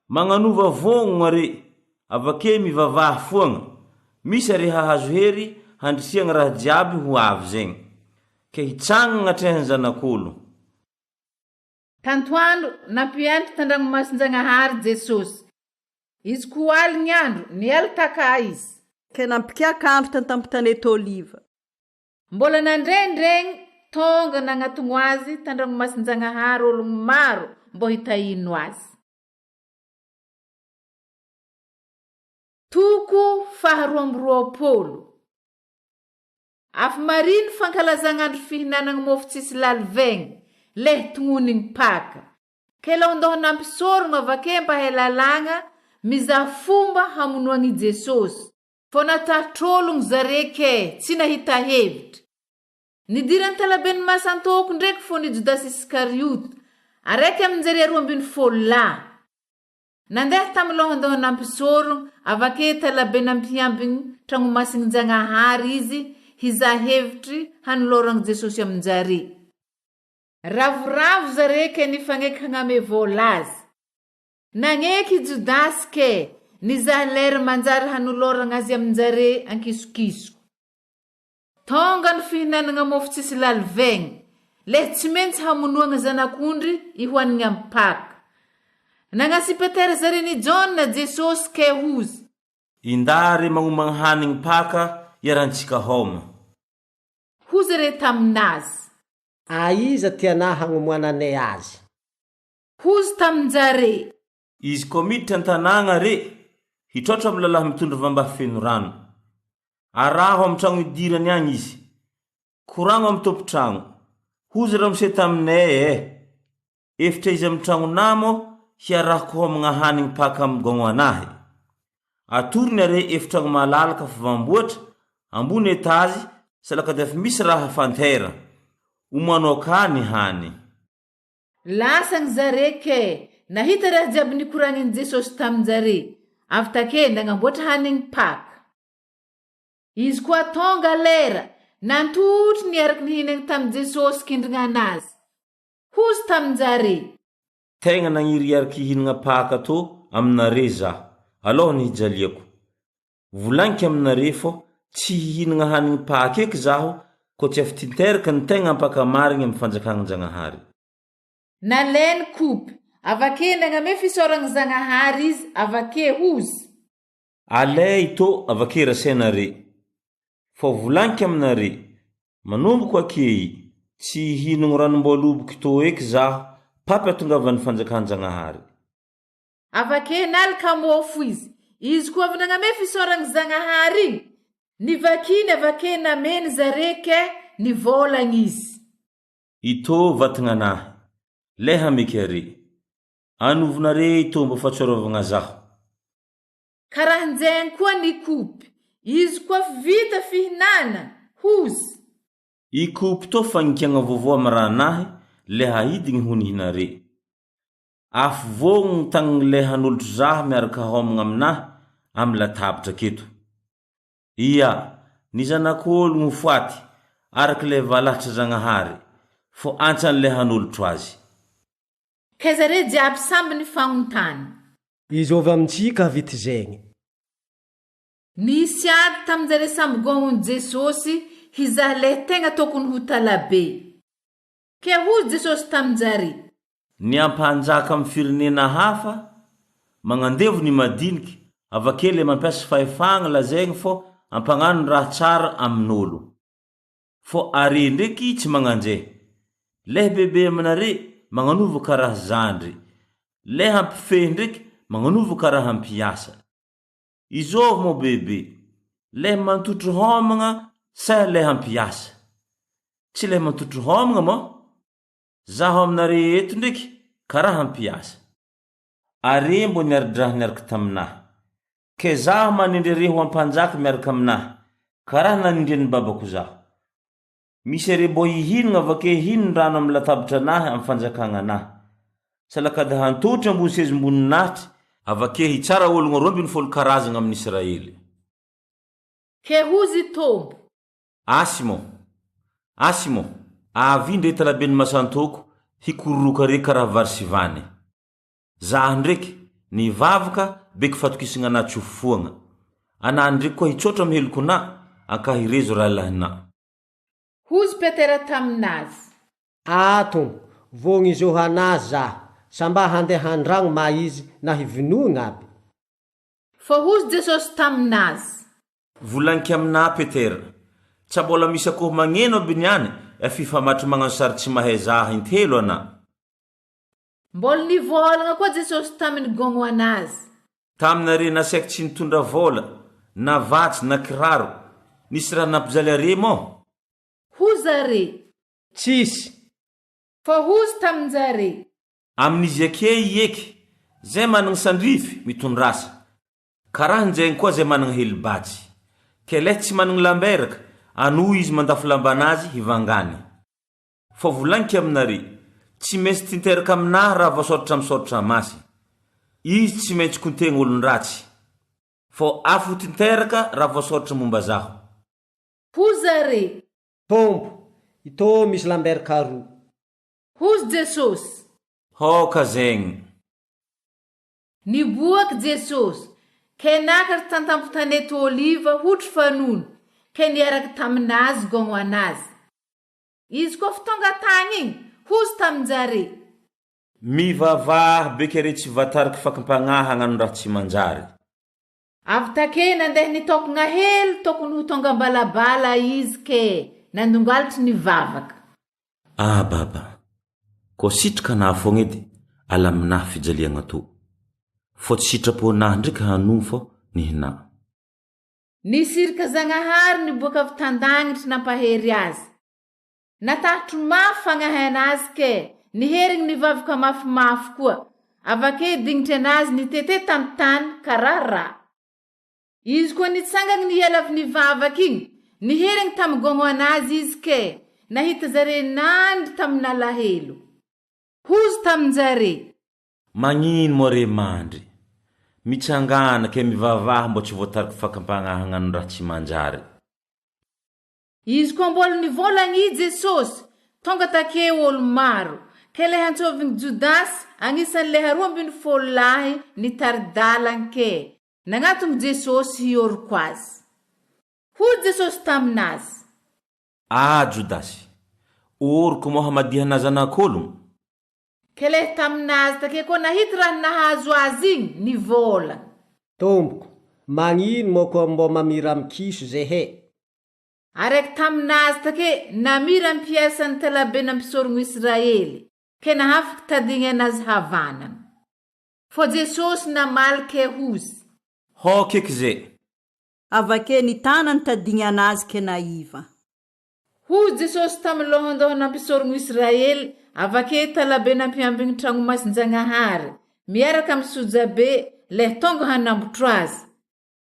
S5: Magnanova vognogna re, avake mivavaha foagna, misy are hahazo hery handrisiagna raha jiaby ho avy zegny. Ke hitsangagna agnatrehan'ny Zanak'olo.
S4: Tantoandro, nampianatry tan-dragnomasin-Jagnahary Jesosy. Izy koa aligny andro, niala taka izy.
S1: Ke nampikiaka andro tan-tampon-tanety Oliva.
S4: Mbola nandrendregny tonga nagnatogno azy tan-dragnomasin-Jagnahary ologno maro mbô hitahino azy. Toko faharoa amby roapolo. Afo mariny fankalazagna andro fihinanagna mofo tsisy lalivegny, leh tognonigny Paka. Ke laondoha nampisorogna avake mpahay lalàgna mizaha fomba hamonoagna i Jesosy. Fô natahotr'ologno zare ke tsy nahita hevitry. Nidirany talaben'ny Masantôko ndraiky fô ny Jodasy Iskariota, araiky amin-jare 12 lahy. Nandeha tamy lohandohan'ampisorogna avake talabe nampiambigny tragnomasignin-Jagnahary izy hizaha hevitry hanoloragna Jesosy amin-jare. Ravoravo zare ke nifagneky hagname vola azy. Nagneky i Jodasy ke nizaha lera manjary hanoloragna azy amin-jare ankisokisoko. Tonga ny fihinanagna mofo tsisy lalivegny, le tsy maintsy hamonoagna zanak'ondry ihoanigny amy Paka. Nagnasy Petera zarin' i Jaona Jesosy ke hozy.
S5: Indahy re magnomagna hanigny Paka iarahantsika homa.
S4: Hozy re tamin'azy.
S2: Aiza tianà hagnomoananay azy?
S4: Hozy tamin-jare.
S5: Izy koa miditra an-tanàgna re, hitraotra amy lalahy mitondra vambahy feno rano. Araho amy tragno idirany agny izy. Koragno amy tompon-tragno. Hozy ramose taminay eh! Efitra iza amin'ny tragnonà moa hiarahako homagna hanigny paka amin'ny gogno anahy? Atorony are efitragno malalaka fivamboatra, ambony etazy, salakadafy misy raha fantera. Omano akà ny hany.
S4: Lasagny zare ke nahita raha jiaby nikoragnin'i Jesosy tamin-jare, avy take nagnamboatra hanigny Paka. Izy koa tonga lera, nantotry niaraky nihinagny tamin'i Jesosy kindrignan'azy. Hozy tamin-jare.
S5: Tegna nagniry hiaraky hihinagna Paka tô aminare zaho, aloha ny hijaliako. Volagniko aminare fô tsy hihinagna hanigny Paka eky zaho koa tsy afitinteraka ny tegna ampakamarigny amy fanjakagnan-Jagnahary.
S4: Nalainy kopy, avake nagname fisaoragny Zagnahary izy, avake hozy.
S5: Alay tô avake rasainare. Fô volagniko aminare, Manomboko akehy, tsy hihinagno ranom-boaloboky tô eky zaho papy atongavan'ny fanjakan-Jagnahary.
S4: Avake nalika mofo izy. Izy koa avy nagname fisaoragny Zagnahary igny, nivakiny avake nameny zare ke nivôlagna izy.
S5: Itô vatagnanahy, le hameky are. Anovonare itô mba fahatsiarovagna zaho.
S4: Karahanjegny koa ny kopy. Izy koa vita fihinana, hozy.
S5: I kopy tô fagnikiagna vaovao amy rahanahy le haidigny ho nihinare. Afovoagny tagnagny le hanolotro zaho miaraka homagna aminahy amy latabatra aketo. Ia, ny Zanak'ologno ho faty, araky le valahatra Zagnahary, fô antsany le hanolotro azy.
S4: Kay zare jiaby samby nifagnontany.
S2: Izôvy amintsika avy ty zegny.
S4: Nisy ady taminjare samby gôgnon'i Jesosy hizaha leh tegna tokony ho talabe. Ke hozy Jesosy taminjare.
S5: Ny ampanjaka amin'ny firenena hafa, magnandevo ny madiniky, avake le mampiasa fahefagna lazaigny fô ampagnano ny raha tsara amin'olo. Fô are ndreky tsy magnanjè. Leh bebe aminare magnanova karaha zandry. Leh ampifehy ndreky magnanova karaha mpiasa. Izôvy mô bebe, leh mantotro hômagna sa leh ampiasa? Tsy leh mantotro hômagna mô? Zaho aminare eto ndreky karaha mpiasa. Are mbô niari-draha niaraka taminahy. Kezaho manindry are ho ampanjaka miaraka aminahy, karaha nanindrian'ny babako zaho. Misy are mbô hihinagna avake hinon rano amy latabatra anahy amy fanjakagna anahy. Salakady hantotry ambony sezim-boninahitry, avake hitsara ologno 12 karazagna amin'Israely.
S4: Ke
S5: hozy
S4: i Tompo.
S5: Asimo! Asimo! Avia ndre talaben'ny masantoko hikororoka are karaha vary sy vany. Zaho ndreky, nivavaka, beky fatokisagna anah tsy ho foagna. Anah ndreky koa hitsotra amy helokonah, ankahirezo rahalahinah.
S4: Hozy Petera taminazy.
S2: Ah Tompo, vogny zo hanah zah, sa mba handeha handragno ma izy na hivonoigna aby.
S4: Fa hozy Jesosy taminazy.
S5: Volaniko aminah Petera, tsa mbola misy akoho magneno aby niany, efa hifamatry magnano sary tsy mahay zah intelo anah.
S4: Mbola nivôlagna koa Jesosy tamin'ny gôgno anazy.
S5: Taminare nasaiko tsy nitondra vôla, na vatsy, na kiraro. Nisy raha nampijaly are mô?
S4: Hoy zare.
S2: Tsisy.
S4: Fa hozy tamin-jare.
S5: Amin'izy ake i eky, zay managna sandrify, mitondrasa. Karaha njegny koa zay managna helibatsy. Ke leh tsy managna lamberaka, anohy izy mandafo lambanazy hivangany. Fa volagniko aminare, tsy maintsy tinteraka aminahy raha voasoratra amy soratra masy. Izy tsy maintsy kontegna olon-dratsy. Fô afo ho tinteraka raha voasoratra momba zaho.
S4: Hoy zare.
S2: Tompo, itô misy lamberka roa.
S4: Hozy Jesosy.
S5: Hôka zegny.
S4: Niboaky Jesosy, ke nakatry tan-tampon-tanety Oliva hotry fanono, ke niaraky taminazy gôgno anazy. Izy koa fa tonga tagny igny, hozy tamin-jare.
S5: Mivavaha beky are tsy vatariky fakimpagnahy hagnano raha tsy manjary.
S4: Avy take nandeha nitokogna hely tokony ho tonga ambalabala izy ke nandongalitry nivavaka.
S5: Ah baba, koa sitraka anah foagna edy alaminah fijaliagna tô. Fô tsy sitrapo-nah ndreky hanomfo fô nihinà.
S4: Nisy iraka Zagnahary niboaka avy tan-dagnitry nampahery azy. Natahotro mafy fagnahy anazy ke niherigny nivavaka mafimafy koa. Avake dignitry anazy nitete tamy tany karaha rà. Izy koa nitsangagny niela avy nivavaka igny, niherigny tamy gôgno anazy izy ke nahita zare nandry tamin'alahelo. Hozy tamin-jare.
S5: Magnino moa re mandry? Mitsangàna ke mivavaha mbô tsy voatariky fakam-pagnahy hagnano raha tsy manjary.
S4: Izy koa mbola nivolagna i Jesosy, tonga takeo olo maro, ke le hantsôvigny Jodasy, agnisan'ny leha 12 lahy nitari-dalagny ke nagnatogno Jesosy hiôroko azy. Hoy Jesosy taminazy.
S5: Ah Jodasy, ôroko moa hamadihana zanak'ologno?
S4: Ke le taminazy take koa nahita raha nahazo azy igny, nivolagna.
S2: Tompoko, magnino moa koa mbô mamira mikiso zehe?
S4: Araiky taminazy take namira mpiasan'ny talabe nampisorogno Israely, ke nahafaky tadigny anazy havanana. Fô Jesosy namaly ke hozy.
S5: Hô keky ze!
S1: Avake nitana ny tadigny anazy ke naiva.
S4: Hoy Jesosy tamy lohandoha nampisorogno Israely, avake talabe nampiambigny tragno masin-Jagnahary, miaraka amy sojabe, le tonga hanambotro azy.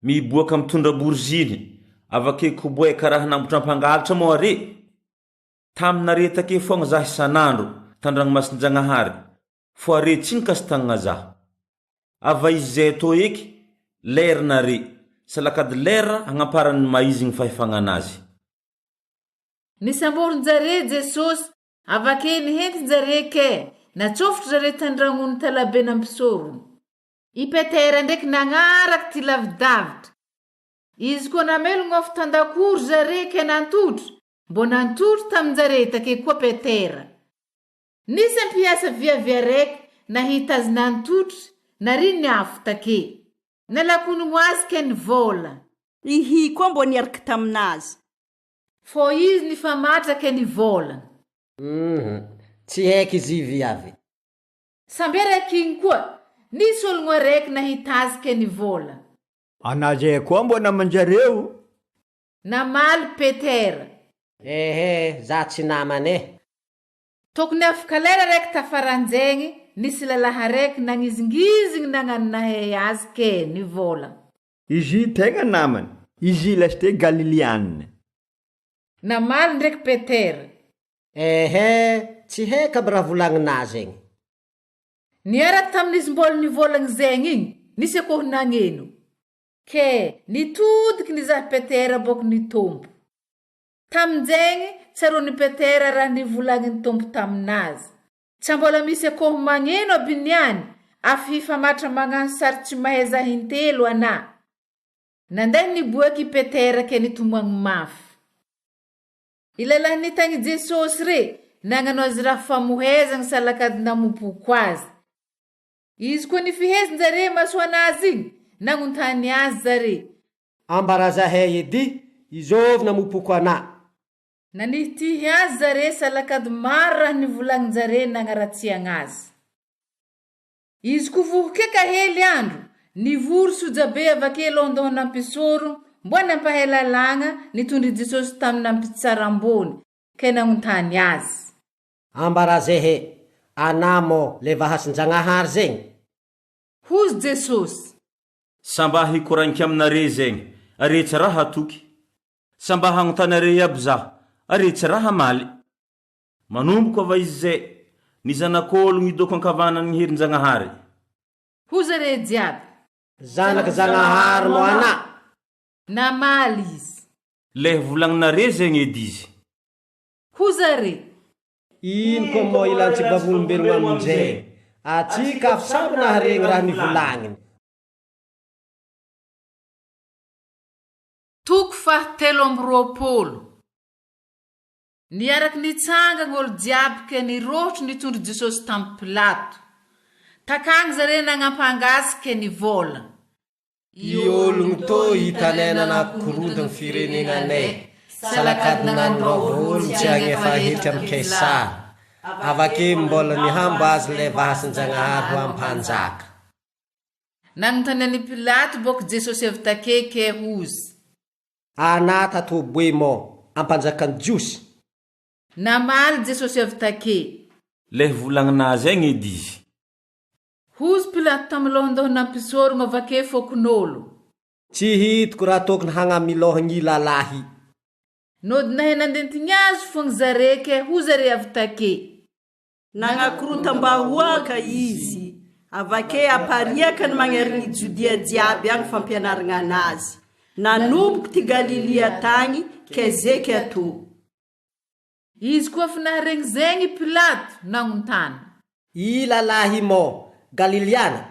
S5: Miboaka mitondra boriziny, avake koboe karaha hanambotro ampangalatra moa are? Taminare take foagna zah isan'andro, tandragno masin-Jagnahary, fo are tsy nikasi-tagnagna zah. Ava izy zay atao eky, lera nare, salakady lera agnamparan'ny maizigny fahefagnan'azy.
S4: Nisamborin-jare Jesosy, avake nihentin-jare ke, natsofotry zare tan-dragnony talabe nampisorogno. I Petera ndraiky nagnaraky ty lavidavitra. Izy koa namelogno afo tan-dakoro zare ke nantotry, mbô nantotry tamin-jare take koa Petera. Nisy mpiasa viavy araiky nahita azy nantotry, nariny afo take. Nalakonogno azy ke nivôla.
S1: Ihy koa mbô niaraka taminazy.
S4: Fô izy nifamatra ke nivôla.
S2: Hum, tsy haiky izy viavy.
S4: Samby araiky igny koa, nisy ologno araiky nahita azy ke nivôla.
S8: Anà zay koa mbô naman-jareo.
S4: Namaly Petera.
S2: Ehe, za tsy namany e.
S4: Tokony afaka lera raiky tafaranjegny, nisy lalahy araiky nagnizingizigny nagnano nahay azy ke nivôla.
S8: Izy tegna namany, izy lasite Galiliana.
S4: Namaly ndraiky Petera.
S2: Ehe, tsy haiko aby raha volagninà zegny.
S4: Niaraka tamin'izy mbôla nivôlagny zegny igny, nisy akôho nagneno. Ke nitodiky nizaha Petera bôko nitombo. Tamin'izegny, tsaroan'i Petera raha nivolagnin'ny Tompo taminazy. Tsa mbola misy akôho magneno aby niany, afy hifamatra magnano sary tsy mahay zah intelo anà. Nandeha niboaky i Petera ke nitomagny mafy. I lalahy nitagny Jesosy re, nagnano azy raha famohezagna salakady namompoko azy. Izy koa nifihezin-jare maso anazy igny, nagnontany azy zare.
S2: Ambarazahay edy, izôvy namopoko anà.
S4: Nanihitihy azy zare salakady maro raha nivolagnin-jare nagnaratsiagna azy. Izy ko vohoke ka hely andro, nivory sojabe avake lôndôha nampisoro, mboa nampahay lalàgna, nitondry Jesosy tamy nampitsara ambony, ke nagnontany azy.
S2: Ambarazehe, anà mô le vahasin-Jagnahary zegny?
S4: Hozy Jesosy.
S5: Sa mba hikoragniko aminare zegny, are tsy raha hatoky? Sa mba hagnontany are iaby zaho, are tsy raha hamaly? Manomboko ava izy zay, ny Zanak'ôlogno hidôko ankavanan'ny herin-Jagnahary.
S4: Hoy zare jiaby.
S2: Zanak'i Zagnahary moa anà?
S4: Namaly izy.
S5: Leh volagninare zegny edy izy.
S4: Hoy zare.
S2: Ino koa moa ilantsika vavolombelogno amin'izay? Atsika avy samby naharegny raha nivolagniny.
S4: Toko faha 23. Niaraky nitsangagna olo jiaby ke nirôhotro nitondry Jesosy tamy Pilato. Takagny zare nagnampanga Azy ke nivôlagna.
S2: I ologno tô hitanay nanakorodagny firenegnanay, salakady nandraova ologno tsy hagnefa hetra amy Kaisara, avake mbôla nihambo azy le vahasin-Jagnahary ho ampanjaka.
S4: Nagnontany an'i Pilato bôko Jesosy avy take ke hozy.
S2: Anà tatoboe mô ampanjakan'ny Jiosy?
S4: Namaly Jesosy avy take.
S5: Leh volagninazy agny edy izy.
S4: Hozy Pilato tamy lohandoha nampisorogna vake fokonolo.
S2: Tsy hitako raha tokony hagnamilohagny lalahy.
S4: Nody nahay nandentigny azy fogny zare ke ho zare avy take.
S1: Nagnakorontam-bahoaka izy, avake apariakany magnerign'i Jodia jiaby agny fampianaragna anazy, nanomboky ty Galilia tagny ke zeky atô.
S4: Izy koa fa naharegny zegny i Pilato, nagnontany.
S2: I lalahy mô Galiliana?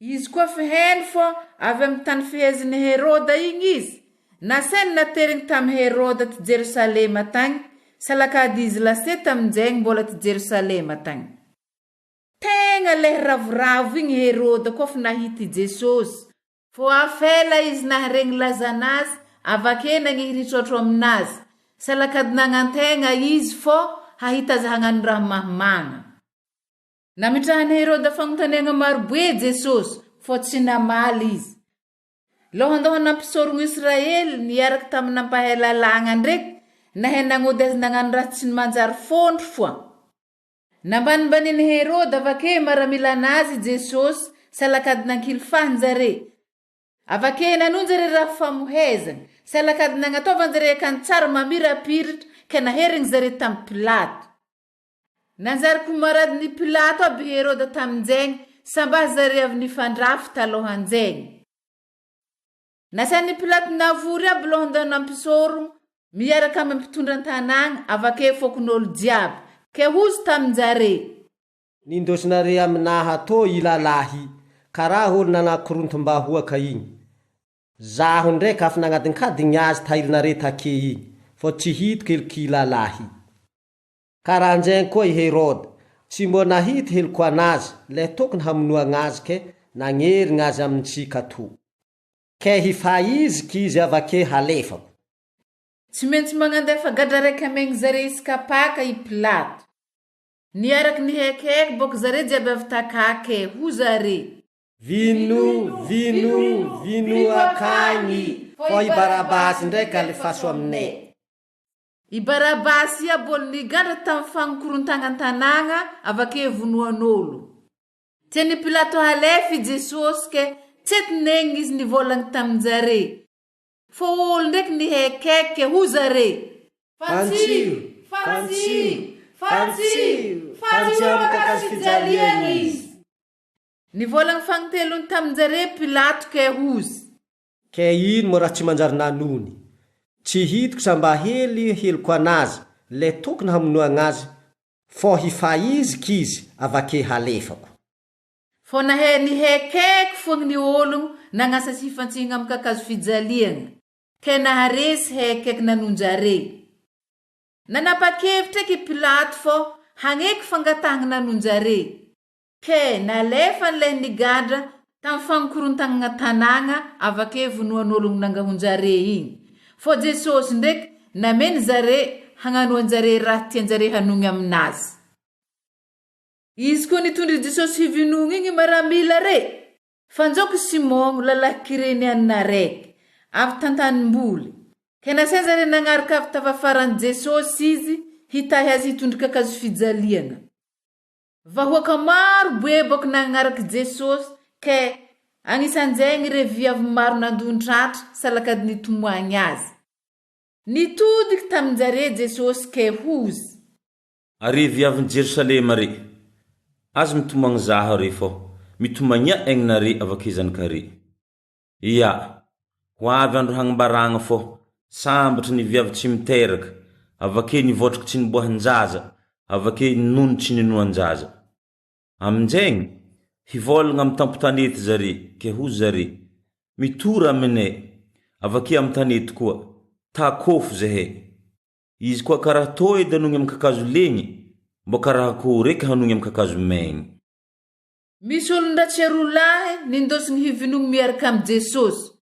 S4: Izy koa fa heno fô avy amy tany fehezin'i Heroda igny izy, nasainy naterigny tamy Heroda ty Jerosalema tagny, salakady izy lase taminjegny mbola ty Jerosalema tagny. Tegna lehy ravoravo igny Heroda koa fa nahita i Jesosy, Fô afela izy naharegny lazan'azy, avake nagniry hitrôtrô aminazy, salakady nagnantegna izy fô hahita azy hagnano raha mahimagna. Namitrahan'i Heroda fagnontaneagna marobe Jesosy, fô tsy namaly izy. Lôhandôha nampisorogno Israely niaraka tamy nampahay lalàgna ndreky nahay nagnody azy nagnano raha tsy manjary fôndro foa. Nambanimbanin'i Heroda avake maramilan'azy i Jesosy salakady nankilifahin-jare. Avake nanonjare raha famohezagna, salakady nagnataovan-jare akanjo tsara mamirapiratra ke naherigny-zare tamy Pilato. Nanjary komaradin'i Pilato aby Heroda taminjegny, sambà zare avy nifandrafy talohanjegny. Nasain'i Pilato navory aby lohandoha nampisorogno miaraka amy mpitondra an-tanàgna avake fokon'olo jiaby, ke hozy tamin-jare.
S2: Nindosinareo aminaha tô i lalahy, karaha olo nanakorontom-bahoaka igny. Zaho ndraiky afa nagnadinkadigny azy tahirinareo take igny, fô tsy hitako heloky i lalahy. Karahanjegny koa i Heroda, tsy mbô nahita heloko anazy le tokony hamonoagna azy ke nagnerigna azy amintsika to. Ke hifaiziky izy avake halefako.
S4: Tsy maintsy magnandefa gadra raiky amegny zare isaka Paka i Pilato. Niaraky nihekiheky bôka zare jiaby avy takà ke ho zare.
S2: Vino, vino, vino akagny, fô i Barabasy ndraiky alefaso aminay.
S4: I Barabasy iaby olo nigadra tamy fagnokorontagnan-tanàgna avake vonoan'olo. Tian'i Pilato halefa i Jesosy ke tsy ety izy nivolagny tamin-jare. Fô olo ndraiky nihekeky ke ho zare.
S2: Fantsio, fantsio, fantsio, fantsio amy kakazo fijaliagna izy.
S4: Nivolagny fagnitelony tamin-jare Pilato ke hozy.
S2: Ke ino moa raha tsy manjary nanony? Tsy hitako sa mba hely heloko anazy le tokony hamonoagna azy fô hifaiziky izy avake halefako.
S4: Fô nahe nihekeky foagny ny ologno nagnasa sy hifantsihigna amy kakazo fijaliagna, ke naharesy hekeky nanonjare. Nanapa-kevitra eky i Pilato fô hagneky fangatahagna nanonjare. Ke nalefany lay nigadra tamy fagnokorontagna tanàgna avake vonoan'ologno nangahon-jare igny. Fô Jesosy ndraiky nameny zare hagnanoan-jare raha tian-jare hanogny aminazy. Izy koa nitondra i Jesosy hivinogno igny maramila re. Fanjoko Simogno lalahy Kirenianina araiky, avy tan-tanimboly. Ke nasain zare nagnaraka avy tafafaran'i Jesosy izy hitahy azy hitondry kakazo fijaliagna. Vahoaka maro be boka nagnaraky Jesosy ke agnisan'izegny re viavy maro nandon-tratra salakady nitomoagny azy. Nitodiky tamin-jare Jesosy ke hozy.
S5: Are viavin'i Jerosalema re, aza mitomagny zaho re fô mitomagnia aignanare avake zanakare. Ia, ho avy andro hagnambaragna fô sambatry ny viavy tsy miteraka, avake ny vôtriky tsy niboahan-jaza, avake ny nono tsy ninoan-jaza. Aminjegny, hivôlagna amy tampon-tanety zare, ke hozy zare, Mitora aminay, avake amy tanety koa, takôfo zahay. Izy koa karaha tô edy anogny amy kakazo legny, mbô karaha akôho reka hanogny amy kakazo maigny.
S4: Misy olon-dratsy roa lahy nindosigny hivinogno miaraka amy Jesosy.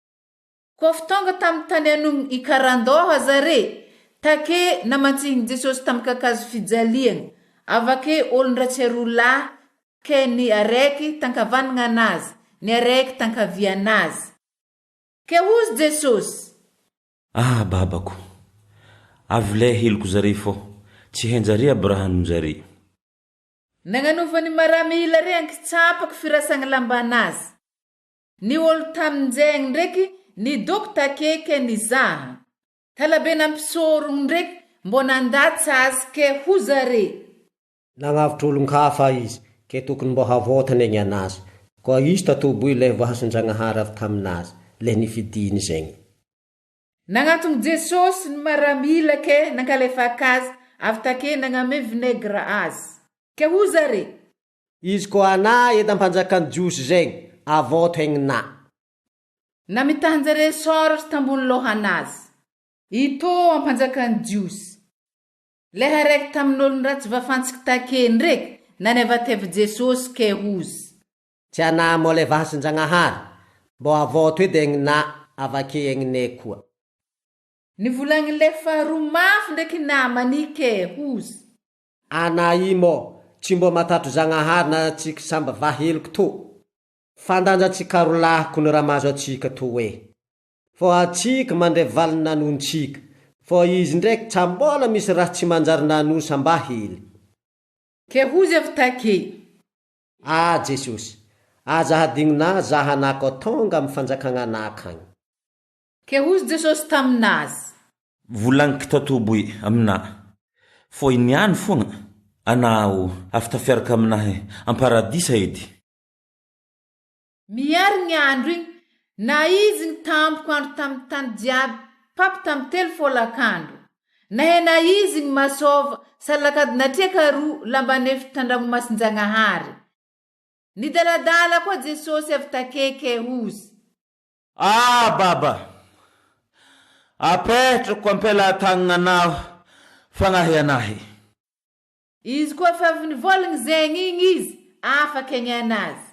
S4: Kôfa tonga tamy tany anogno i Karandoha zare, take namantsihin'i Jesosy tamy kakazo fijaliagna, avake olon-dratsy roa lahy ke ny araiky tankavanagna anazy, ny araiky tankavianazy. Ke hozy Jesosy.
S5: Ah babako! Avy lay heloko zare fô. Tsy hain-jare aby raha anonjare.
S4: Nagnanovany maramila re ankitsapako firasagny lambanazy. Ny olo taminjegny ndreky nidoko takeke nizaha. Talabe nampisorogno ndreky mbô nandatsa azy ke ho zare.
S2: Nagnavotro olon-kafa izy, ke tokony mbô havotany egny anazy. Koa izy tatoboy leh voahasin-Jagnahary avy taminazy, leh nifidiny zegny.
S4: Nagnantogno Jesosy ny maramila ke nankalefaka azy avy take nagname vinaigre azy. Ke ho zare.
S2: Izy koa ana edy ampanjakan'ny Jiosy zegny, avoto egny na.
S4: Namitahan-jare sôratry tambony lôhanazy. Itô ampanjakan'ny Jiosy. Leha raiky tamin'olon-dratsy vafantsiky take ndreky nanevateva Jesosy ke hozy.
S2: Tsy ana mole vahasin-Jagnahary, mbô avoto edy egny na avake egne koa.
S4: Nivolagny le faharoa mafy ndreky namany ke hozy.
S2: Ana i mô tsy mbô matatro Zagnahary na tsika samby vaheloky tô. Fandanjantsika rolahy kony raha mahazo atsika tô e. Fô atsika mandre valiny nanontsika, fô izy ndreky tsa mbôla misy raha tsy manjary nanosa samba hely.
S4: Ke hozy avy take.
S2: Ah Jesosy, aza hadignona za hanako tonga am fanjakagnanaka agny.
S4: Ke hozy Jesosy taminazy.
S5: Volagniko tatoboy aminà, fô i niany foagna, anà o avy tafiaraka aminahy am-paradisa edy.
S4: Miary gny andro igny, na izy gny tampoko andro tamy tany jiaby papy tamy telo folakandro. Nahena izy gny masôva salakady natriaka ro lambanefitry tandragnomasin-Jagnahary. Nidaladala koa Jesosy avy takeke hozy.
S5: Ah Baba! Apetrako am-pelatagnanao fagnahy anahy.
S4: Izy koa fa avy nivolagny zegny igny izy, afaka egny anazy.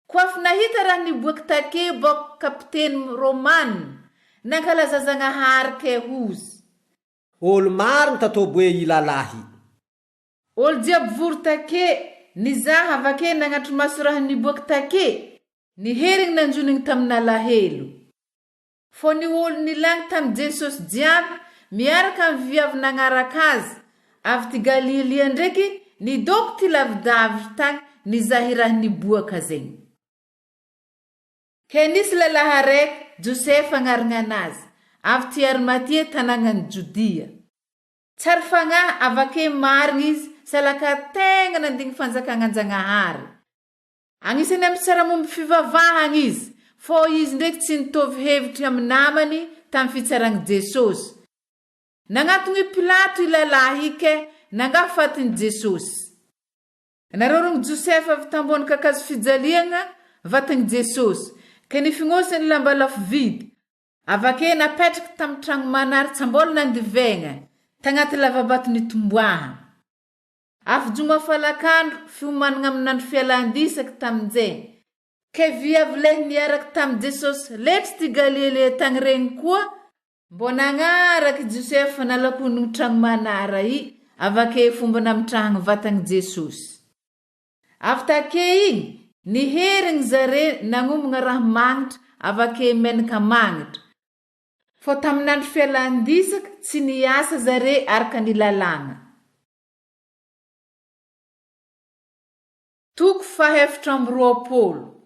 S4: Koa fa nahita raha niboaky take bok kapiteny Romana, nankalaza Zagnahary ke hozy.
S2: Olo marigny tatoboe i lalahy.
S4: Olo jiaby vory take, nizaha avake nagnatri-maso raha niboaky take, niherigny nanjonigny tamin'alahelo. Fô ny olo nilagny tamy Jesosy jiaby miaraka amy viavy nagnaraka Azy avy ty Galilia ndreky nidoko ty lavidavitry tagny nizaha i raha niboaka zegny. Ke nisy lalahy araiky, Josefa agnaragnanazy, avy ty Arimatia tanagnan'i Jodia. Tsary fagnahy avake marigny izy salaka tegna nandigny fanjakagn'Anjagnahary. Agnisan'ny mpitsara momba fivavahagna izy, fô izy ndraiky tsy nitovy hevitry amy namany tamy fitsaragn'i Jesosy. Nagnatogno i Pilato i lalahy i ke nangaha fatin'i Jesosy. Narorogny Josefa avy tambony kakazo fijaliagna vatagn'i Jesosy, ke nifignosiny lamba lafo vidy, avake napetraky tamy tragno manary tsambola nandivegna, tagnaty lavabato nitomboaha. Afo joma falakandro, fiomanagna amin'andro fialan-disaky tamin'izay. Ke viavy lehy niaraky tamy Jesosy letry ty Galilia tagny regny koa, mbô nagnaraky Josefa nalakonogny tragno manara i avake fomba namitrahagny vatagny Jesosy. Avy take igny, niherigny zare nagnomagna raha magnitry avake menaka magnitry. Fô tamin'andro fialan-disaky tsy niasa zare araka ny lalàgna. Toko faha-24.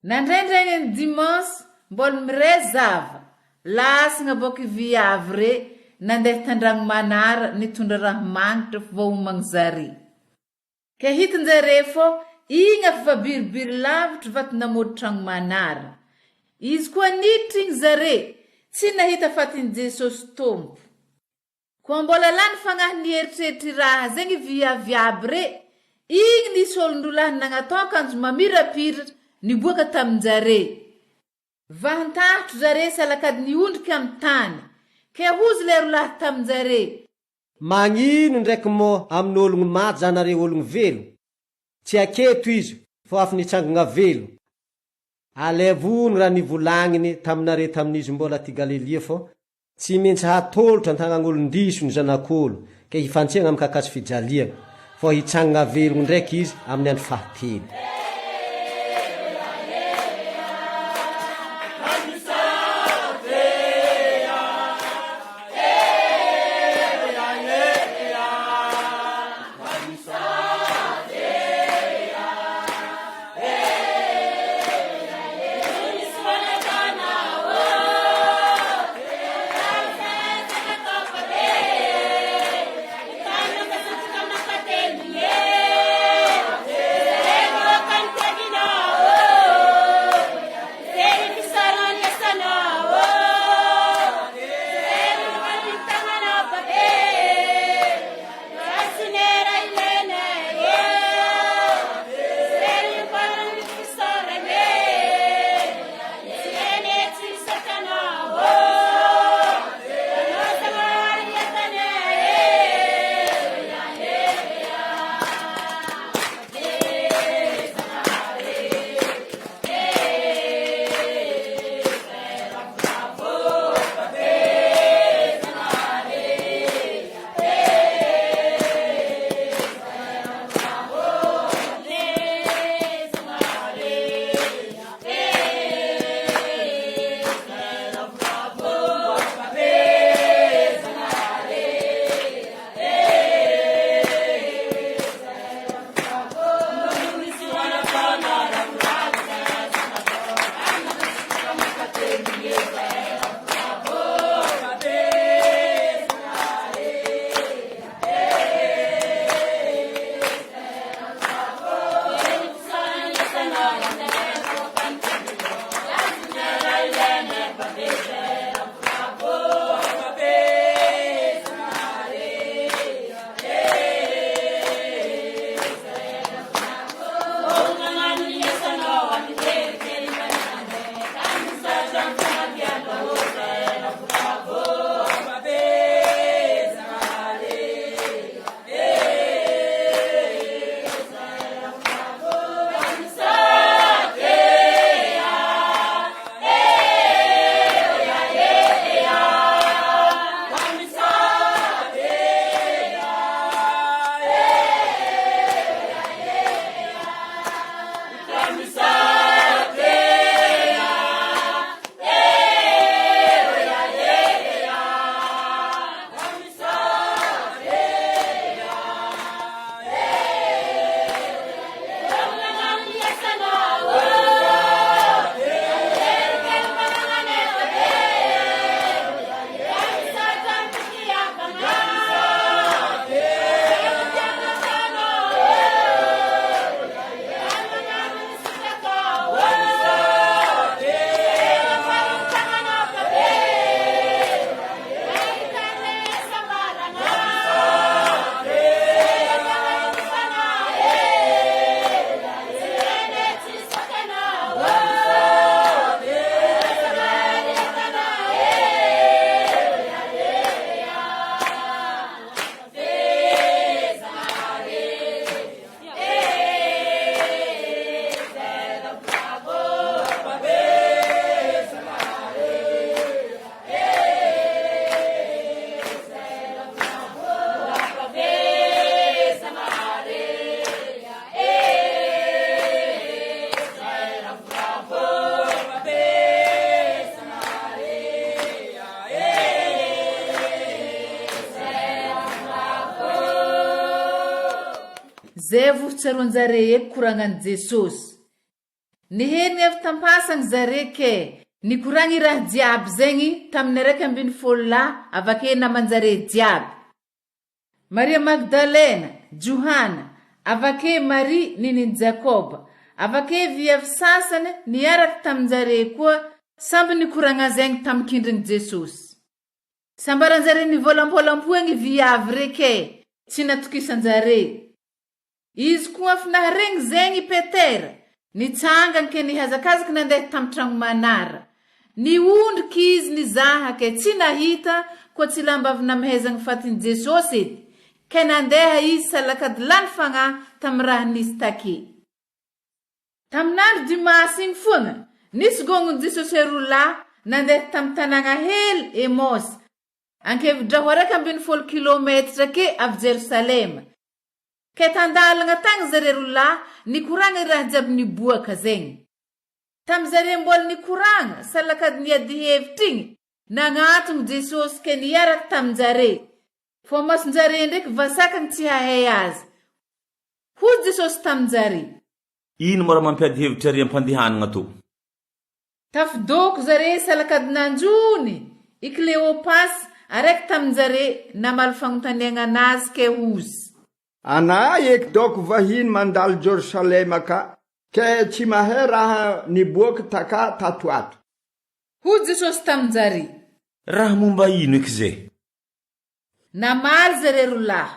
S4: Nandraindraigny ny dimanche mbola miray zava, lasagna boaka i viavy re nandeha tandragno manara nitondra raha magnitra voahomagny zare. Ke hitan-jare fô igny afa fa biribiry lavitry vato namody tragno manara. Izy koa niditra igny zare, tsy nahita fatin'i Jesosy Tompo. Koa mbola lany fagnahy nieritreritry raha zegny viavy aby re, igny nisy olon-drolahy nagnatao akanjo mamirapiratra niboaka tamin-jare. Vahan-tahatro zare salakady niondriky amy tany. Ke hozy le rolahy tamin-jare.
S2: Magnino ndraiky mô amin'ôlogno maty za nareo ôlogno velo? Tsy aketo izy fô afo nitsangagna velo. Alevo ny raha nivolagniny taminare tamin'izy mbôla ty Galilia fô Tsy maintsy hatolotra an-tagnan'olon-diso ny Zanak'olo, ke hifantsegna amy kakazo fijaliagna, fô hitsangagna velogno ndraiky Izy amin'ny andro fahatelo.
S4: Zay voho tsaroan-jare eky koragnan'i Jesosy. Niherigny avy tam-pasagny zare ke nikoragny i raha jiaby zegny tamin'ny 11 lahy avake naman-jare jiaby. Maria Magdalena, Johana, avake Maria nenin'i Jakoba, avake viavy sasany niaraky tamin-jare koa samby nikoragna zegny tamin-kindrign'i Jesosy. Sambaran-jare nivôlampôlampoegny viavy re ke tsy natokisan-jare. Izy koa avy naharegny zegny i Petera, nitsangany ke nihazakazaky nandeha tamy tragno manara. Niondriky izy nizaha ke tsy nahita koa tsy lamba avy namehezagny fatin'i Jesosy edy, ke nandeha izy salakady lany fagnahy tamy raha nisy take. Tamin'andro Dimasy igny foagna, nisy gôgnon'i Jesosy roa lahy nandeha tamy tanàgna hely Emaosy, ankevi-draho 11 kilometatra ake avy Jerosalema. Ke tan-dalagna tagny zare roa lahy nikoragna i raha jiaby niboaka zegny. Tamy zare mbola nikoragna salakady niady hevitra igny, nagnatogno Jesosy ke niaraky tamin-jare. Fô mason-jare ndraiky vasakagny tsy hahay Azy. Hoy Jesosy tamin-jare.
S5: Ino moa raha mampiady hevitra ary am-pandehanagna tô?
S4: Tafidoko zare salakady nanjony i Kleopasy araiky tamin-jare namaly fagnontaniagna anazy ke hozy.
S8: Ana eky dôko vahiny mandalo Jerosalema ka, ke tsy mahay raha niboaky taka tato ato.
S4: Hoy Jesosy tamin-jare.
S5: Raha momba ino eky zay?
S4: Namaly zare rolahy.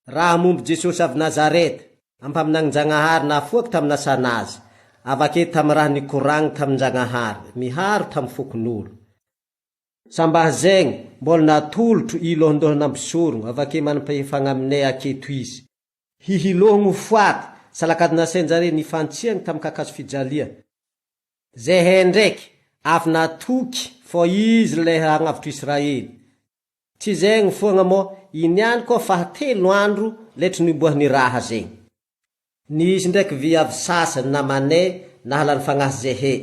S2: Raha momba Jesosy avy Nazareta, ampaminagnin-Jagnahary nafoaky tamy nasana Azy, avake tamy raha nikoragny tamin-Jagnahary, miharo tamy fokonolo. Sambaha zegny, mbola natolotro i lohandohan'ampisorogno, avake manam-pahefagna aminay aketo izy. Hihilohogno ho foaty, salakady nasain-jare nifantsiagny tamy kakazo fijalia. Zehe ndraiky, avy natoky fô izy le hagnavotro Israely. Tsy zegny foagna mô i niany koa fahatelo andro letry niboahany raha zegny. Nisy ndraiky viavy sasany namanay nahalany fagnahy zehe.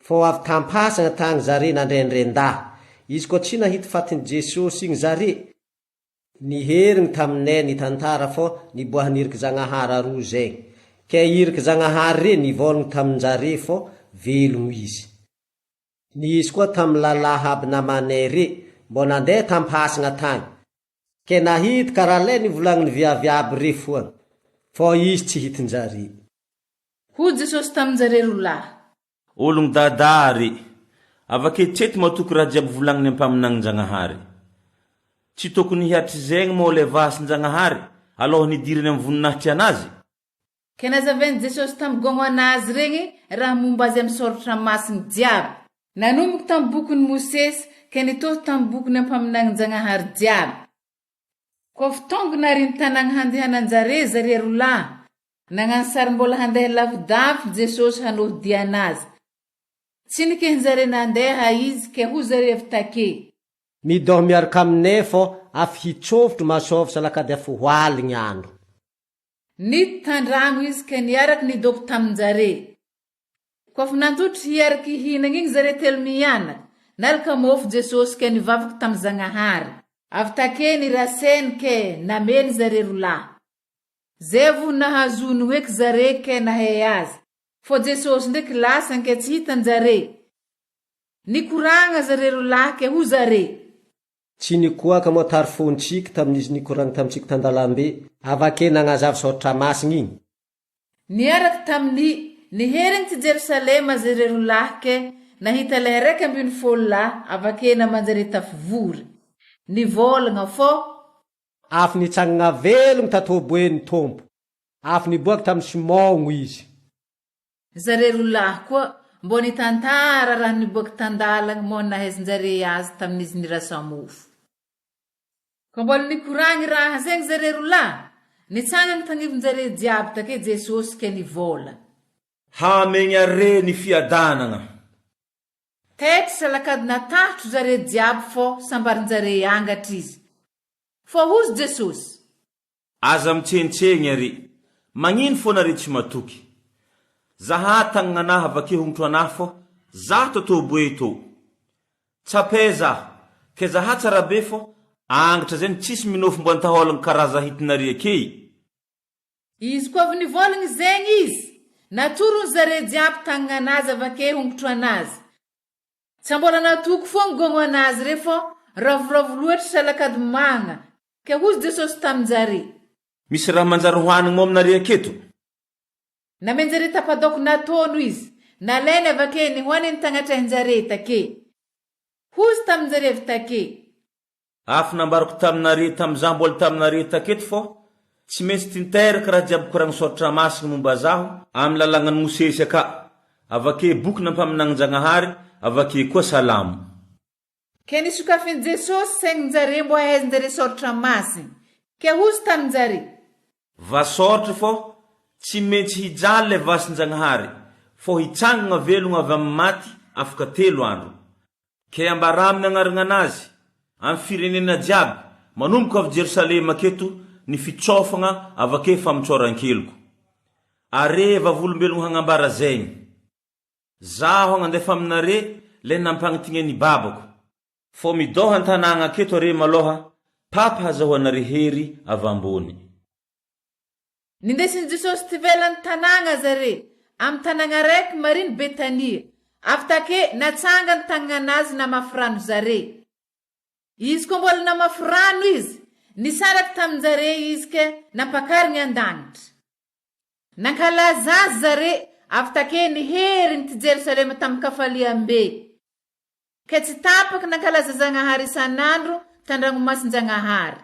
S2: Fô avy tam-pasagna tagny zare nandrendren-dahy. Izy koa tsy nahita fatin'i Jesosy igny zare. Niherigny taminay nitantara fô niboahany iriky Zagnahary aroa zegny. Ke iriky Zagnahary re nivôlagno tamin-jare fô velogno izy. Nisy koa tamy lalahy aby namanay re mbô nandeha tam-pasagna tagny, ke nahity karaha le nivolagniny viavy aby re foagna, fô izy tsy hitin-jare.
S4: Hoy Jesosy tamin-jare roa lahy.
S5: Ologno dada re, avake tsety matoky raha jiaby volagniny ampaminagnin-Jagnahary. Tsy tokony hiatry zegny moa le vahasin-Jagnahary alohan'ny hidirany amy voninahitry anazy?
S4: Ke nazavain'i Jesosy tamy gôgno anazy regny raha momba azy amy Sôratra Masigny jiaby. Nanomboky tamy bokin'i Mosesy ke nitohy tamy bokin'ny ampaminagnin-Jagnahary jiaby. Kôfa tonga nariny tanagna handehanan-jare zare rolahy, nagnano sary mbôla handeha lavidavitry Jesosy hanôhy dia anazy. Tsy nikenjare nandeha izy ke hoy zare avy take.
S2: Midôha miaraka aminay fô afy hitsofotro masôva salakady afo ho aligny andro.
S4: Nity tandragno izy ke niaraky nidoko tamin-jare. Kôfa nantotry hiaraky hihinagna igny zare telo mianaka, nalaka môfo Jesosy ke nivavaky tamy Zagnahary. Avy take niraseny ke namely zare rolahy. Zay voho nahazoany hoeky zare ke nahay azy. Fô Jesosy ndreky lasany ke tsy hitan-jare. Nikoragna zare rolahy ke hoy zare.
S2: Tsy nikohaka moa tary fon-tsiky tamin'izy nikoragna tamintsika tan-dalambe avake nagnazava Soratra Masigny igny.
S4: Niaraka tamin'i niherigny ty Jerosalema zare rolahy ke nahita lay 11 lahy avake naman-jare tafivory. Nivôlagna fô.
S2: Avy nitsangagna velogno tatoboen'ny Tompo. Avy niboaky tamin'i Simôgno izy.
S4: Zare rolahy koa mbô nitantara raha niboaky tan-dalagny mô nahaizan-jare azy tamin'izy nirasa mofo. Koa mbola nikoragny raha zegny zare rolahy, nitsangagny tagnivon-jare jiaby take Jesosy ke nivôla.
S5: Hamegna re ny fiadanagna.
S4: Taitry salakady natahotro zare jiaby fô sambarin-jare angatra izy. Fô hozy Jesosy.
S5: Aza mitsentsegny are. Magnino fô nare tsy matoky? Zahà tagnan'anahy avake hongotro anahy fô zaho tô tôboe tô. Tsapè zaho, ke zahà tsara be fô angatra zegny tsisy minôfy mbo antahôlagna karaha zah hitinare akey.
S4: Izy koa avy nivôlagna zegny izy, natorony zare jiaby tagnan'azy avake hongotro anazy. Tsy mbola natoky fô gôgno anazy re fô ravoravo loatry salakady magna, ke hozy Jesosy tamin-jare.
S5: Misy raha manjary hohanigny moa aminare aketo?
S4: Namenjare tapa-daoko nataono izy, nalainy avake nihoaniny tagnatrehan-jare take. Hozy tamin-jare avy take.
S5: Afo nambarako taminare tamizaho mbola taminare taketo fô tsy maintsy tinteraka raha jiaby koragny soratra masigny momba zaho amy lalagnan'i Mosesy aka, avake boky nampaminagnin-Jagnahary, avake koa Salamo.
S4: Ke nisokafin'i Jesosy saignin-jare mbô hahaizan-jare soratra masigny. Ke hozy tamin-jare.
S5: Vasoratra fô tsy maintsy hijaly le vasin-Jagnahary, fô hitsangagna velogna avy amy maty afaka telo andro. Ke ambarà amin'ny agnaragnanazy, amy firenena jiaby, manomboka avy Jerosalema aketo ny fitsôfagna avake famotsoran-keloko. Are vavolombelogno hagnambara zegny. Zaho hagnandefa aminare le nampagnitignen' i Babako. Fô midôha an-tanàgna aketo are malôha, Papa hazahoanare hery avy ambony.
S4: Nindesin'i Jesosy t'ivelan'ny tanàgna zare, amy tanàgna raiky mariny Betania. Avy take, natsangany tagnan'azy namafy rano zare. Izy koa mbola namafy rano izy, nisaraky tamin-jare izy ke nampakarigny an-dagnitry. Nankalaza azy zare, avy take niherigny ty Jerosalema tamin-kafaliam-be. Ke tsy tapaky nankalaza Zagnahary isan'andro tan-dragnomasin-Jagnahary.